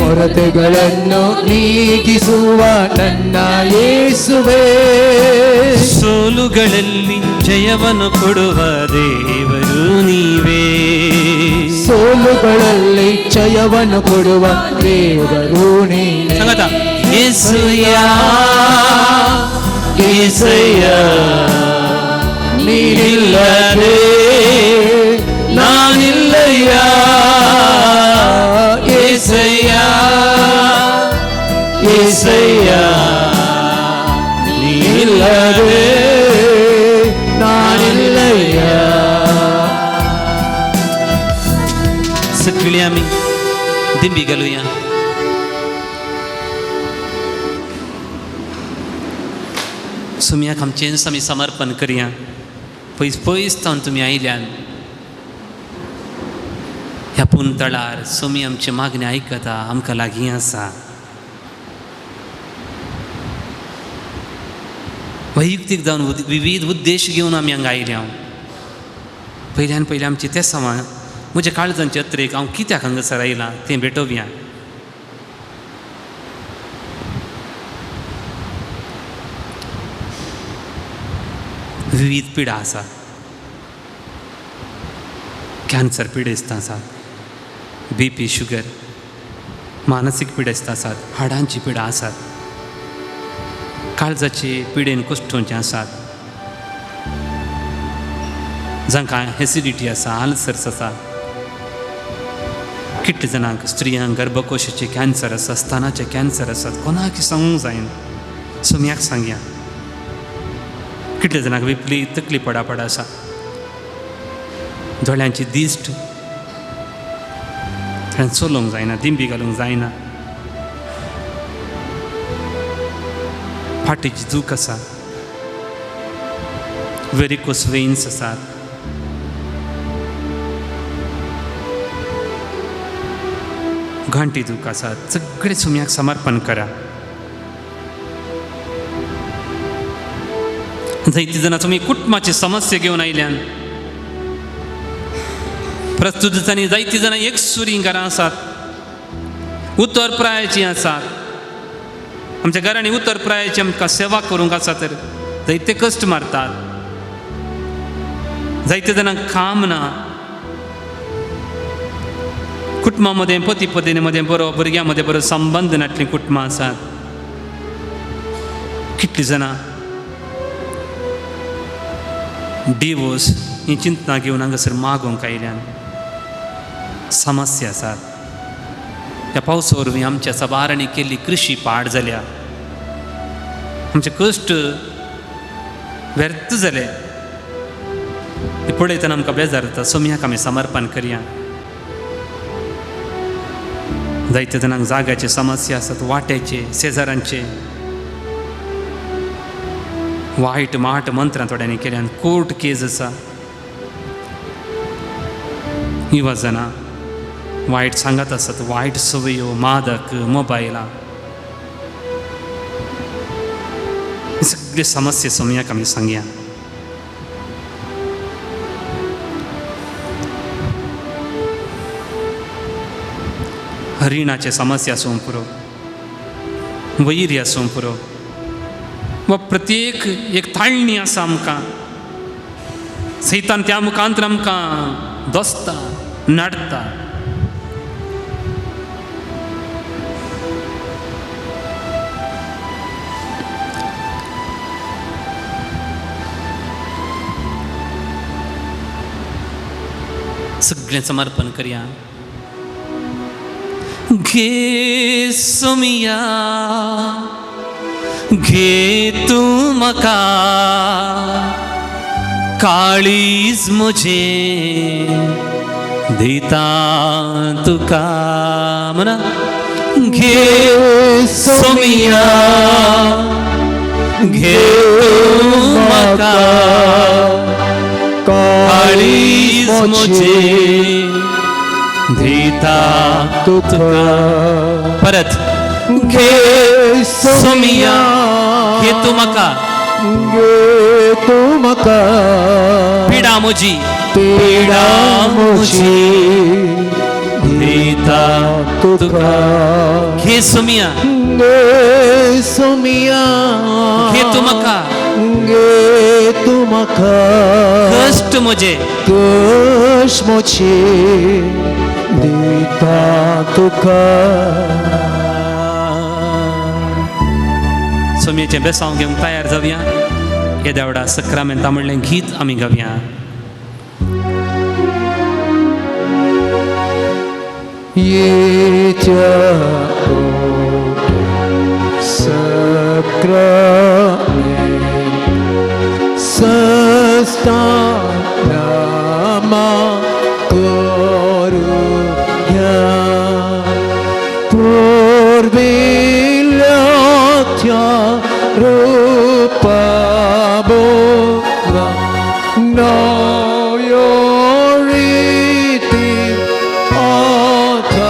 ಕೊರತೆಗಳನ್ನು ನೀಗಿಸುವ ನನ್ನ ಯೇಸುವೇ, ಸೋಲುಗಳಲ್ಲಿ ಜಯವನ್ನು ಕೊಡುವ ದೇವರು ನೀವೇ. ಸೋಲುಗಳಲ್ಲಿ ಜಯವನ್ನು ಕೊಡುವ ದೇವರು ನೀವೇ. ಸಂಗತ ಯೇಸುಯ್ಯ ಯೇಸಯ್ಯ ನೀನಿಲ್ಲದೆ ನಾನಿಲ್ಲಯ್ಯ. ಯೇಸಯ್ಯ ಯೇಸಯ್ಯ ನೀನಿಲ್ಲದೆ ನಾನಿಲ್ಲಯ್ಯ. सगळी आमी दिंबी घालुया. सुम्याक आमचेंच आमी समर्पण करया. पयस पयस तावन तुमी आयल्यान ह्या पुनतळार सोमी आमची मागणी आयकता, आमकां लागीं आसा. वैयक्तीक जावन विविध उद्देश घेवन आमी हांगा आयल्या. पयल्यान पयलीं आमची तें समा म्हज्या काळजांचे अत्रेक हांव कित्याक हांगासर आयलां तें भेटोवया. विविध पिडा आसा, कॅन्सर पिडेस्त आसात, बीपी शुगर, मानसीक पिडेस्त आसात, हाडांची पिडा आसात, काळजाचे पिडेन कुश्टोवचे आसात, जांकां एसिडिटी आसा, आल्सर्स आसा, कितले जाणांक स्त्रियांक गर्भकोशाचे कॅन्सर आसा, स्तनाचे कॅन्सर आसात, कोणाक सांगूंक जायना, सोम्याक सांगया. कितले जाणांक विपली तकली पडापड आसा, दोळ्यांची दिश्ट चलोवंक जायना, दिंबी घालूंक जायना, फाटीची दूख आसा, वेरिकोस वेन्स आसात, घांटी दूख आसात. सगळे सुम्याक समर्पण करा. जायती जाणां तुमी कुटुंबाची समस्या घेवन आयल्यान, प्रस्तुत दिसांनी जायती जाणां एकसुरी घरां आसात, उतर प्रायाची आसात. आमच्या घरांनी उतर प्रायाची आमकां सेवा करूंक आसा तर जायते कश्ट मारतात, जायते जाणांक काम ना, कुटुंबा मदें पती पत्नी मदें बरो, भुरग्यां मदें बरो संबंद नासलीं कुटुंबां आसात. कितलीं जाणां डिवोर्स ही चिंतना घेवन हांगासर मागूंक आयल्यान समस्या आसात. ह्या पावसा वरवीं आमच्या साबारांनी केल्ली कृशी पाड जाल्या, आमचे कश्ट व्यर्थ जाले. ते पळयतना आमकां बेजार जाता. सोमयाक आमी समर्पण करया. जायते जाणांक जाग्याचे समस्या आसात, वाट्याचे, शेजारांचे, वायट माट मंत्रां थोड्यांनी केल्यान, कोर्ट केस आसा. युवा जाणां वायट सांगत आसात, वायट संवयो, मादक, मोबायलां, सगळे समस्या सोमयाक आमी सांगया. रिणाचे समस्या आसूं पुरो, वैरी आसूं पुरो, वा प्रत्येक एक ताळणी आसा आमकां. सैतान त्या मुखांत आमकां दोसता, नडटा. सगळें समर्पण करया. घे सोमिया, घे तूं म्हाका, काळीज म्हजें दिता तुका. म्हणा, घे सोमिया, घे तूं म्हाका, काळीज म्हजें दिता तुका. परत, घे सोमिया, घे तूं म्हाका, घे तूं म्हाका, पिडा म्हजी, पिडा म्हजी दिता तुका. घे सोमिया, घे सोमिया, घे तूं म्हाका, घे तूं म्हाका, कश्ट म्हजे, कश्ट म्हजे दिता तुका. सोमयेचें बेसांव घेवंक तयार जावया. येद्या व्हडा सक्रामेंता म्हणलें गीत आमी गावया. येत्या सक्रामेंत सस्तानामा करुया, पुर्विल्ल्या त्या रूपा बोला नव्यो रिती आताया,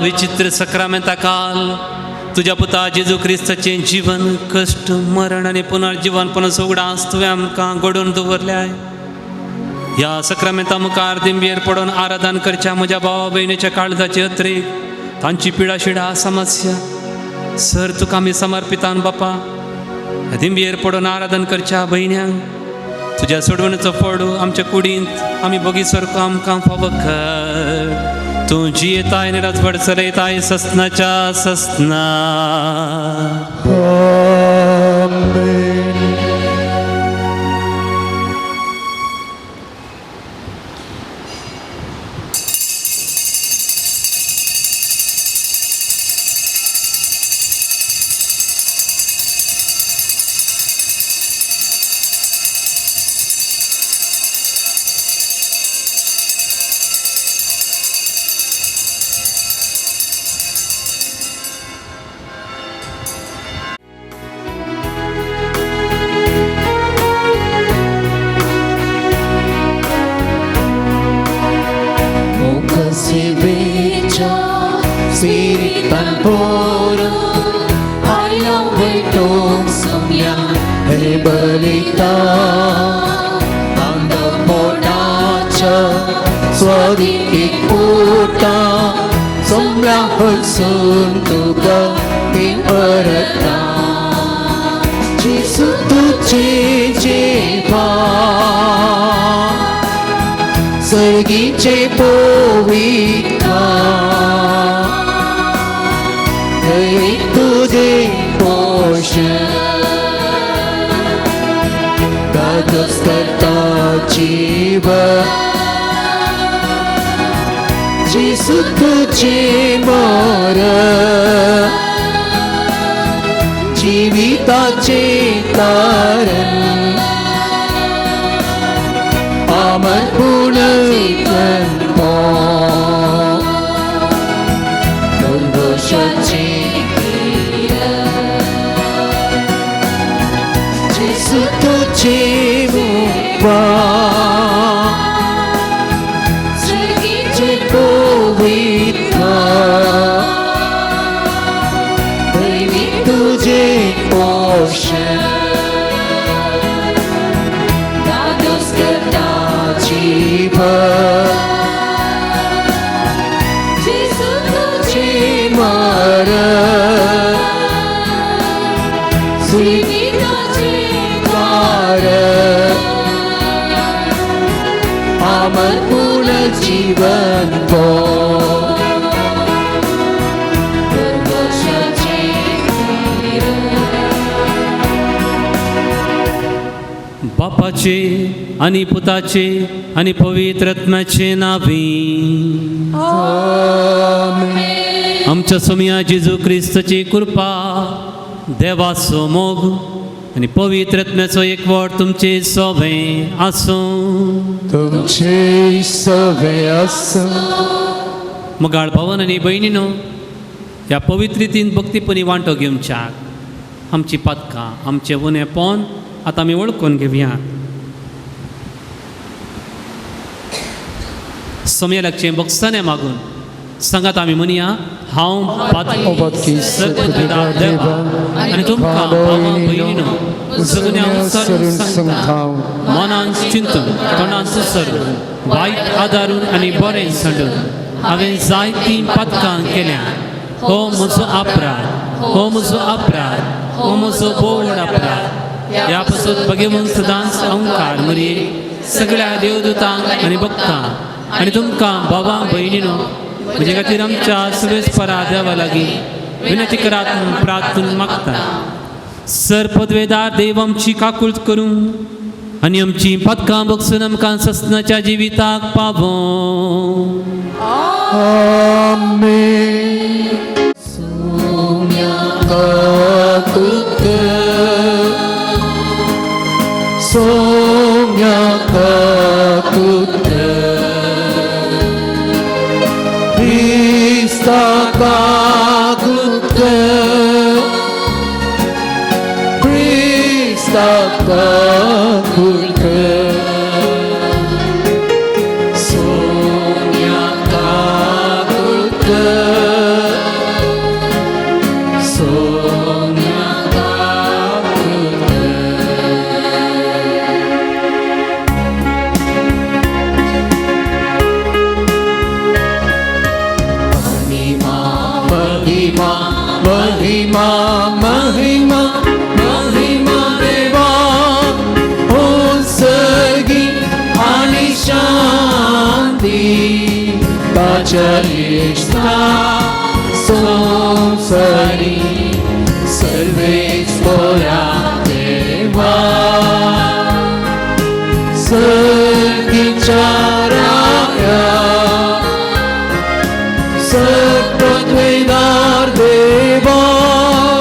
विचित्र सक्रामेंता काल तुज्या पुता जेजू क्रिस्ताचें जीवन, कश्ट, मरण आनी पुनर्जीवन पुनः उगडास तुवें आमकां घडोवन दवरल्याय. ह्या सक्रामेंता मुखार दिंबेर पडून आराधन करच्या म्हज्या भावा भयणीच्या काळजाचे अत्रेक, तांची पिडा शिडा समस्या सर तुका आमी समर्पितान बापा. ह्या दिंबेर पडून आराधन करच्या भयण्यांक तुज्या सोडवणेचो फोडू आमच्या कुडींत आमी बगीसर आमकां फावो कर. तूं जियेताय आनी राजवट चलयताय ससनाच्या ससना. आमेन. सर्गीचे पवित्र तुझे पोषण दादोस करता जीव जेसू तुझे मोर जिविताचे तारण अमर पुनर्जन्म निर्दोषाचे जेसू तुझे मुवा स्वर्गीचे पवित्र दैवी तुझे पोषण दादोस करता जीव जेसू तुझे मर जिविताचे तारण अमर पुनर्जीवन बापाचे आनी पुताचे आनी पवित्र आत्म्याचे नावी आमच्या सोमया जेजू क्रिस्तची कृपा देवाचो मोग आनी पवित्र आत्म्याचो एकवट तुमचे सोबें आसूं. तुमचे सवे आसूं. मोगाळ भावन आनी भयणीनो, ह्या पवित्र रितीन भक्तीपणी वांटो घेवच्याक आमची पातकां आमचें उणेपण आतां आमी वळखून घेवया. सोमया लागचें बक्षाने मागून सांगात आमी म्हणया, हांव पातकी सगळ्या देवा आनी तुमकां भावा भयणीनो सगळ्या सरून सांगता, मनान चिंतून तोंडान सुसरून वायट आदारून आनी बरें सांडून हांवें जायतीं पातकां केल्या. हो म्हजो अपराध, हो म्हजो अपराध, हो म्हजो बोड अपराध. ह्या पासून बगेवन सदांच अंकार मरये सगळ्या देवदूतांक आनी भक्तांक आनी तुमकां बाबा भयणीनो म्हजे खातीर आमच्या सुवेस्परा देवा लागीं विनंती करात म्हूण प्रार्थून मागता. सर पदवेदार देव आमची काकूळत करूं आनी आमची पातकां बगसून आमकां ससनाच्या जिविताक पावों. आमेन. सोम्या काकुत क्रिस्ता काकुत क्रिस्ता काकुत सोम्या काकुत सोम्या काकुत. महिमा महिमा महिमा महिमा देवा ओ आमी ताच्या इश्टा संवसारी सर्वेस्परा देवा सर्गीच्या राया सत्पदवेदार देवा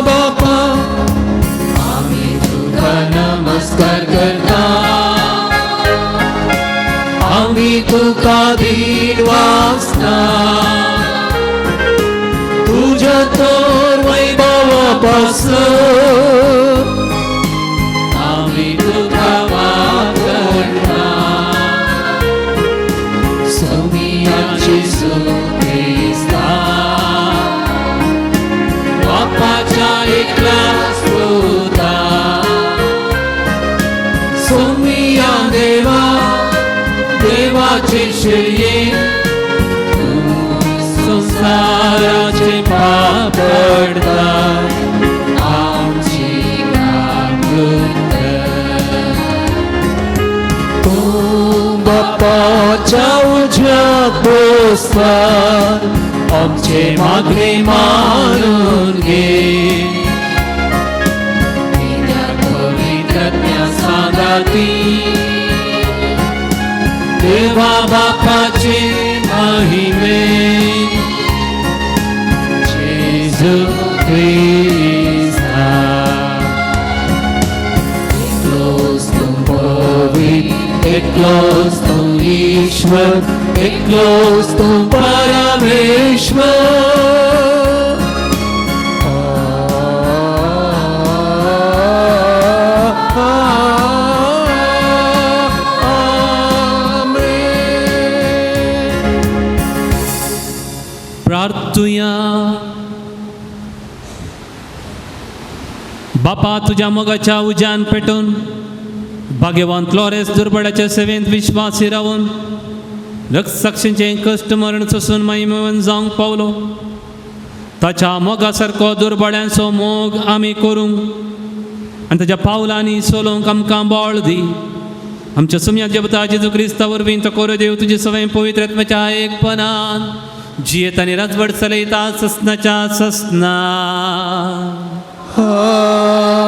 बापा आमी तुका नमस्कार करता आमी तुका दीन वासना तुज्या तर वैभवा पासून आमी तुका वाकडता सोमिया जेजू क्रिस्ता बापाच्या एकल्या स्तुता सोमिया देवा देवाचे शिरये तूं संसाराचे पाप पडता आमची काकूत तूं बापाच्या उजव्याक बसता आमचे मागणे मानून घे कित्याक पवित्रज्ञा सांगाती देवा बापाचे महिमे जेजू क्रिस्ता एकलोच तूं पवित्र एकलोच तूं ईश्वर एकलोच तूं परमेश्वर. आमेन. प्रार्थुया. बापा तुज्या मोगाच्या उज्यान पेटून भाग्यवंत फ्लॉरेस दुर्बळाच्या सेवेंत विश्वासी रावन रक्तसाक्षींचें कश्ट मरण सोसून महिमेवन जावंक पावलो. ताच्या मोगा सारको दुर्बळ्यांचो मोग आमी करूंक आनी ताच्या पावलांनी चलोवंक आमकां बळ दी. आमच्या सुम्या देवता जेजू क्रिस्ता वरवीं तो कोरो देव तुजी सवय पवित्र आत्म्याच्या एकपणान जियेत आनी राजवट चलयता ससनाच्या ससना.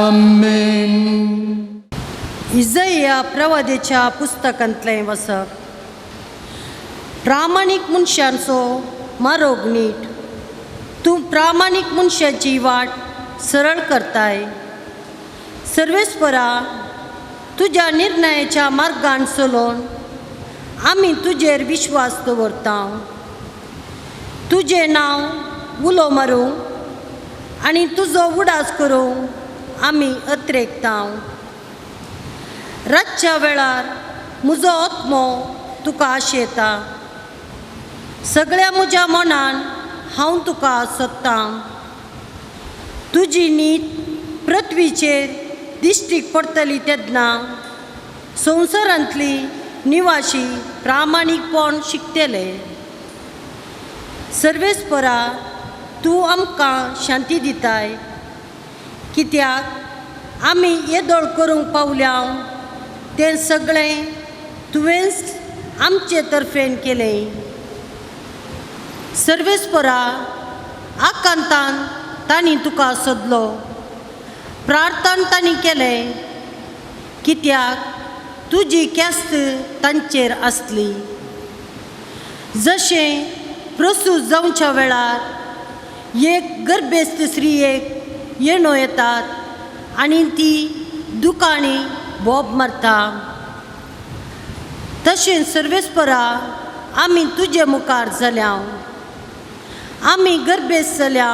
आमेन. इजया प्रवादेच्या पुस्तकांतलें वसप. प्रामाणीक मनशांचो मारोग नीट. तूं प्रामाणीक मनशाची वाट सरळ करताय. सर्वेस्परा तुज्या निर्णयाच्या मार्गान चलोवन आमी तुजेर विश्वास दवरता. तुजें नांव उलो मारूं आनी तुजो उडास करूंक आमी अत्रेकता. रातच्या वेळार म्हजो आत्मो तुका आशेता. सगळ्या म्हज्या मनान हांव तुका सोदतां. तुजी नीत पृथ्वीचेर दिश्टीक पडटली तेन्ना संवसारांतली निवाशी प्रामाणीकपण शिकतले. सर्वेस्परा तूं आमकां शांती दिताय कित्याक आमी येदोळ करूंक पावल्या तें सगळें तुवेंच आमचे तर्फेन केलें. सर्वेस्परा आकांतान तांणी तुका सोदलो. प्रार्थन तांणी केलें कित्याक तुजी केस्त तांचेर आसली. जशें प्रसूत जावच्या वेळार एक गर्भेस्त स्त्रियेक येणो येतात आनी ती दुकांनी बोब मारता तशें सर्वेस्परा आमी तुजे मुखार जाल्या. आमी गर्भेस्त जाल्या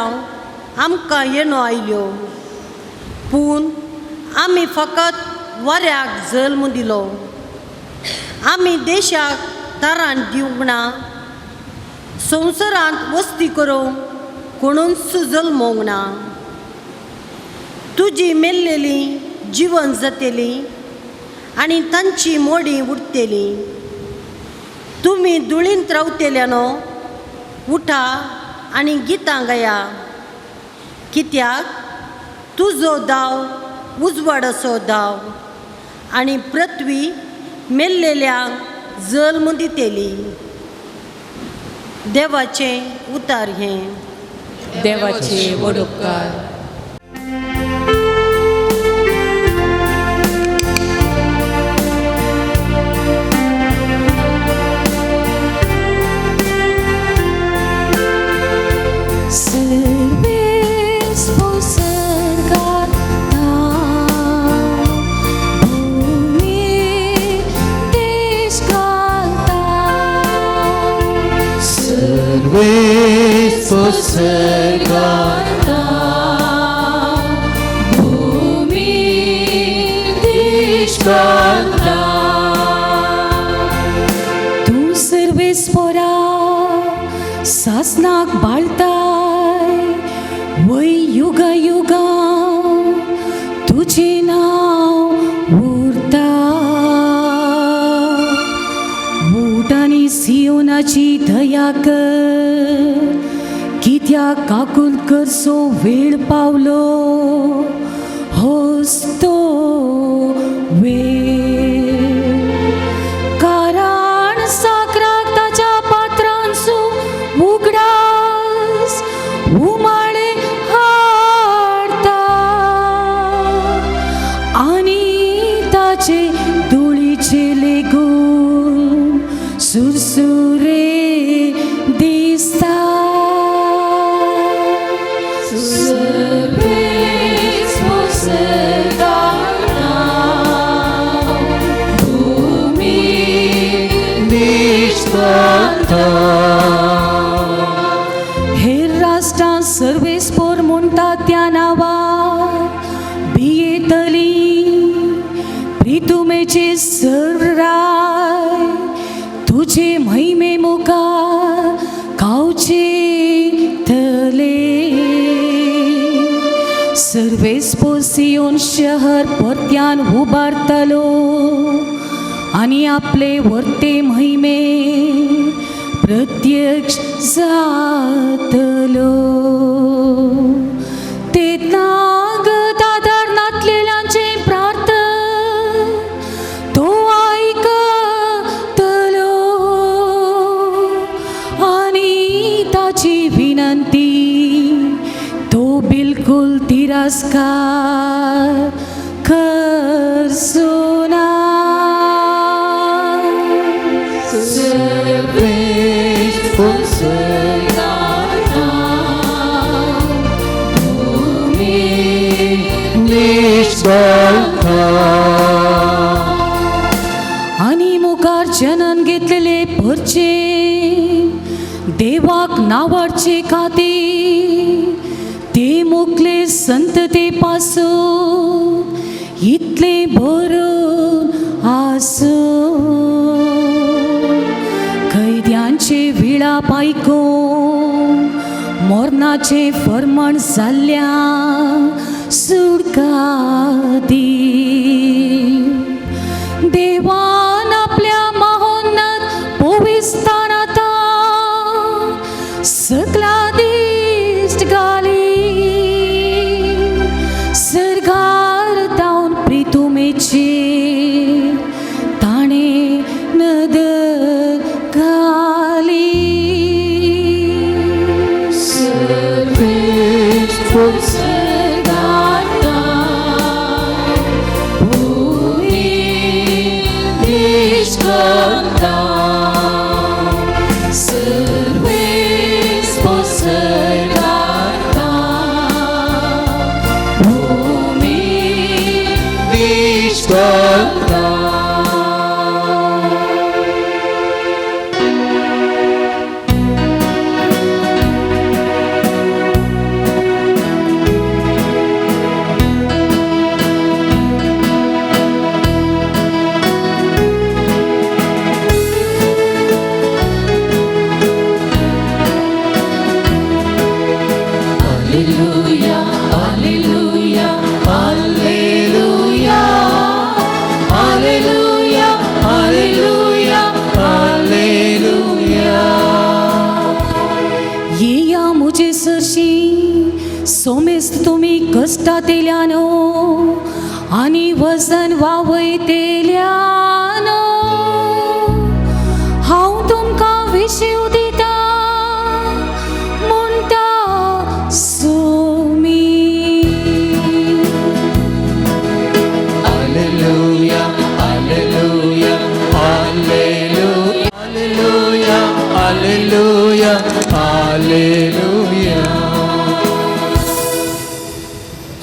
आमकां येणो आयल्यो पूण आमी फकत वाऱ्याक जल्म दिलो. आमी देशाक तारान दिवंक ना. संवसारांत वस्ती करूंक कोणूच जल्मोंक ना. तुजी मेल्लेली जिवन जातली आनी तांची मोडी उरतली. तुमी धुळींत रावतल्यानो उठा आनी गितां गाया कित्याक तुजो दाव उजवाडाचो दाव आनी पृथ्वी मेल्लेल्यांक जल्म दितली. देवाचें उतार हें. देवाचे व्हड उपकार. तूं सर्वेस्परा सासनाक बाळताय वय युगा युगा तुजें नांव उरता. वोट आनी सियोनाची दया कर, कित्याक काकूल करचो वेळ पावलो होच तो वेळ. कारण साकराक ताच्या पात्रांचो उगडास उमाळे हाडता आनी ताचे धुळीचे लेगून सुरसुरे दिसता. हेर राष्ट्रां सर्वेस्पोर म्हणटा त्या नांवार भियेतली प्रितुमेचे सर्व राय तुजे महिमे मुखार खावचे तले. सर्वेस्पोर सियोन शहर परत्यान उबारतलो आनी आपले वर्ते महिमे प्रत्यक्ष जातलो. तेन्ना गदाधर नातलेल्यांचें प्रार्थन तो आयकतलो आनी ताची विनंती तो बिलकुल तिरस्कार करचो ना. आनी मुखार जनन घेतलेले परचे देवाक नावाडचे खातीर ते मुकले संतते पासून इतले बरोवन आसूं. कैद्यांचे विळाप आयकून मरणाचें फर्माण जाल्ल्या सुटका दी. देवान आपल्या महोन्नत पविस्थानांत सगळा दिश्ट घाली सरगार तावन प्रितुमेची ताणें नदर घाली. येया म्हजे सरशी सोमेस्त तुमी कश्टांतल्यान आनी वजन वावयतेल्यान हांव तुमकां विशीव दिता. हालेलुया.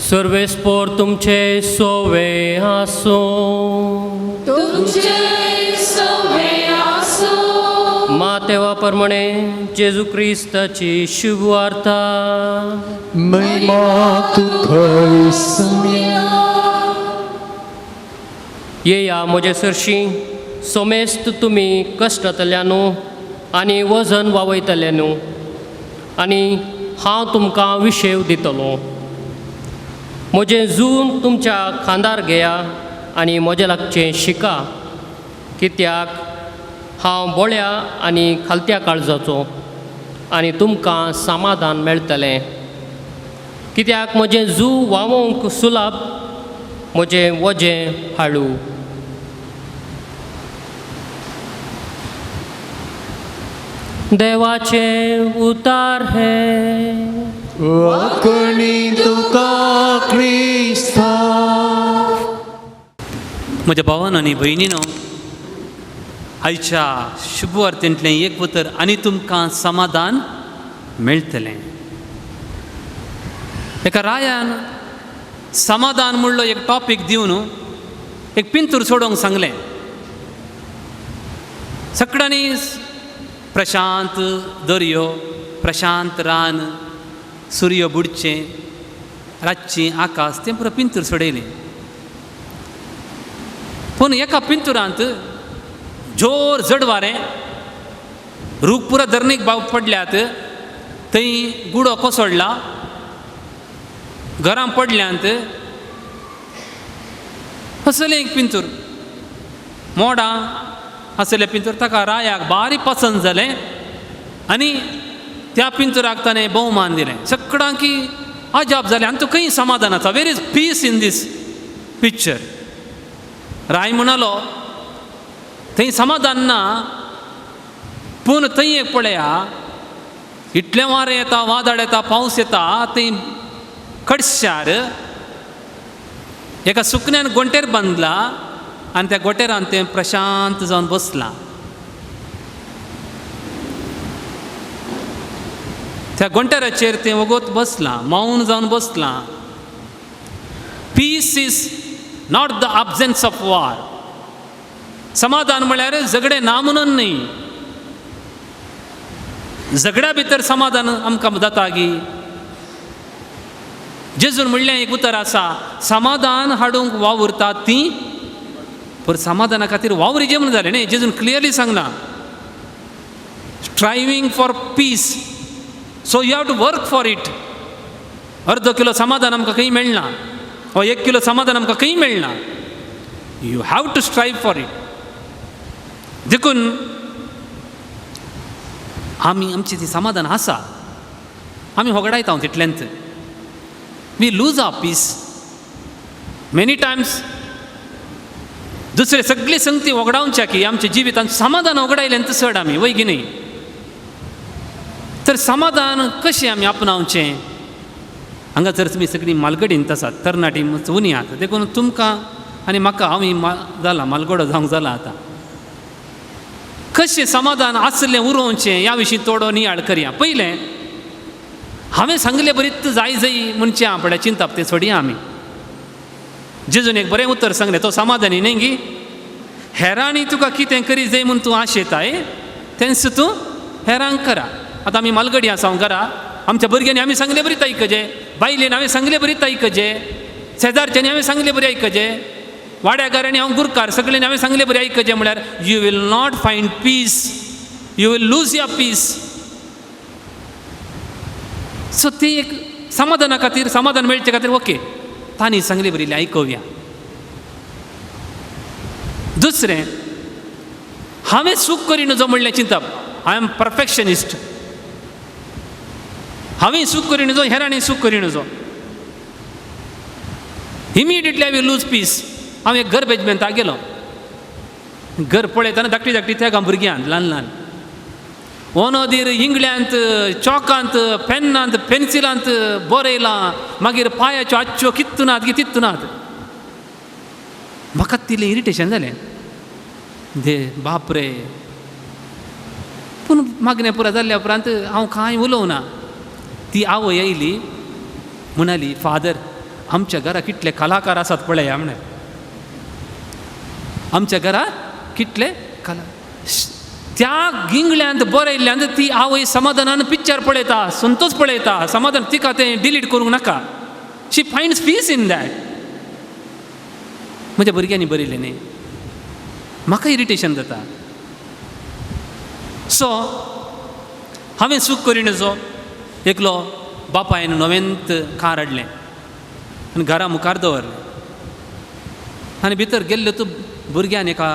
सर्वेस्पोर तुमचे सोवे आसूं. तुमचे सोवे आसूं. मातेवा प्रमाणे जेजू क्रिस्ताची शुभवार्ता. महिमा तुका इसम्या. येया म्हजे सरशी सोमेस्त तुमी कश्टांतल्यानू आनी वजन वावयतल्यानू आनी हांव तुमकां विशेव दितलो. म्हजें जून तुमच्या खांदार घेया आनी म्हजें लागचें शिका, कित्याक हांव बोळ्या आनी खालत्या काळजाचो आनी तुमकां समाधान मेळटलें. कित्याक म्हजें जू वावोवंक सुलाभ, म्हजें वजें हाडू. देवाचें उतार हें. वाकणी तुका क्रिस्ता. म्हज्या भावान आनी भयणीनो, आयच्या शुभवार्तेंतलें एक उतर आनी तुमकां समाधान मेळटलें. एका रायान समाधान म्हणलो एक टॉपीक दिवन एक पिंतूर सोडोवंक सांगलें. सगळ्यांनी प्रशांत दर्यो, प्रशांत रान, सूर्य बुडचें, रातचें आकाश तें पुरो पिंतूर सोडयलें. पूण एका पिंतुरांत जोर जड वारें, रूख पुरो धरणीक भाव पडल्यात, थंय गुडो कोसळ्ळा, घरां पडल्यांत. असलें एक पिंतूर मोडां आसलें पिंतूर ताका रायाक बारी पसंत जालें आनी त्या पिंतुराक ताणें भोवमान दिलें. सगळ्यांकी अजाप जालें आनी तो खंय समाधान आसा, where is peace in this picture. Rai म्हणालो थंय समाधान ना, पूण थंय एक पळया इतलें वारें येता, वादळ येता, पावस येता, थंय कडशार एका सुकण्यान गोंटेर बांदला आनी त्या गोटेरान तें प्रशांत जावन बसलां. त्या गोंटेराचेर तें वगत बसलां, मौन जावन बसलां. Peace is not the absence of war. समाधान म्हळ्यार झगडें ना म्हणून न्हय, झगड्या भितर समाधान आमकां जाता गी. जेजून म्हणलें एक उतर आसा, समाधान हाडूंक वावुरतात ती, पूण समाधाना खातीर वावरिजे म्हणून जालें न्ही. जेजून क्लियरली सांगलां, striving for peace, so you have to work for it. अर्द किलो समाधान आमकां खंय मेळना, वा एक किलो समाधान आमकां खंय मेळना. You have to strive for it. देखून आमी आमचें ती समाधान आसा आमी होगडायता हांव तितलेंच. We lose our peace many times. दुसरे सगळी संगती होगडावच्या की आमच्या जिवितांत समाधान होगडायलें चड आमी, वय की न्ही. तर समाधान कशें आमी आपणावचें? हांगा जर तुमी सगळीं मालगडींत आसात, तरणाटी उणी आसात, देखून तुमकां आनी म्हाका हांव जाला मालगडो जावंक जाला आतां. कशें समाधान आसलें उरोवचें ह्या विशीं थोडो नियाळ करया. पयलें हांवें सांगलें बरीच जाय जाय म्हणचें आं पळय चिंतप तें सोडया आमी. जेजून एक बरें उतर सांगलें, तो समाधानी न्ही गी, हेरांनी तुका कितें करी जाय म्हूण तूं आशेताय तेंच तूं हेरांक करा. आतां आमी मालगडी आसा घरा, आमच्या भुरग्यांनी आमी सांगले बरीच आयकजे, बायलेन हांवें सांगले बरीच आयकजे, शेजारच्यांनी हांवें सांगले बरी आयकजे, वाड्यागारांनी हांव गुरकार सगळ्यांनी हांवें सांगले बरी आयकजे म्हळ्यार you will not find peace, you will lose your peace. So ती एक समाधाना खातीर, समाधान मेळचे खातीर ओके तांणी सांगले बरी आयकुया. दुसरें, हांवें चूक करी नजो म्हणलें चिंतप, I am perfectionist, हांवें चूक करी नजो, हेरांनी चूक करी नजो. Immediately I will lose peace. हांव एक घर बेजमेंटाक गेलो, घर पळयतना धाकटी धाकटी त्या भुरग्यांत ल्हान ल्हान ओनोदीर इंगळ्यांत चॉकांत पेन्नांत पेन्सिलांत बरयलां, मागीर पांयाच्यो आच्च्यो कित्तुनात की तित्तुनात. म्हाका तितलें इरिटेशन जालें, दे बाप रे. पूण मागणें पुरा जाल्ल्या उपरांत हांव कांय उलोवना. ती आवय आयली, म्हणाली, फादर आमच्या घरा कितले कलाकार आसात पळया म्हणे, आमच्या घरा कितले कला. त्या गिंगल्यांत बरयल्ल्यान ती आवय समाधानान पिक्चर पळयता, संतोष पळयता, समाधान. तिका तें डिलीट करूंक नाका. She finds peace in that. म्हज्या भुरग्यांनी बरयलें न्ही, म्हाका इरिटेशन जाता. सो हांवें चूक करिनचो. एकलो बापायन नवेंत कार हाडलें आनी घरा मुखार दवरलें आनी भितर गेल्लो तो भुरग्यान एका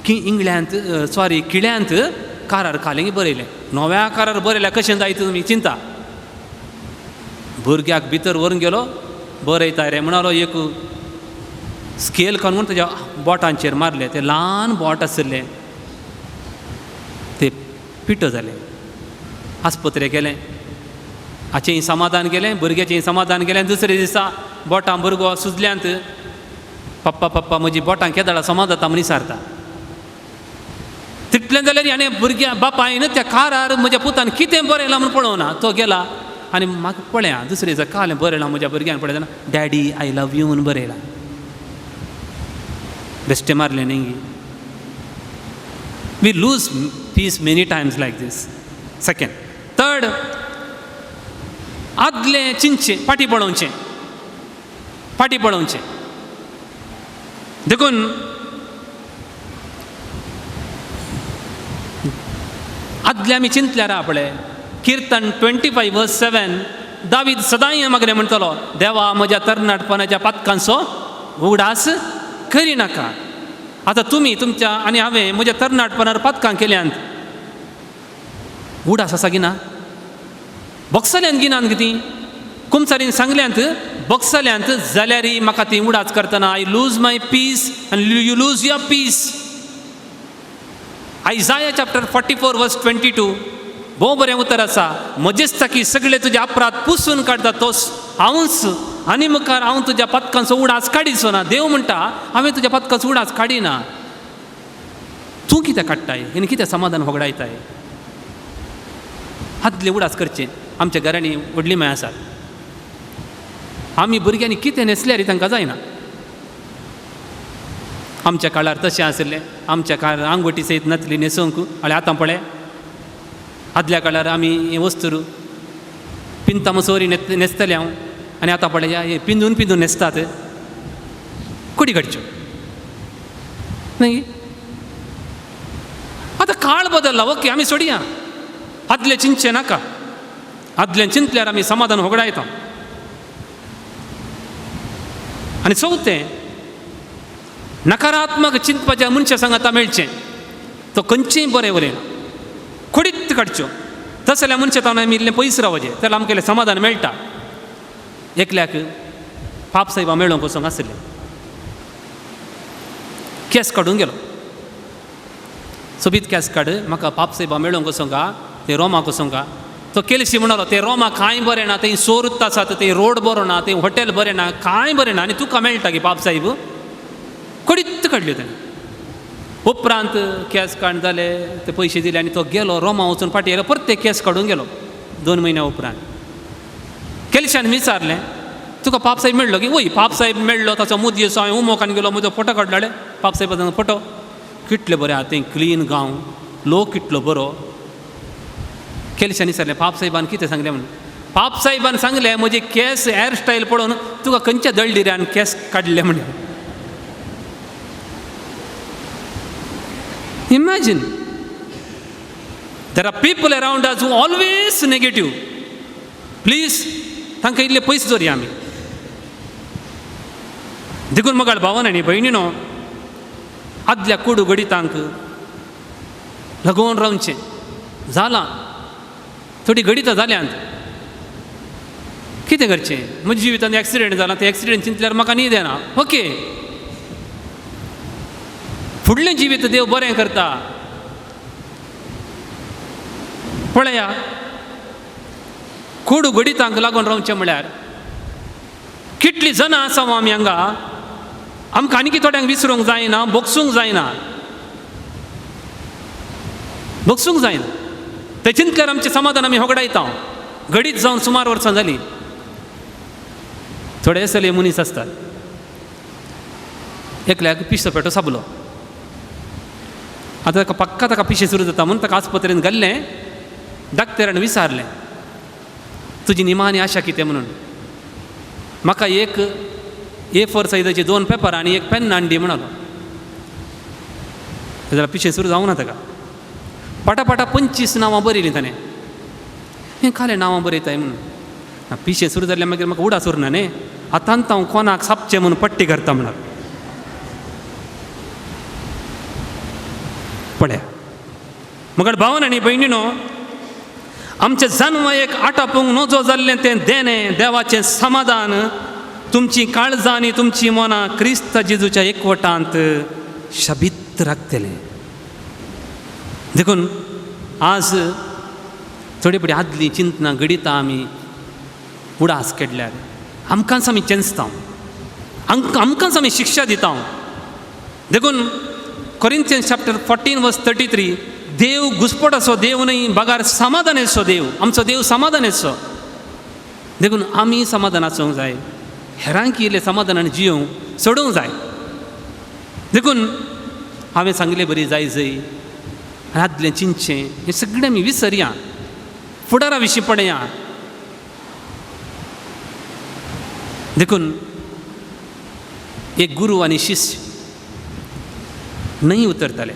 इंगळ्यांत सॉरी किळ्यांत कारार खालें बरयलें. नव्या कारार बरयल्या कशें जायत तुमी चिंता. भुरग्याक भितर व्हरून गेलो, बरयता रे म्हणालो, एक स्केल काडून ताज्या बोटांचेर मारलें. तें ल्हान बोट आशिल्लें तें पिठो जालें. आस्पत्रे गेलें, हाचेंय समाधान गेलें, भुरग्याचेंय समाधान गेलें. दुसरे दिसा बोटां भुरगो सुजल्यांत, पप्पा पप्पा म्हजी बोटां केदळा समाज जाता म्हूण विचारता. तितलें जाल्यार हाणें भुरग्या बापायन त्या कारार म्हज्या पुतान कितें बरयलां म्हूण पळोवना. तो गेला आनी म्हाका पळया दुसरे दिसा कालें बरयलां म्हज्या भुरग्यान पळयतना, डॅडी I love you म्हूण बरयलां. बेश्टें मारलें न्ही. We lose peace many times like this. Second, third, आदलें चिंतचें, फाटीं पळोवचें, फाटीं पळोवचें. देखून आदलें आमी चिंतल्यार आहा पळय, किर्तन 25:7, दावीद सदांय मागणें म्हणटलो, देवा म्हज्या तरणाटपणाच्या पातकांचो उगडास करिनाका. आतां तुमी तुमच्या आनी हांवें म्हज्या तरणाटपणार पातकां केल्यांत, उडास आसा गिना, बॉक्सल्यांत गिनान कितें कुमसारीन सांगल्यांत बॉक्सल्यांत, जाल्यार म्हाका ती उडास करतना I lose my peace आनी you lose your peace. Isaiah chapter 44:22 भोव बरें उतर आसा. म्हजेच ताकी सगळे तुजे अपराध पुसून काडटा तोच हांवूच, आनी मुखार हांव तुज्या पातकांचो उडास काडिचो ना. देव म्हणटा हांवें तुज्या पातकांचो उडास काडिना, तूं कितें काडटाय आनी कितें समाधान होगडायताय. आदले उडास करचें. आमच्या घरांनी व्हडली माय आसात, आमी भुरग्यांनी कितें न्हेसल्यार तांकां जायना. आमच्या काळार तशें आशिल्लें, आमच्या काळार आंगवटी सयत नातली न्हेसूंक. आनी आतां पळय आदल्या काळार आमी हें वस्तूर पिंता मसोरी न्हेसतलें हांव, आनी आतां पळय हे पिंदून पिंदून न्हेसतात, कुडी काडच्यो न्ही. आतां काळ बदल्ला, ओके आमी सोडया, आदलें चिंतचें नाका. आदलें चिंतल्यार आमी समाधान होगडायता. आनी चवथें, नकारात्मक चिंतपाच्या मनशा सांगाता मेळचें, तो खंयचेंय बरें उलयना, खोडीत काडच्यो. तशें जाल्यार मनशा तावन आमी इल्लें पयस रावचें, जाल्यार आमकां इल्लें समाधान मेळटा. एकल्याक पाप साहेबा मेळोवंक वचोंक आसलें, केस काडूंक गेलो, सोबीत केस काड, म्हाका पाप साहेबा मेळोवंक वचोंक ते रोमाक वचोंक. तो केलशी म्हणलो, ते रोमा कांय बरें ना, थंय सोर आसात, थंय रोड बरो ना, थंय हॉटेल बरें ना, कांय बरें ना, आनी तुका मेळटा की पाप साहेब. कडीत काडल्यो तेणें. उपरांत केस काड जाले, ते पयशे दिले आनी तो गेलो रोमा वचून. फाटीं येयलो, परत ते केस काडून गेलो 2 म्हयन्या उपरांत. केलशान विचारलें, तुका पाप साहेब मेळ्ळो की? वय पाप साहेब मेळ्ळो, ताचो मुदयेचो हांवें उमोकान गेलो, म्हजो फोटो काडलो. पाप साहेबाचो फोटो कितले बरें आहा, थंय क्लीन गांव, लोक कितलो बरो. केलशान विचारलें, पाप साहेबान कितें सांगलें म्हणून? पाप साहेबान सांगलें, म्हजे केस हेअर स्टायल पळोवन तुका खंयच्या दळडिऱ्यान केस काडले म्हणून. Imagine, there are people around us who always negative. Please, तांकां इल्ले पयस दवरया आमी. देखून मगाळ भावन आनी भयणीनो, आदल्या कुडू घडितांक लागून रावचें. जालां थोडी घडितां जाल्यांत, कितें करचें? म्हज्या जिवितांत एक्सिडेंट जाला, तें एक्सिडेंट चिंतल्यार म्हाका न्हीद येना. ओके, फुडलें जिवीत देव बरें करता. पळया, कुडू घडितांक लागून रावचें म्हळ्यार कितलीं जाणां आसा आमी हांगा, आमकां आनीक थोड्यांक विसरूंक जायना, भोगसूंक जायना, भोगसूंक जायना. ते चिंतल्यार आमचें समाधान आमी होगडायता. घडीत जावन सुमार वर्सां जालीं. थोडे असले मनीस आसतात, एकल्याक पिसो पेटो साबलो, आतां ताका पक्का ताका पिशें सुरू जाता म्हूण ताका आस्पत्रेन घाल्लें. डाक्टरान विचारलें, तुजी निमाणी आशा कितें म्हणून. म्हाका एक A4 सायजाचे 2 पेपर आनी एक पेन हाडली म्हणालो. जाल्यार पिशें सुरू जावना ताका. पाटापाटा 25 नांवां बरयलीं ताणें. हें खालें नांवां बरयताय म्हणून. पिशें सुरू जाल्यार मागीर म्हाका उडास उरना न्ही, आतां हांव कोणाक सापचें म्हणून पट्टी करता म्हणाल. पळया मगड भावन आनी भयणीनो, आमचें जन्म एक आटापूंक नजो जाल्लें तें देणें देवाचें समाधान तुमची काळजां आनी तुमची मनां क्रिस्त जेजूच्या एकवटांत शबीत राखतलें. देखून आज थोडी फुडें आदलीं चिंतनां घडितां आमी उडास केडल्यार आमकांच आमी चेंचता, आमकांच आमी शिक्षा दिता. देखून Corinthians chapter 14 verse 33, देव घुसपटाचो देव न्हय, बगार समाधानाचो देव. आमचो देव समाधानाचो. देखून आमी समाधान आसूंक जाय, हेरांक इल्लें समाधानान जियोवंक सोडूंक जाय. देखून हांवें सांगलें बरी जाय जय आदलें चिंतचें हें सगळें आमी विसरया, फुडारा विशीं पळया. देखून एक गुरू आनी शिष्य न्हंय उतरताले.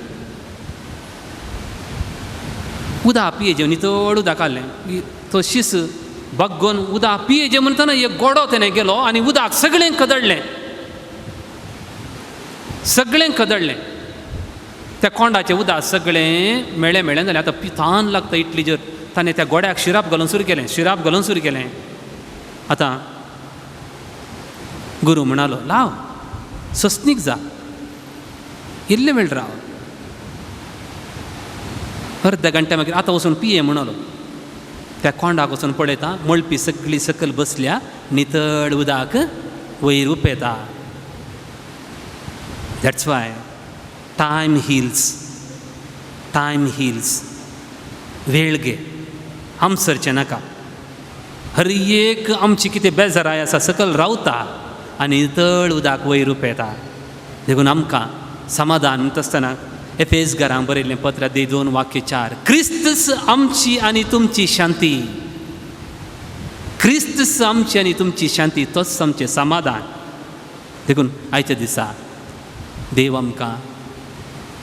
उदक पियेजें नितळ उदक काडलें. तो शीस बग्गोन उदक पियेजें म्हणटना एक गोडो तेणें गेलो आनी उदक सगळें कदडलें, सगळें कदडलें. त्या कोंडाचें उदक सगळें मेळ्ळें मेळ्ळें जालें. आतां तान लागता इतली जर ताणें त्या गोड्याक शिराप घालून सुरू केलें, शिराप घालून सुरू केलें. आतां गुरू म्हणालो, लाव सस्नीक जा, इल्लें वेळ राव. अर्द्या घंट्या मागीर आतां वचून पिये म्हणालो. त्या कोंडाक वचून पळयता, मळपी सगळी सकयल बसल्या, नितळ उदक वयर उपेता. That's why time heals, time heals. वेळ घे, आमसरचें नाका. हर एक आमची कितें बेजाराय आसा सकयल रावता आनी नितळ उदक वयर उपेता. देखून आमकां समाधान म्हणटा आसतना एफेस घरांक बरयल्लें पत्र 2:4, क्रिस्तस आमची आनी तुमची शांती. क्रिस्तस आमची आनी तुमची शांती, तोच आमचें समाधान. देखून आयच्या दिसा देव आमकां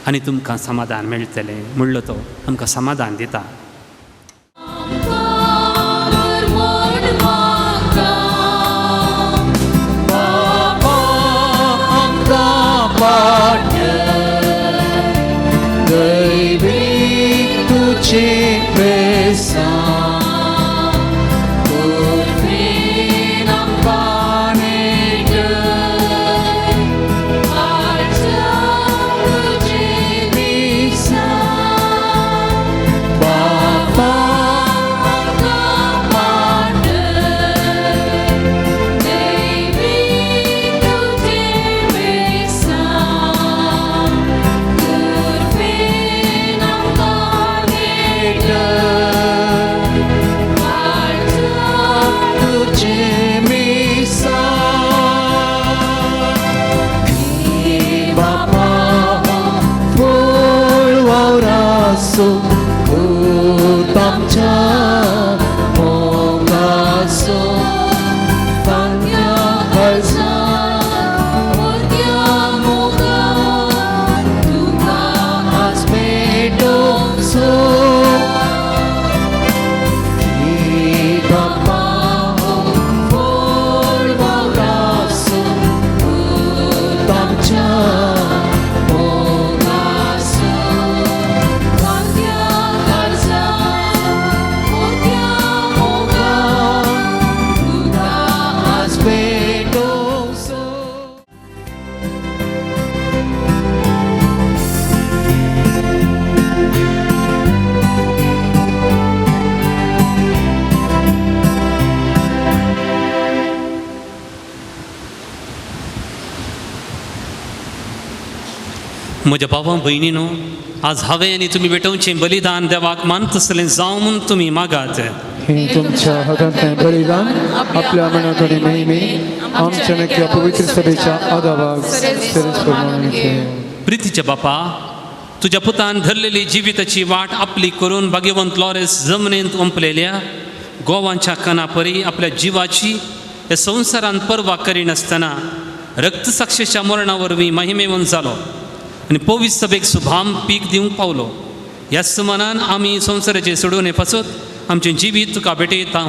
आनी तुमकां समाधान मेळटलें म्हणलो तो आमकां समाधान दिता. Oh, म्हज्या भावा भयणीनो, आज हांवें आनी तुमी भेटोवचें बलिदान देवाक मानतसलें जावं म्हूण तुमी मागात. हे तुमच्या हातांतलें बलिदान आपल्या मनाकडे नेहमी आमच्या नक्या पवित्र सभेच्या आदाबाक सरस प्रमाण. प्रितीच्या बापा, तुज्या पुतान धरलेली जिविताची वाट आपली करून भाग्यवंत लॉरेस जमनींत ओंपलेल्या गोवांच्या कानापरी आपल्या जिवाची ह्या संवसारान पर्वा करिनासतना रक्तसाक्षेच्या मरणा वरवीं महिमेवन जालो आनी पवित्र सभेक सुभाम पीक दिवंक पावलो. ह्या सुमानान आमी संवसाराचे सोडून पासत आमचें जिवीत तुका भेटयता.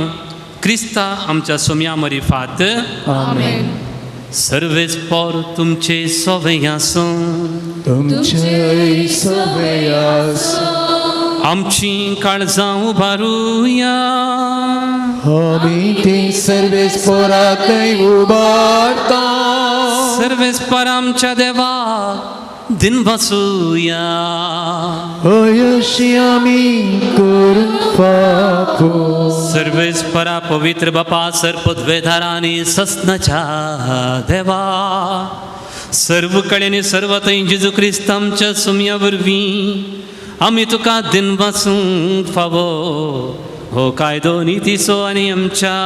क्रिस्ता आमच्या सोम्या मरिफात. आमेन. सर्वेस पोर तुमचे सोवे आसूं. तुमचे सवे आसूं. आमची काळजां उबारुया. आमी ती सर्वेस पोरातय उबारता. सर्वेस पोर आमच्या देवा दिन बसूया. अयशी आमी करूंक फापो. सर्वेस परा पवित्र बापा सर्पद्वेधारांनी ससनाच्या देवा, सर्व कडेन सर्व थंय जेजू क्रिस्त आमच्या सुम्या वरवीं आमी तुका दिन बसूंक फावो हो कायदो नितीचो आनी आमच्या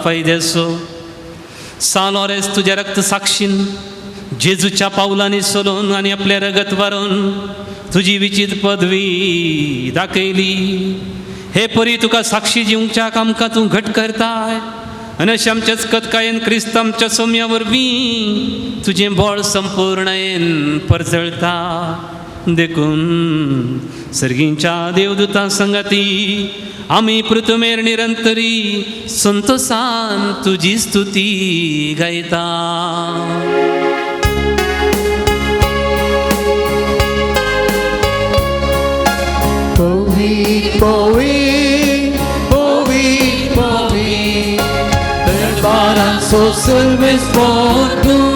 फायद्याचो. सान लॉरेस तुज्या रक्त साक्षीन जेजूच्या पावलांनी सोलून आनी आपलें रगत वारोवन तुजी विचित पदवी दाखयली. हे परी तुका साक्षी दिवच्याक आमकां तूं घट करताय आनी अशें आमच्याच कतकायेन क्रिस्त आमच्या सोम्या वरवीं तुजें बळ संपूर्णयेन परजळता. देखून सर्गींच्या देवदूतां संगाती आमी पृथुमेर निरंतरी संतोसान तुजी स्तुती गायता. पवी पवी पवी पवी दरबारांचो सर्वेस पोर तूं.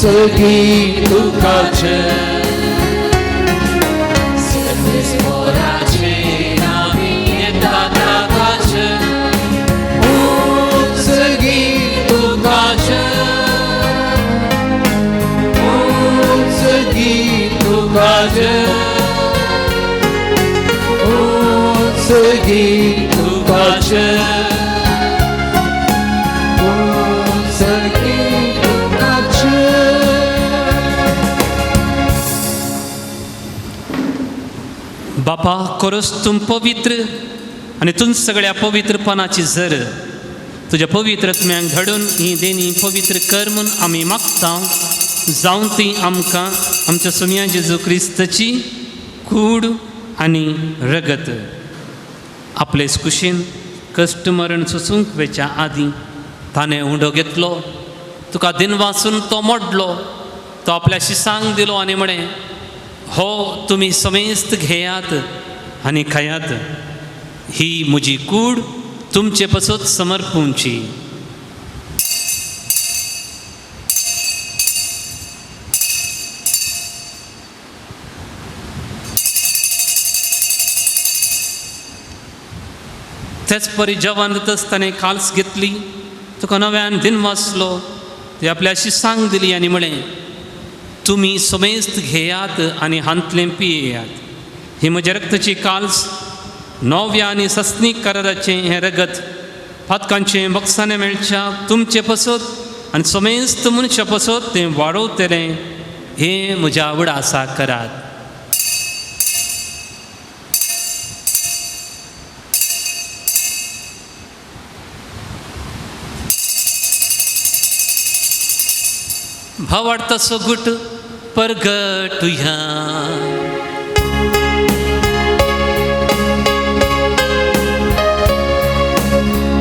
सगी तुकाचे सर्वेस पोराचे नावी येता ताकाचे. सगी तुकाचे सगी तुकाचे सगी तुकाचे सगी तुकाचे. बापा कोरस तूं पवित्र आनी तूं सगळ्या पवित्रपणाची जर तुज्या पवित्र आत्म्यांक धाडून ही देणी पवित्र कर म्हूण आमी मागता. जावं ती आमकां आमच्या सोम्या जेजू क्रिस्ताची कूड आनी रगत. आपले कुशीन कश्ट मरण सोसूंक वेच्या आदीं ताणें उंडो घेतलो, तुका दिन वाचून तो मोडलो, तो आपल्या शिसांक दिलो आनी म्हळें, हो तुमी समेस्त घेयात आनी खायात, ही म्हजी कूड तुमचे पसत समर्पूंची. तेच परी जेवण दितच ताणें काल्स घेतली, तुका नव्यान दिन वाचलो, ती आपल्या शिसांक दिली आनी म्हळें, तुमी समेस्त घेयात आनी हांतलें पियेयात, ही म्हज्या रक्ताची काल्स नव्या आनी सस्नीक कराराचें हें रगत पातकांचें बक्षाणें मेळच्या तुमचे पसत आनी समेस्त मनशा पसत तें वाडोवतलें, हें म्हज्या आवड आसा करात. भावार्थाचो गुट परगटुया.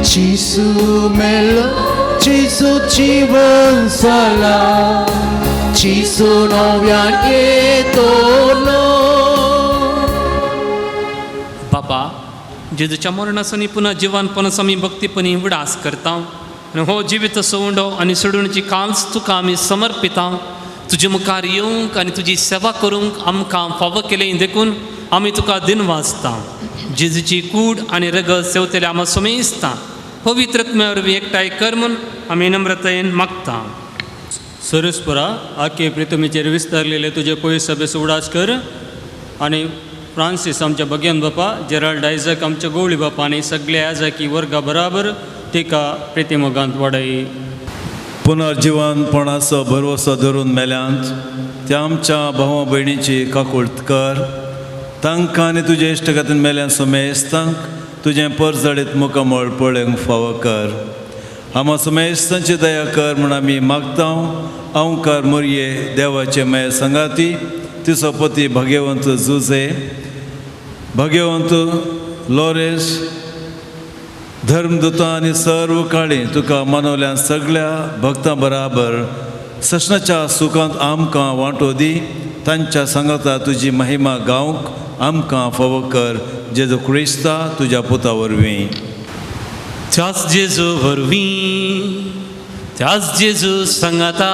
जिसू मेलो, जिसू जीवन जाला, जिसू नव्यान येतलो. बाबा जेजूच्या मरणासनी पुन्हा जिवानपणाचो आमी भक्तीपणी उडास करता आनी हो जिवीत सवंडो आनी सोडवणीची कांच तुका आमी समर्पिता. तुजे मुखार येवंक आनी तुजी सेवा करूंक आमकां फावो केलें देखून आमी तुका दिनवासता. जेजूची कूड आनी रगत सेवतले आमा समेस्ता पवित्र आत्म्या वरवीं एकठांय कर म्हूण आमी नम्रतायेन मागता. सरस्परा आखे प्रितमीचेर विस्तारलेले तुजे पयस सभेचो उडास कर आनी फ्रांसीस आमच्या भग्यान बापा, जेराल्ड आयजक आमच्या गोवळी बापा आनी सगळे आजाकी वर्गा बराबर तिका प्रितिमोगांत वाडय. पुनर्जिवनपणाचो भरवसो धरून मेल्यांत त्या आमच्या भावा भयणीची काकूळत कर. तांकां आनी तुजे इश्टगातीन मेल्यान समेस्तांक तुजें परजळीत मुखामळ पळोवंक फावो कर. आमा समेस्तांची दया कर म्हूण आमी मागता. अंवकार मोरये देवाचे मये संगाती तिचो पती भाग्यवंत जुजे, भाग्यवंत लोरेस, धर्मदूतां आनी सर्व काळी तुका मनवल्या सगळ्या भक्तां बराबर ससनाच्या सुखांत आमकां वांटो दी. तांच्या सांगाता तुजी महिमा गावंक आमकां फावो कर. जेजू क्रिस्ता तुज्या पुता वरवीं. त्याच जेजू वरवीं, त्याच जेजू सांगाता,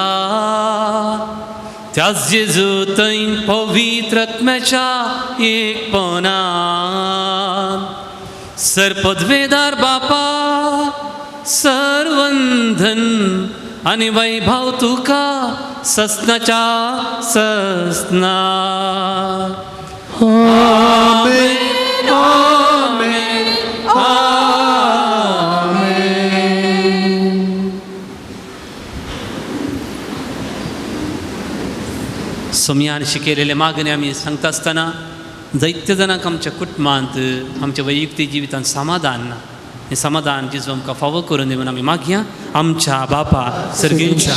त्याच जेजू थंय पवित्र आत्म्याच्या एकपणान सरपदवेदार बापा सर्वंधन आनी वैभव तुका ससनाच्या ससना. आमेन, आमेन, आमेन. सोमयान शिकयलेले मागणे आमी सांगता आसतना जायते जाणांक आमच्या कुटुंबांत आमच्या वैयक्तीक जिवितांत समाधान ना. हें समाधान जेजू आमकां फावो करून दी म्हूण आमी मागया. आमच्या बापा सर्गींच्या,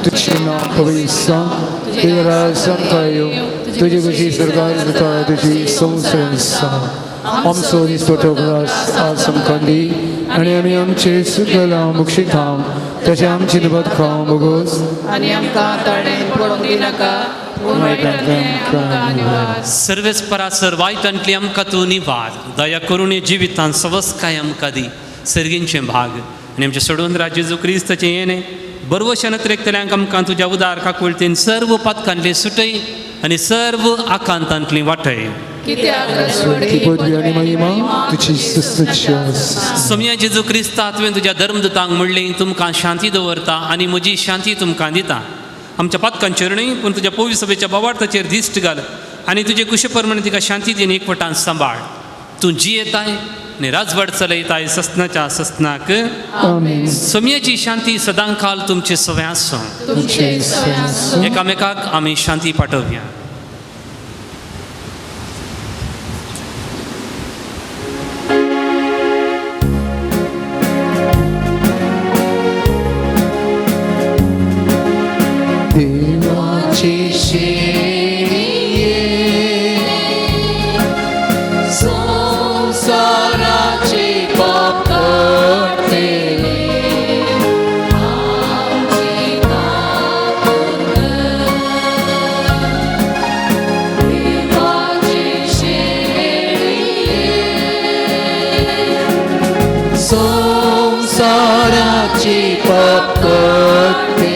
तुझे नाव पवित्र जावं, तुजें राज आमकां येवं, तुजी खुशी स्वर्गार जाता तुजी संवसारांत जावं. आमचो दिसपट्टो ग्रास आज आमकां दी आनी आमी आमचे सुकलां मुक्षितां तशें आमची दुबत खावं बोगोस आनी आमकां ताणें पडोवंक दिनाका, पूण वायटांतल्यान आमकां निवार. सर्वेस्परा सर वायटांतली आमकां तूं निवार. दया करून जिवितांत सवस्काय आमकां दी. सर्गींचें भाग आनी आमच्या सोडून राज जेजू क्रिस्ताचें येणें बरवशान त्रेकतल्यांक आमकां तुज्या उदार काकुळतीन सर्व पातकांतली सुटय आनी सर्व आकांतांतली वाटय. कित्याक ती पदवी आनी महिमा तुजी ससची आसा. सोमया जेजू क्रिस्ता तुवें तुज्या धर्मदूतांक म्हणलें तुमकां शांती दवरता आनी म्हजी शांती तुमकां दिता. आमच्या पातकांचेर न्हय पूण तुज्या पवित्र सभेच्या बावार्थाचेर दिश्ट घाल आनी तुजे कुशे प्रमाणे तिका शांती दीन एकवटान सांबाळ. तूं जियेताय आनी राजवट चलयताय ससनाच्या ससनाक. आमेन. सोमयाची शांती सदांकाल तुमचे सवय आसूं. तुमचे सवय आसूं. एकामेकाक आमी शांती पाठोवया. देवाची शेळये संसाराचे पाप काडटले, आमची काकूळ कर. देवाची शेळये संसाराची पाप काडटले,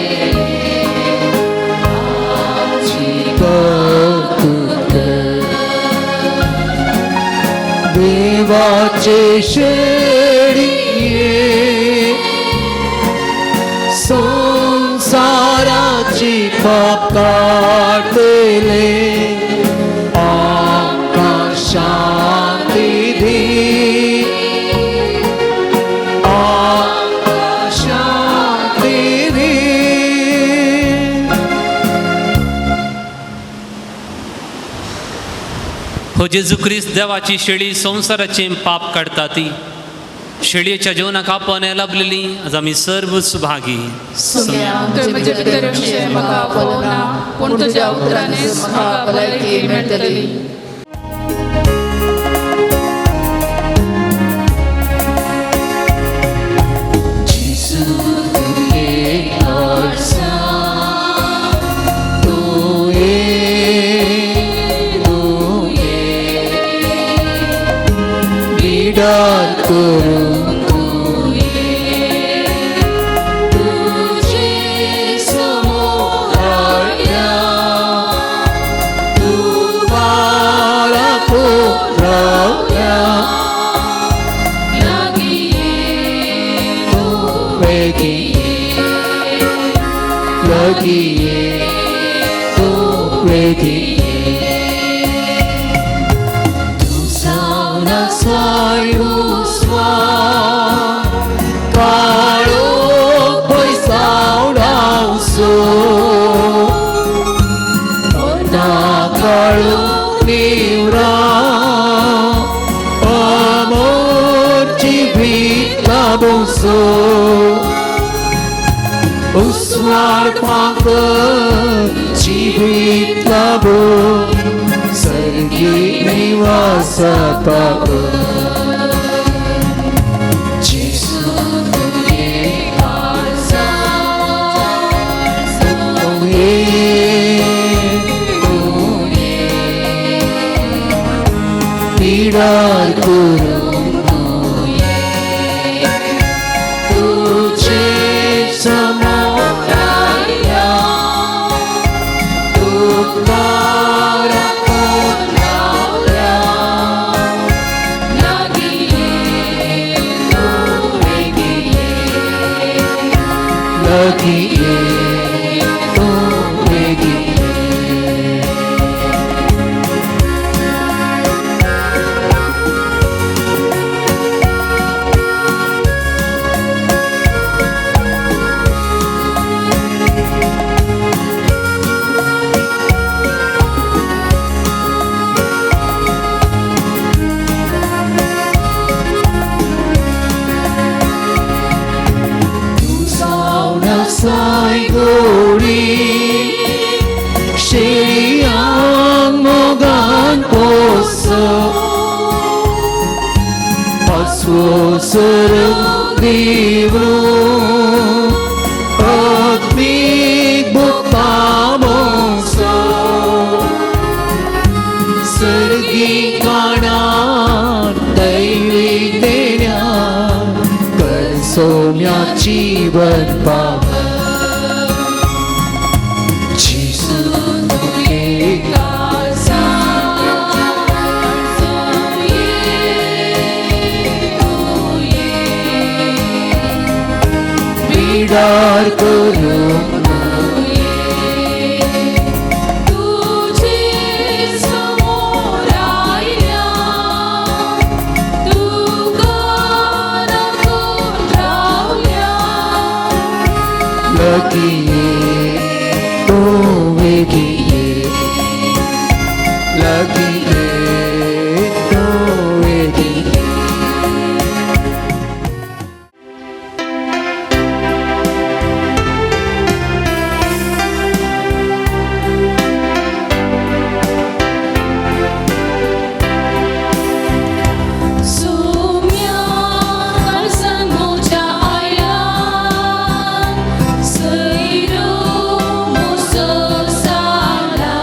आमची काकूळ कर. देवाचे शेळये संसाराची पाप काडटले, आमकां शांती दी, आमकां शांती दी. हो जेजू क्रिस्त देवाची शेळी संवसाराचें पाप काडटा ती शेळयेच्या जेवणाक आपण लाभलेली आज आमी सर्व सुभागी. तुवें म्हजे भितर येवचें म्हाका आपवना, पूण तुज्या उतरांनीच म्हाका भलायकी मेळटली. लगी तूं वेगी तूं जावन आसाय उस्वाड काळोख पयसावन आवसो ना काळोख निवरा अमर जिवीत लाभोसो उस्वाड पाकर जिवीत लाभो सर्गी निवासा पाकर जेसू तुगे पीडार करूं तुझे समोर आयल्या तुका राखून रावल्या लागीं ये तूं वेगीं ये. तूं जावन आसाय गोडी शेळयांक मोगान पोसो पाचवो सरग दिवरू आत्मीक बुकामोसो सर्गी काणार दैवी देण्या कर सोम्या जीवन पाव जेसू तुगे पीडार करूं लागीं ये तूं वेगीं ये लागीं ये तूं वेगीं ये. सोम्या काळजान म्हज्या आयला सैरो मोसो जाला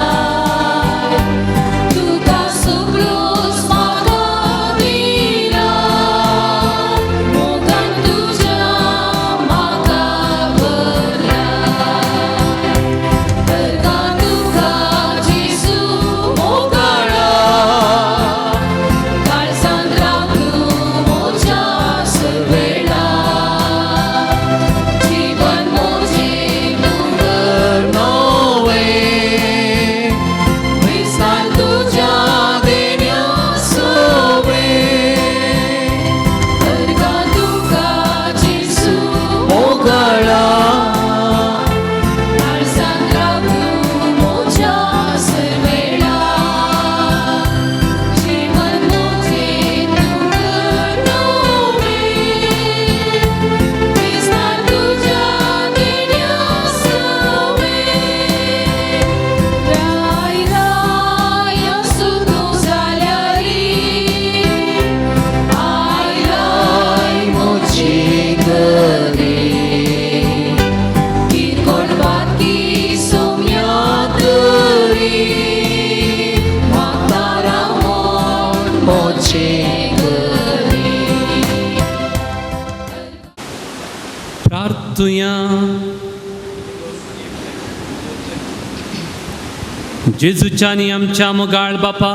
तुका सगळोच म्हाका दिला मोगान तुज्या म्हाका भरला तर तुका जेजू मोगाळा काळजान राखूं म्हज्या सर्वेळा जीवन म्हजें तूं कर नोवें विस्तार तुज्या देण्या सोवें तर तुका जेजू मोगाळा काळजान राखूं म्हज्या सर्वेळा जीवन म्हजें तूं कर नवें विस्तार तुज्या देण्या सवें राय राय असो तूं जाल्यारी आयलाय म्हजी घरी किरकोळ बाती सोम्या तरी म्हाका रावोन म्हजे घरी प्रार्थुया. जेजूच्या आनी आमच्या मोगाळ बापा,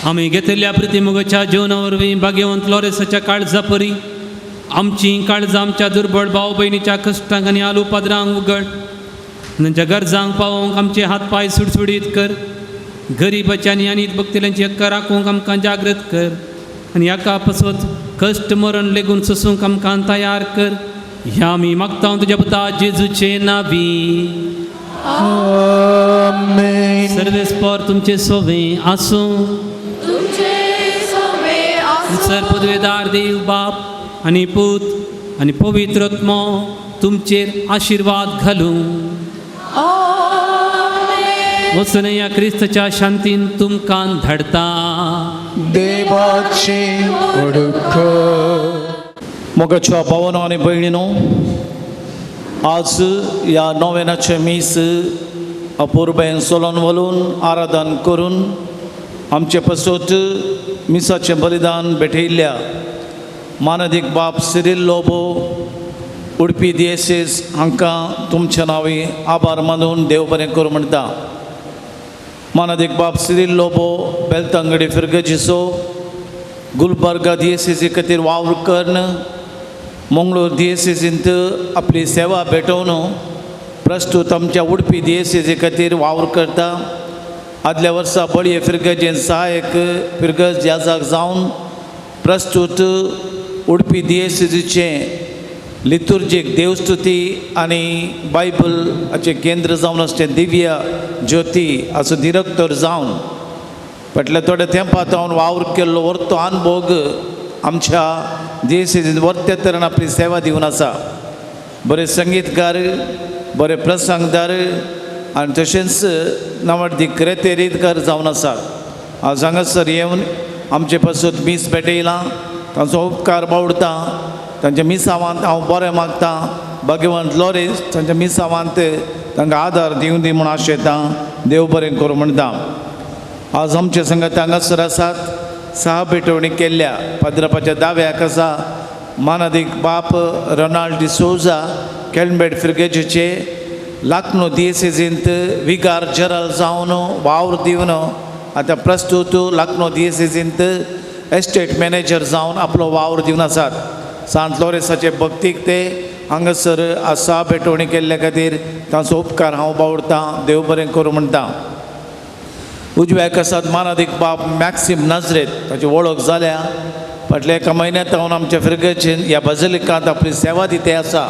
आमी घेतिल्ल्या प्रतिमोगाच्या जेवणा वरवीं भाग्यवंत लॉरेसाच्या काळजा परी आमचीं काळजां आमच्या दुर्बळ भाव भयणीच्या कश्टांक आनी आलुपाद्रांक उगड, तांच्या गरजांक पावोवंक आमचे हात पांय सुडसुडीत कर। गरिबाच्या आनी अनीत भक्तल्यांची हक्क राखूंक आमकां जागृत कर आनी हाका पासत कश्ट मरण लेगून सोसूंक आमकां तयार कर। ह्या आमी मागता तुज्या पुता जेजूचे नावी। आमेन। सर्वेस्पर तुमचे सोवे आसूं। तुमचे सोवे आसूं। सर पदवेदार देव बाप आनी पूत आनी पवित्र आत्मो तुमचेर आशिर्वाद घालूं। आमेन। वचून ह्या क्रिस्ताच्या शांतीन तुमकां धाडता। देवाचे वडक। मोगाच्या भावानो आनी भयणीनो, आज ह्या नोवेनाचें मीस अपुरबायेन सोलोन वलून आराधन करून आमचे पासत मिसाचें बलिदान भेटयिल्ल्या मानादीक बाप सिरील लोबो उडपी दियेसीस हांकां तुमच्या नांवी आभार मानून देव बरें करूं म्हणटा। मानादीक बाप सिरील लोबो बेलतंगडी फिरगजीचो गुलबर्गा दियेसीसी खातीर वावर करून मंगळूर दियेसीसींत आपली सेवा भेटोवन प्रस्तूत आमच्या उडपी दियेसीसी खातीर वावर करता। आदल्या वर्सा बळये फिरगजेन सहायक फिरगज याजाक जावन प्रस्तूत उडपी दियेसीचें लितुर्जीक देवस्तुती आनी बायबल हाचें केंद्र जावन आसचें दिव्य ज्योती हाचो दिरक्तर जावन फाटल्या थोड्या तेंपा हांव वावर केल्लो वर्तो अनभोग आमच्या दियेसीन वर्ते तरेन आपली सेवा दिवन आसा। बरे संगीतकार, बरे प्रसंगदार आनी तशेंच नांवाडदीक रेतेरीतकार जावन आसात। आज हांगासर येवन आमचे पासत मीस भेटयलां, तांचो उपकार बावडता। तांच्या मिसावांत हांव बरें मागता, भाग्यवंत लॉरेन्स तांच्या मिसावांत तांकां आदार दिवं दी म्हूण आशेतां। देव बरें करूं म्हणटा। आज आमचे संगत हांगासर आसात सहा भेटवणी केल्ल्या पाद्रपाच्या दाव्याक आसा मानादीक बाप रोनाल्ड डिसोजा केळंबेट फिरगेजीचे लाखनो दियेसेजींत विगार जनरल जावन वावर दिवन आतां प्रस्तूत लाखनो दियेसेजींत एस्टेट मॅनेजर जावन आपलो वावर दिवन आसात। सांत लॉरेन्साचे भक्तीक ते हांगासर आसा भेटवणी केल्ल्या खातीर तांचो उपकार हांव बावडतां। देव बरें करूं म्हणटा। उजव्याक आसात मानादीक बाप मॅक्सीम नाजरेत, ताची वळख जाल्या। फाटल्या एका म्हयन्यांत हांव आमच्या फिरगेजीन ह्या बजलिकांत आपली सेवा दिते आसा।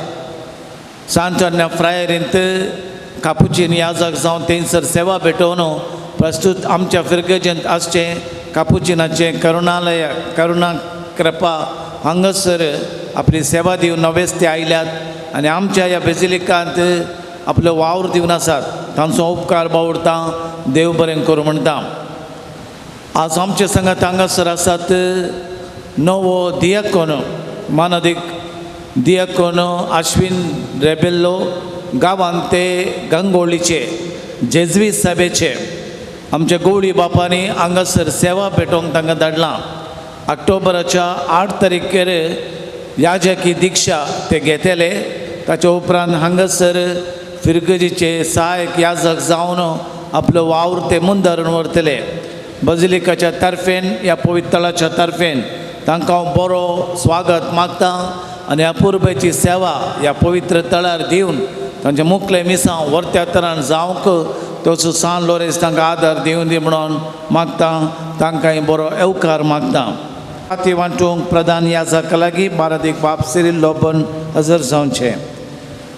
सांत आन्या फ्रायरींत कापुचीन याजक जावन थंयसर सेवा भेटोवन प्रस्तूत आमच्या फिरगेजींत आसचें कापुचिनाचें करुणालय करुणा कृपा हांगासर आपली सेवा दिवन नवेच ते आयल्यात आनी आमच्या ह्या बेजिलिकांत आपलो वावर दिवन आसात। तांचो उपकार बावडता, देव बरें करूं म्हणटा। आज आमचे संगात हांगासर आसात नवो दियाकोन मानादीक दियाकोन आश्विन रेबेल्लो गांवांत ते गंगोळीचे जेजवी सभेचे आमच्या गवळी बापांनी हांगासर सेवा भेटोवंक तांकां धाडलां। ऑक्टोबराच्या 8 तारखेर याजकी दिक्षा ते घेतले। ताच्या उपरांत हांगासर फिरगजीचे सहायक याजक जावन आपलो वावर ते मुंदारून व्हरतले। बजिलिकाच्या तर्फेन ह्या पवित्रळाच्या तर्फेन तांकां हांव बरो स्वागत मागता आनी अपुरबायेची सेवा ह्या पवित्र तळार दिवन तांचे मुखले मिसांव वर्त्या तरान जावंक तसो सान लोरेस तांकां आदार दिवं दी म्हणून मागता। तांकांय बरो येवकार मागता। फाती वांटूंक प्रधान याजका लागीं बारादीक बाप सिरील लोबन हजर जावचें।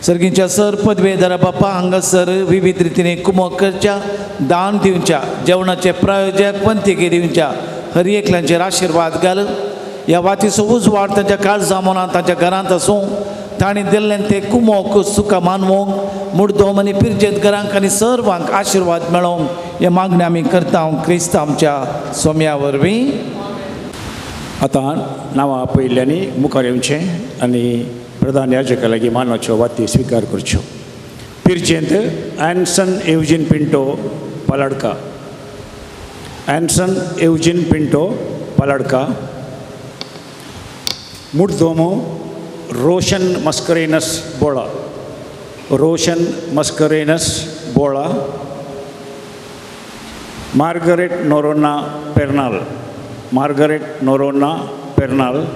सर्गीच्या सर पदवेदारा बापा हांगासर विविध रितीने कुमक करच्या, दान दिवच्या, जेवणाचे प्रायोजक पंथीके दिवच्या हर एकल्यांचेर आशिर्वाद घाल। ह्या वातीचो उजवाड तांच्या काळजा मनांत तांच्या घरांत आसूं। तांणी दिल्लें ते कुमोक सुखा मानवंक मुर्दोम आनी पिरजेत घरांक आनी सर्वांक आशिर्वाद मेळोवंक हे मागणें आमी करता क्रिस्त आमच्या सोम्या वरवीं। आतां नांवां पयल्यांनी मुखार येवचें आनी प्रधान याजका लागीं मानाच्यो वाती स्विकार करच्यो। पिरजेंत Anson Eugene Pinto Paladka, Anson Eugene Pinto Paladka, Murdomo Roshan Mascarenhas Bola, Roshan Mascarenhas Bola, Margaret Noronha Pernal, Margaret Noronha Pernal,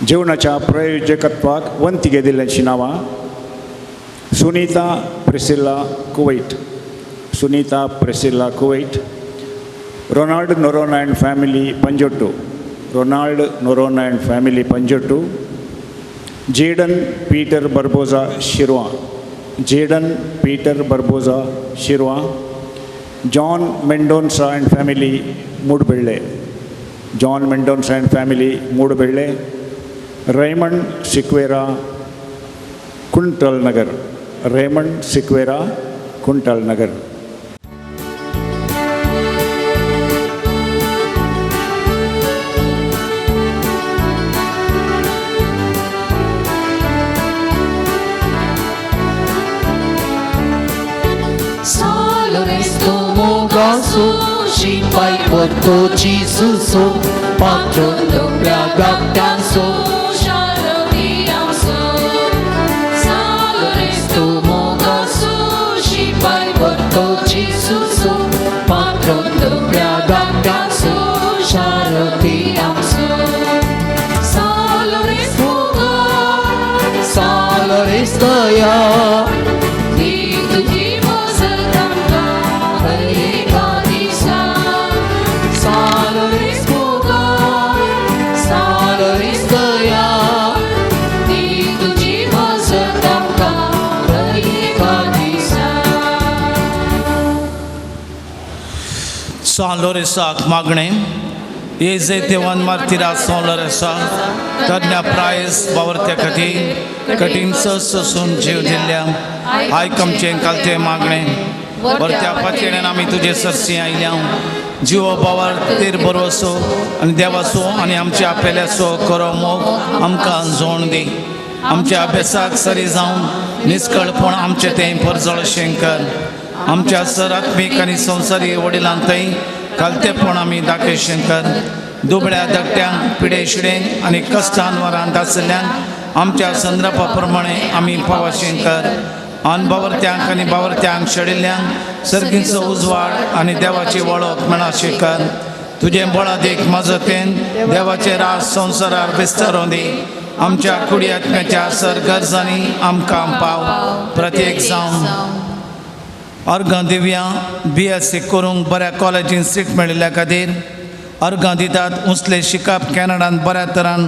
जेवणाच्या प्रायोजकत्वाक वंती घेतिल्ल्यांची नांवां Sunita Priscilla Kuwait, Sunita Priscilla Kuwait, Ronald Noronha and family Panjottu, Ronald Noronha and family Panjottu, Jaden Peter Barbosa Shirva, Jaden Peter Barbosa Shirva, John Mendonca and family Moodbelle, John Mendonca and family Moodbelle, Raymond Sequeira Kuntal Nagar, Raymond Sequeira Kuntal Nagar. शिपाय परतो जेजूचो पात्रोन दुबळ्या धाकट्यांचो तूं मोगासो शिपाय परतो जेजूचो पात्रोन दुबळ्या धाकट्यांचो शारती आमचो. साल रे दया सान लोरेसाक मागणें येजे देवान मार्तिरा सान लोरेसा तरण्या प्रायस बावरत्या खातीर कठीण सोसून जीव दिल्ल्या आयक आमचें कालचें मागणें. वरत्या पातयेन आमी तुजे सरशी आयल्या जिवो बावर तेर बरो आनी देवाचो आनी आमच्या पेल्याचो खरो मोग आमकां जोण दी. आमच्या अभ्यासाक सरी जावन निस्कळपण आमचें तें परजळशें कर. आमच्या सर आत्मीक आनी संवसारी वडिलांतय कालतेपण आमी दाखयशें कर. दुबळ्या धाकट्यांक पिडे शिडेंक आनी कश्टान वरांत आशिल्ल्यान आमच्या संद्रपा प्रमाणे आमी पावाशें कर. अनबावरत्यांक आनी बावरत्यांक शेडिल्ल्यांक सर्गीचो उजवाड आनी देवाची वळख मेळाशें कर. तुजें बळादीक मजतीन देवाचें राज संवसारार विस्तारून दी. आमच्या कुडी आत्म्याच्या सर गरजांनी आमकां पाव. प्रत्येक जावन अर्गां दिवया BSc करूंक बऱ्या कॉलेजीन सीट मेळिल्ल्या खातीर अर्गां दितात उंचलें शिकप कॅनडान बऱ्या तरान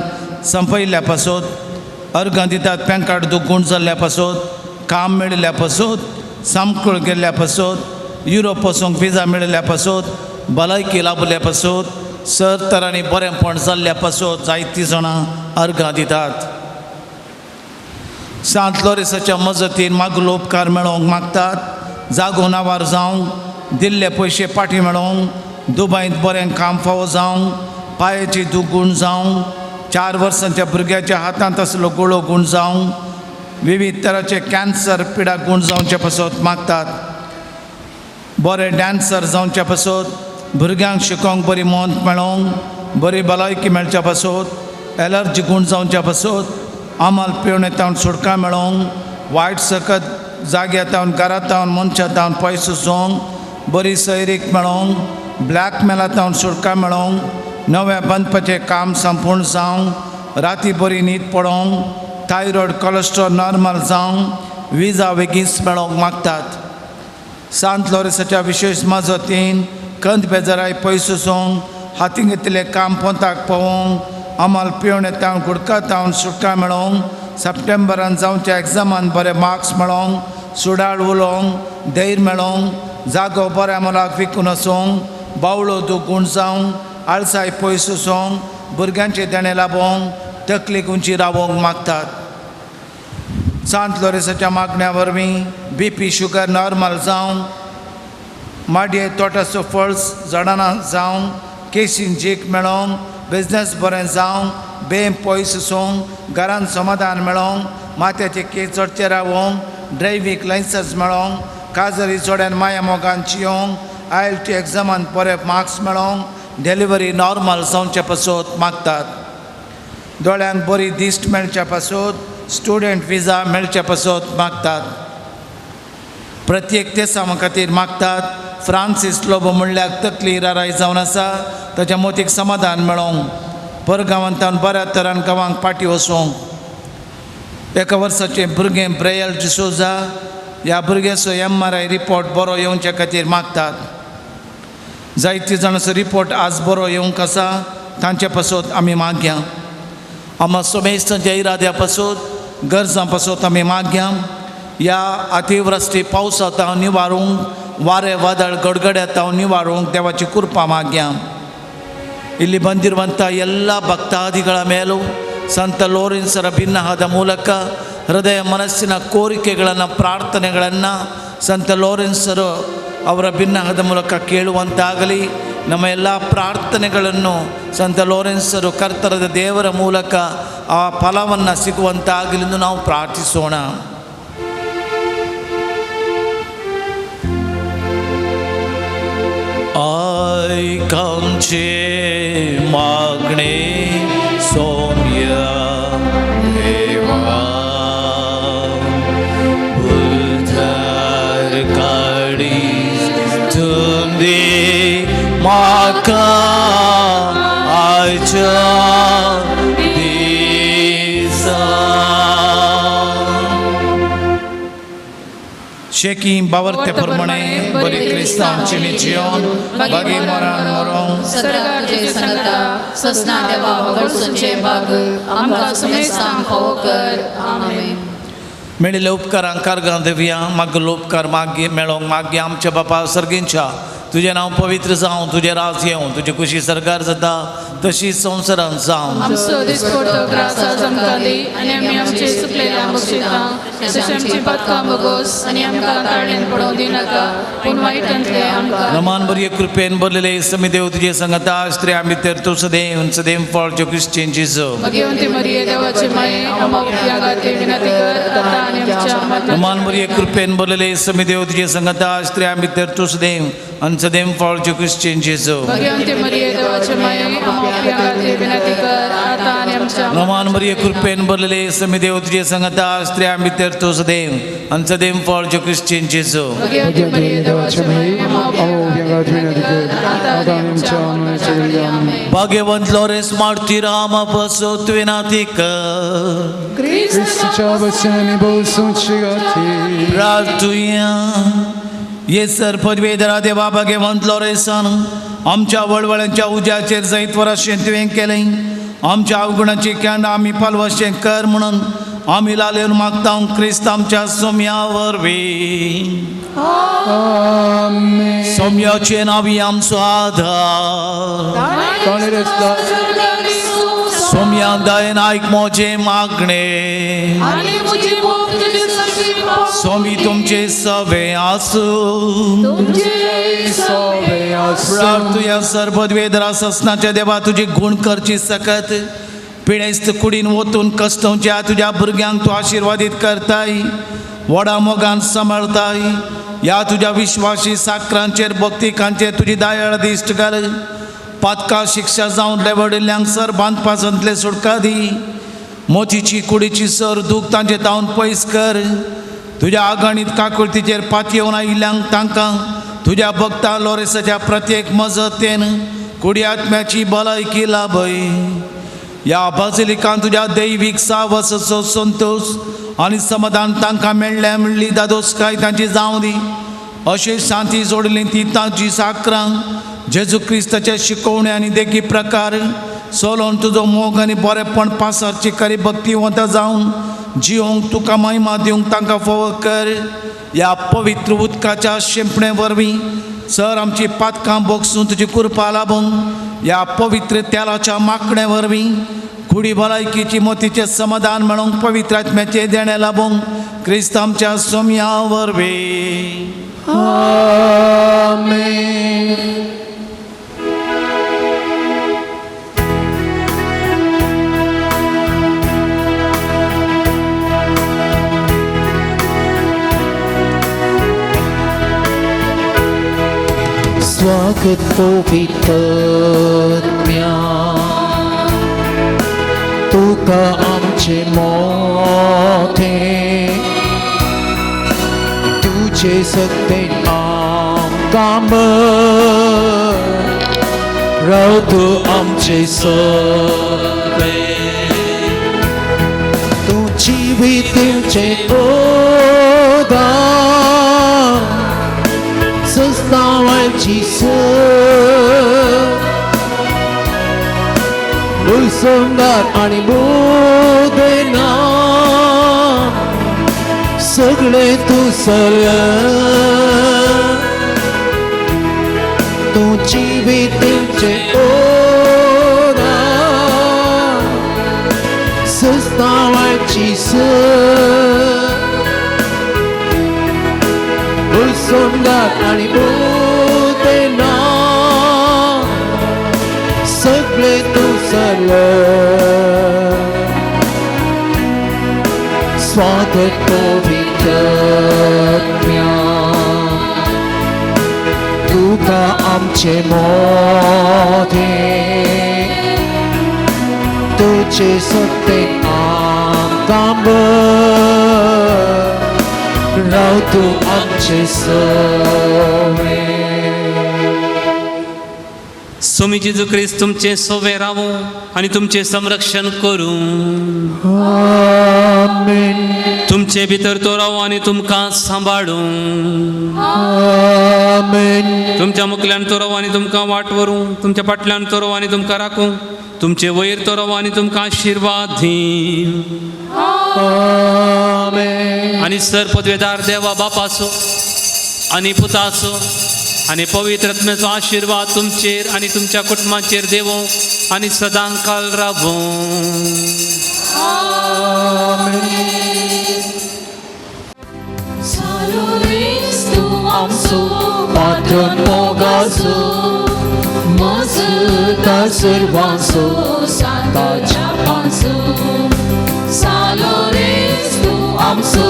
संपयिल्ल्या पासत अर्गां दितात पॅन कार्ड दुगूण जाल्ल्या पासत काम मेळिल्ल्या पासत सामकूळ गेल्ल्या पासत युरोप वचूंक विजा मेळिल्ल्या पासत भलायकी लाभल्या पासत सर तरांनी बरेंपण जाल्ल्या पासत जायतीं जाणां अर्गां दितात. सांत लोरेसाच्या मजतीन मागलो उपकार मेळोवंक मागतात. जागो नावार जावंक दिल्ले पयशे पाटी मेळोवंक दुबायंत बरें काम फावो जावंक पांयाची दुगूण जावंक 4 वर्सांच्या भुरग्याच्या हातांत आसलो गुळो गूण जावंक विविध तराचे कॅन्सर पिडा गूण जावचे पासत मागतात. बरे डांसर जावचे पासत भुरग्यांक शिकोवंक बरी मोंत मेळोवंक बरी भलायकी मेळच्या पासत एलर्जी गूण जावच्या पासत आमाल पिवणे तावन सुटका मेळोवंक वायट सकत जाग्या तावन घरा तावन मनशा तावन पयस वचोंक बरी सैरीक मेळोवंक ब्लॅकमेला तावन सुटका मेळोवंक नव्या बांदपाचें काम संपूर्ण जावंक राती बरी न्हीद पडोवंक थायरॉयड कोलेस्ट्रॉल नॉर्मल जावंक विजा बेगीनच मेळोवंक मागतात. सांत लोरेसाच्या विशेश मजतीन कंद बेजाराय पयस वचोंक हातीं घेतिल्लें काम पोंताक पावोवंक आमाल पिवणे तावन गुडका तावन सुटका मेळोवंक सप्टेंबरान जावच्या एग्जामान बरे मार्क्स मेळोवंक सुडाळ उलोवंक धैर्य मेळोवंक जागो बऱ्या मोलाक विकून वचोंक बावळो दुगूण जावंक आळसाय पयस वचोंक भुरग्यांचें देणें लाभोवंक तकली उंची रावोवंक मागतात. सांत लोरेसाच्या मागण्या वरवीं BP sugar normal जावंक माडये तोटाचो फळ जडाना जावंक केशीन जीक मेळोवंक बिजनेस बरें जावंक बेम पयस वचोंक घरान समाधान मेळोवंक माथ्याचे केस चडचे रावोंक ड्रायव्हींग लायसन्स मेळोवंक काजरी जोड्यान माया मोगान चियोंक IELTS एग्जामान बरे मार्क्स मेळोवंक डिलिव्हरी नॉर्मल जावचे पासत मागतात. दोळ्यांक बरी दिश्ट मेळच्या पासत स्टुडंट विजा मेळच्या पासत मागतात. प्रत्येक देसा खातीर मागतात. फ्रांसीस लोबो म्हणल्यार तकली राराय जावन आसा ताच्या मोतीक समाधान मेळोवंक. परगांवांतावन बऱ्या तरान गांवांक पाटी वचोंक. एका वर्साचें भुरगें ब्रेयल डिसोजा ह्या भुरग्याचो MRI report बरो येवचे खातीर मागतात. जायते जाणांचो रिपोर्ट आज बरो येवंक आसा, तांचे पासत आमी मागया. आमा सोमेस्तांच्या इराद्या पासत, गरजां पासत आमी मागया. ह्या अतिवृश्टी पावसांत हांव निवारूंक, वारें वादळ गडगड्यात हांव निवारूंक देवाची कृपा मागया. ಇಲ್ಲಿ ಬಂದಿರುವಂಥ ಎಲ್ಲ ಭಕ್ತಾದಿಗಳ ಮೇಲೂ ಸಂತ ಲೋರೆನ್ಸರ ಭಿನ್ನಹದ ಮೂಲಕ ಹೃದಯ ಮನಸ್ಸಿನ ಕೋರಿಕೆಗಳನ್ನು, ಪ್ರಾರ್ಥನೆಗಳನ್ನು ಸಂತ ಲೋರೆನ್ಸರು ಅವರ ಭಿನ್ನಹದ ಮೂಲಕ ಕೇಳುವಂತಾಗಲಿ. ನಮ್ಮ ಎಲ್ಲ ಪ್ರಾರ್ಥನೆಗಳನ್ನು ಸಂತ ಲೋರೆನ್ಸರು ಕರ್ತರದ ದೇವರ ಮೂಲಕ ಆ ಫಲವನ್ನು ಸಿಗುವಂತಾಗಲಿ ಎಂದು ನಾವು ಪ್ರಾರ್ಥಿಸೋಣ. आयकांचे मागणे सौम्य देवा, उद्धार काडी तुंदी म्हाका आयच्या दिसा. शेकी बावर्ते प्रमाणे बरी क्रिस्तांव जियोन बागी मरण मरों सरकार तुझे संगता ससना देवा वगळसूनचे बाग आमकां सुमेस्तांक फावो कर. आमेन. मेळिल्ल्या उपकारांक कारगां देवया. मागलो उपकार मागीर मेळोंक मागीर आमच्या बापा सर्गींच्या, तुजें नांव पवित्र जावं, तुजें राज येवं, तुजी खुशी सरकार जाता तशी संवसारांत जावं. आमचो दिसपडतो ग्रास आज आमकां दी आनी आमी आमचे चुकलेल्या बक्षिता तशें आमची पातकां भोगोस आनी आमकां ताळेन पडोवं दिनाका पूण वायटांतले आमकां. नमान बरी कृपेन भरलेले समी देव तुजे संगता, स्त्रियां भितर तूं सदैव सदैव फळ जो क्रिश्चियन जेजू. भगवंती मरिये देवाची माये आम्हा उपया खातीर विनंती कर आतां आनी आमच्या मरणाच्या नमान बरी कृपेन भरलेले समी देव तुजे संगता, स्त्रियां भितर तूं सदैव आनी सदैव फळ जो क्रिश्चियन जेजू. भगवंती मरिये देवाची माये आम्हा उपया खातीर विनंती कर आतां आनी आमच्या नमान बरी कृपेन भरलेले समी देव तुजे संगता, स्त्रियां भितर तूं सदैव आनी सदैव फळ जो क्रिश्चियन जेजू. भगवंती मरिये देवाची माये आम्हा उपया खातीर विनंती कर आतां आनी आमच्या मरणाच्या वेळी. आमेन. भाग्यवंत लोरेस मार्तीर आमा पासत विनंती कर. क्रिस्ताच्या वचनांनी भोवसूंचे खातीर प्रार्थुया. ये सर पदवेधरा देवा भाग्यवंत लोरेसान आमच्या वळवळ्यांच्या उज्याचेर जैत वराशें तुवें केलें. आमच्या अवगुणाची कॅन्ड आमी पालवशें कर म्हणून आमी लालेवन मागता क्रिस्त आमच्या सोम्या वरवीं. आमेन. सोम्याचे नावी आमचो आधार. सोम्या दयेन आयक म्हजें मागणें. सोमी तुमचे सवे आसूं. प्रार्थुया. सर्वद्वेदरा ससनाच्या देवा तुजी गुण करची सकत पिडेस्त कुडीन वतून कस्तवच्या तुज्या भुरग्यांक तूं आशिर्वादीत करताय, व्हडा मोगान सांबाळताय. ह्या तुज्या विश्वासी साकरांचेर भक्तिकांचेर तुजी दयाळ दिश्ट घाल. पातका शिक्षा जावन लेवडिल्ल्यांक सर बांदपासांतले सुटका दी. मोतीची कुडीची सर दूख तांचे तावन पयस कर. तुज्या आगाणीत काकुळतीचेर पातयेवन आयिल्ल्यांक तांकां तुज्या भक्ता लोरेसाच्या प्रत्येक मजतेन कुडी आत्म्याची भलायकी लाभय. ह्या बाजिलिकान तुज्या दैवीक सावसाचो संतोश आनी समाधान तांकां मेळ्ळ्या म्हणली दादोसकाय तांची जावं दी. अशें शांती जोडली ती तांची साकरां जेजू क्रिस्ताचे शिकोवणे आनी देखी प्रकार सोलोन तुजो मोग आनी बरेपण पासारची खरी भक्तिवंत जावन जिवंक तुका महिमा दिवंक तांकां फावो कर. ह्या पवित्र उदकाच्या शिंपणे वरवीं सर आमची पातकां भोगसून तुजी कृपा लाबूंक. ह्या पवित्र तेलाच्या माकणे वरवीं कुडी भलायकीची मोतीचें समाधान मेळोवंक पवित्र आत्म्याचें देणें लाबूंक क्रिस्त आमच्या सोम्या वरवीं. आमेन. स्वागत पवित्रत्म्या तुका आमचे मोठे तुझे सत्तेन आमकां राव तूं आमचे सवे तूं जिवीत दिवचें ओदा सस्तावाची भुलसंगार आनी बोधना सगळे तूं सर तूं जिवीत दिवचें ओदा सस्तावाची भुलसंगार आनी बोधना सगळे तूं सर स्वागत पवित्र तुका आमचे मोदे तुझे सत्ते आमकां राव तूं आमचे सवे. स्वामी जेजू क्रिस्त तुमचें सोवे रावूं आनी तुमचें संरक्षण करूं. आमेन. तुमचे भितर तो रावूं आनी तुमकां सांबाळूं. आमेन. तुमच्या मुखल्यान तो रावूं आनी तुमकां वाट व्हरूं, तुमच्या फाटल्यान तो रावूं आनी तुमकां राखूं, तुमचे वयर तो रावूं आनी तुमकां आशिर्वाद दी. आमेन. आनी सर पदवेदार देवा बापाचो आनी पुताचो आनी पवित्र आत्म्याचो आशिर्वाद तुमचेर आनी तुमच्या कुटुंबाचेर देवो आनी सदांकाल रावूं. आमचो पात्रोन मोगाचो मजता सर्वांचो सांताच्या पांचो सालोरेस तूं आमचो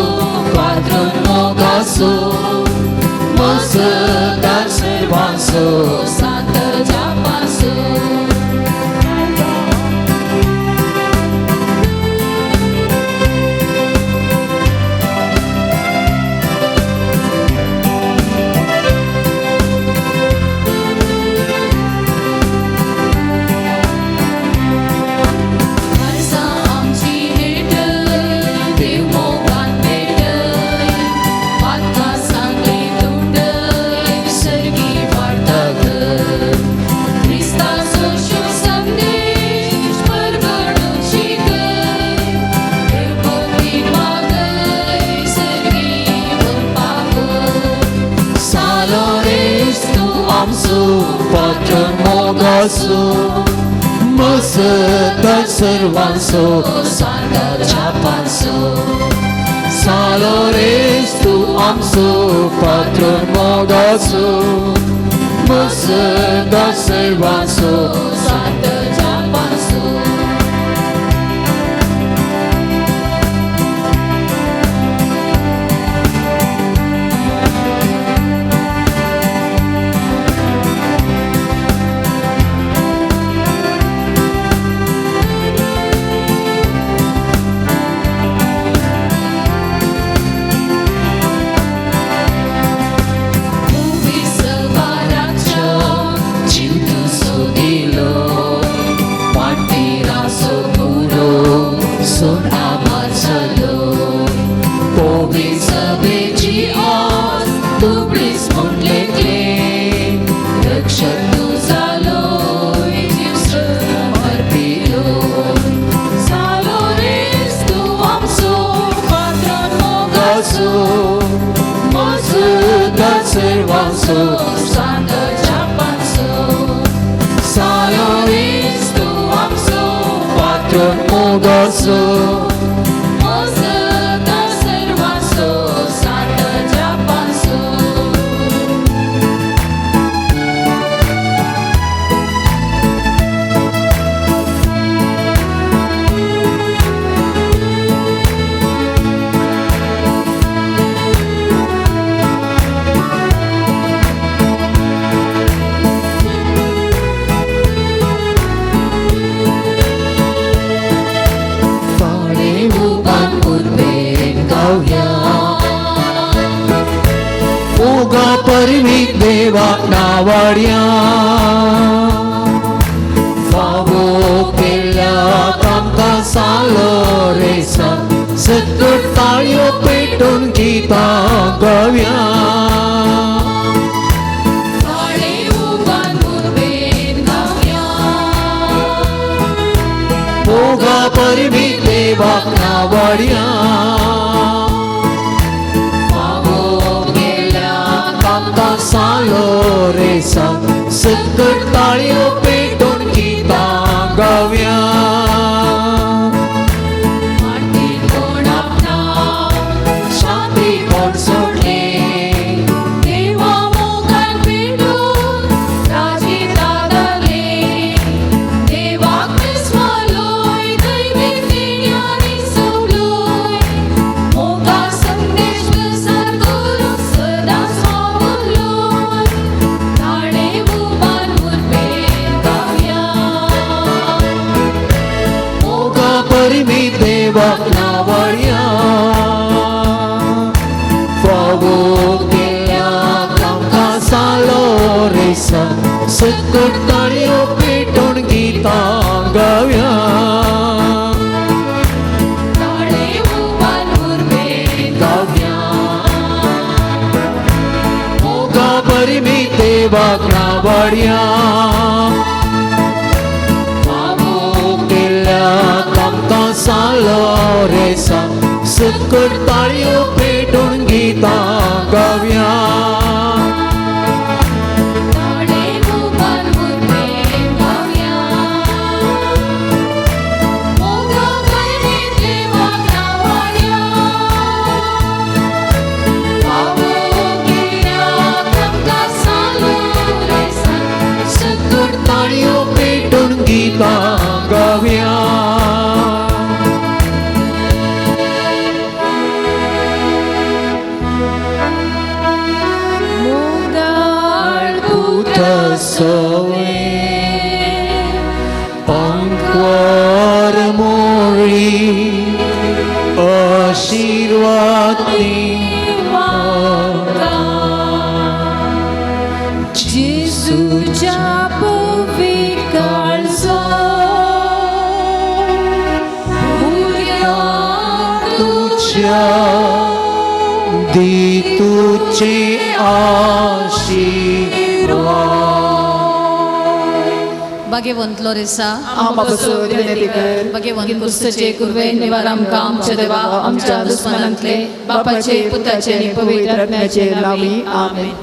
पात्रोन मोगाचो मजता सर्वांचो सांताच्या पांचो. पात्रोन मोगाचो मजता सर्वांचो सांताच्या पांचो सालोरेस तूं आमचो पात्रोन मोगाचो मजता सर्वांचो सांताच्या पांचो. परमी देवा नावाड्या. सालो रेसा सकट ताळयो पेटून गितां गावया. मोगा परमी देवाक नावाडया फावो केल्या आमकां सालो रेसा सकट ताळयो पेटून गितां गावया. शांतीपण सोडलें देवा मोगान पेटून राजिता धरलें देवाक विस्वालोय दैवीक देण्यांनी सोबलोय मोगा संदेश प्रसार करूंक सदांच वावुरलोय ताणें उबान उर्बेन गावया. मोगा परमी देवाक नावाडया फावो केल्या आमकां सालो रेसा सकट ताळयो पेटून गितां गावया. ताणें उबान उर्बेन गावया मोगा परमी देवाक नावाडया फावो केल्या आमकां सालो रेसा सकट ताळयो पेटून गितां गावया. ताणें उबान उर्बेन गावया. मोगा परमी देवाक नावाडया फावो केल्या आमकां सालो रेसा सकट ताळयो पेटून गितां गावया. मोगाळ पुतसोवे पंकवार मोळी आशीर्वाद जेजूच्या पवित्र काळजा भुरग्या तुझ्या दी तुझे आशीर्वाद. भाग्यवंत लोरेसा आमकां विनंती कर. भाग्यवंत क्रिस्ताचे कुर्वे निवार आमकां आमच्या देवा आमच्या दुस्मनांतले बापाचे पुताचे आनी पवित्र आत्म्याचे नांवी आमेन.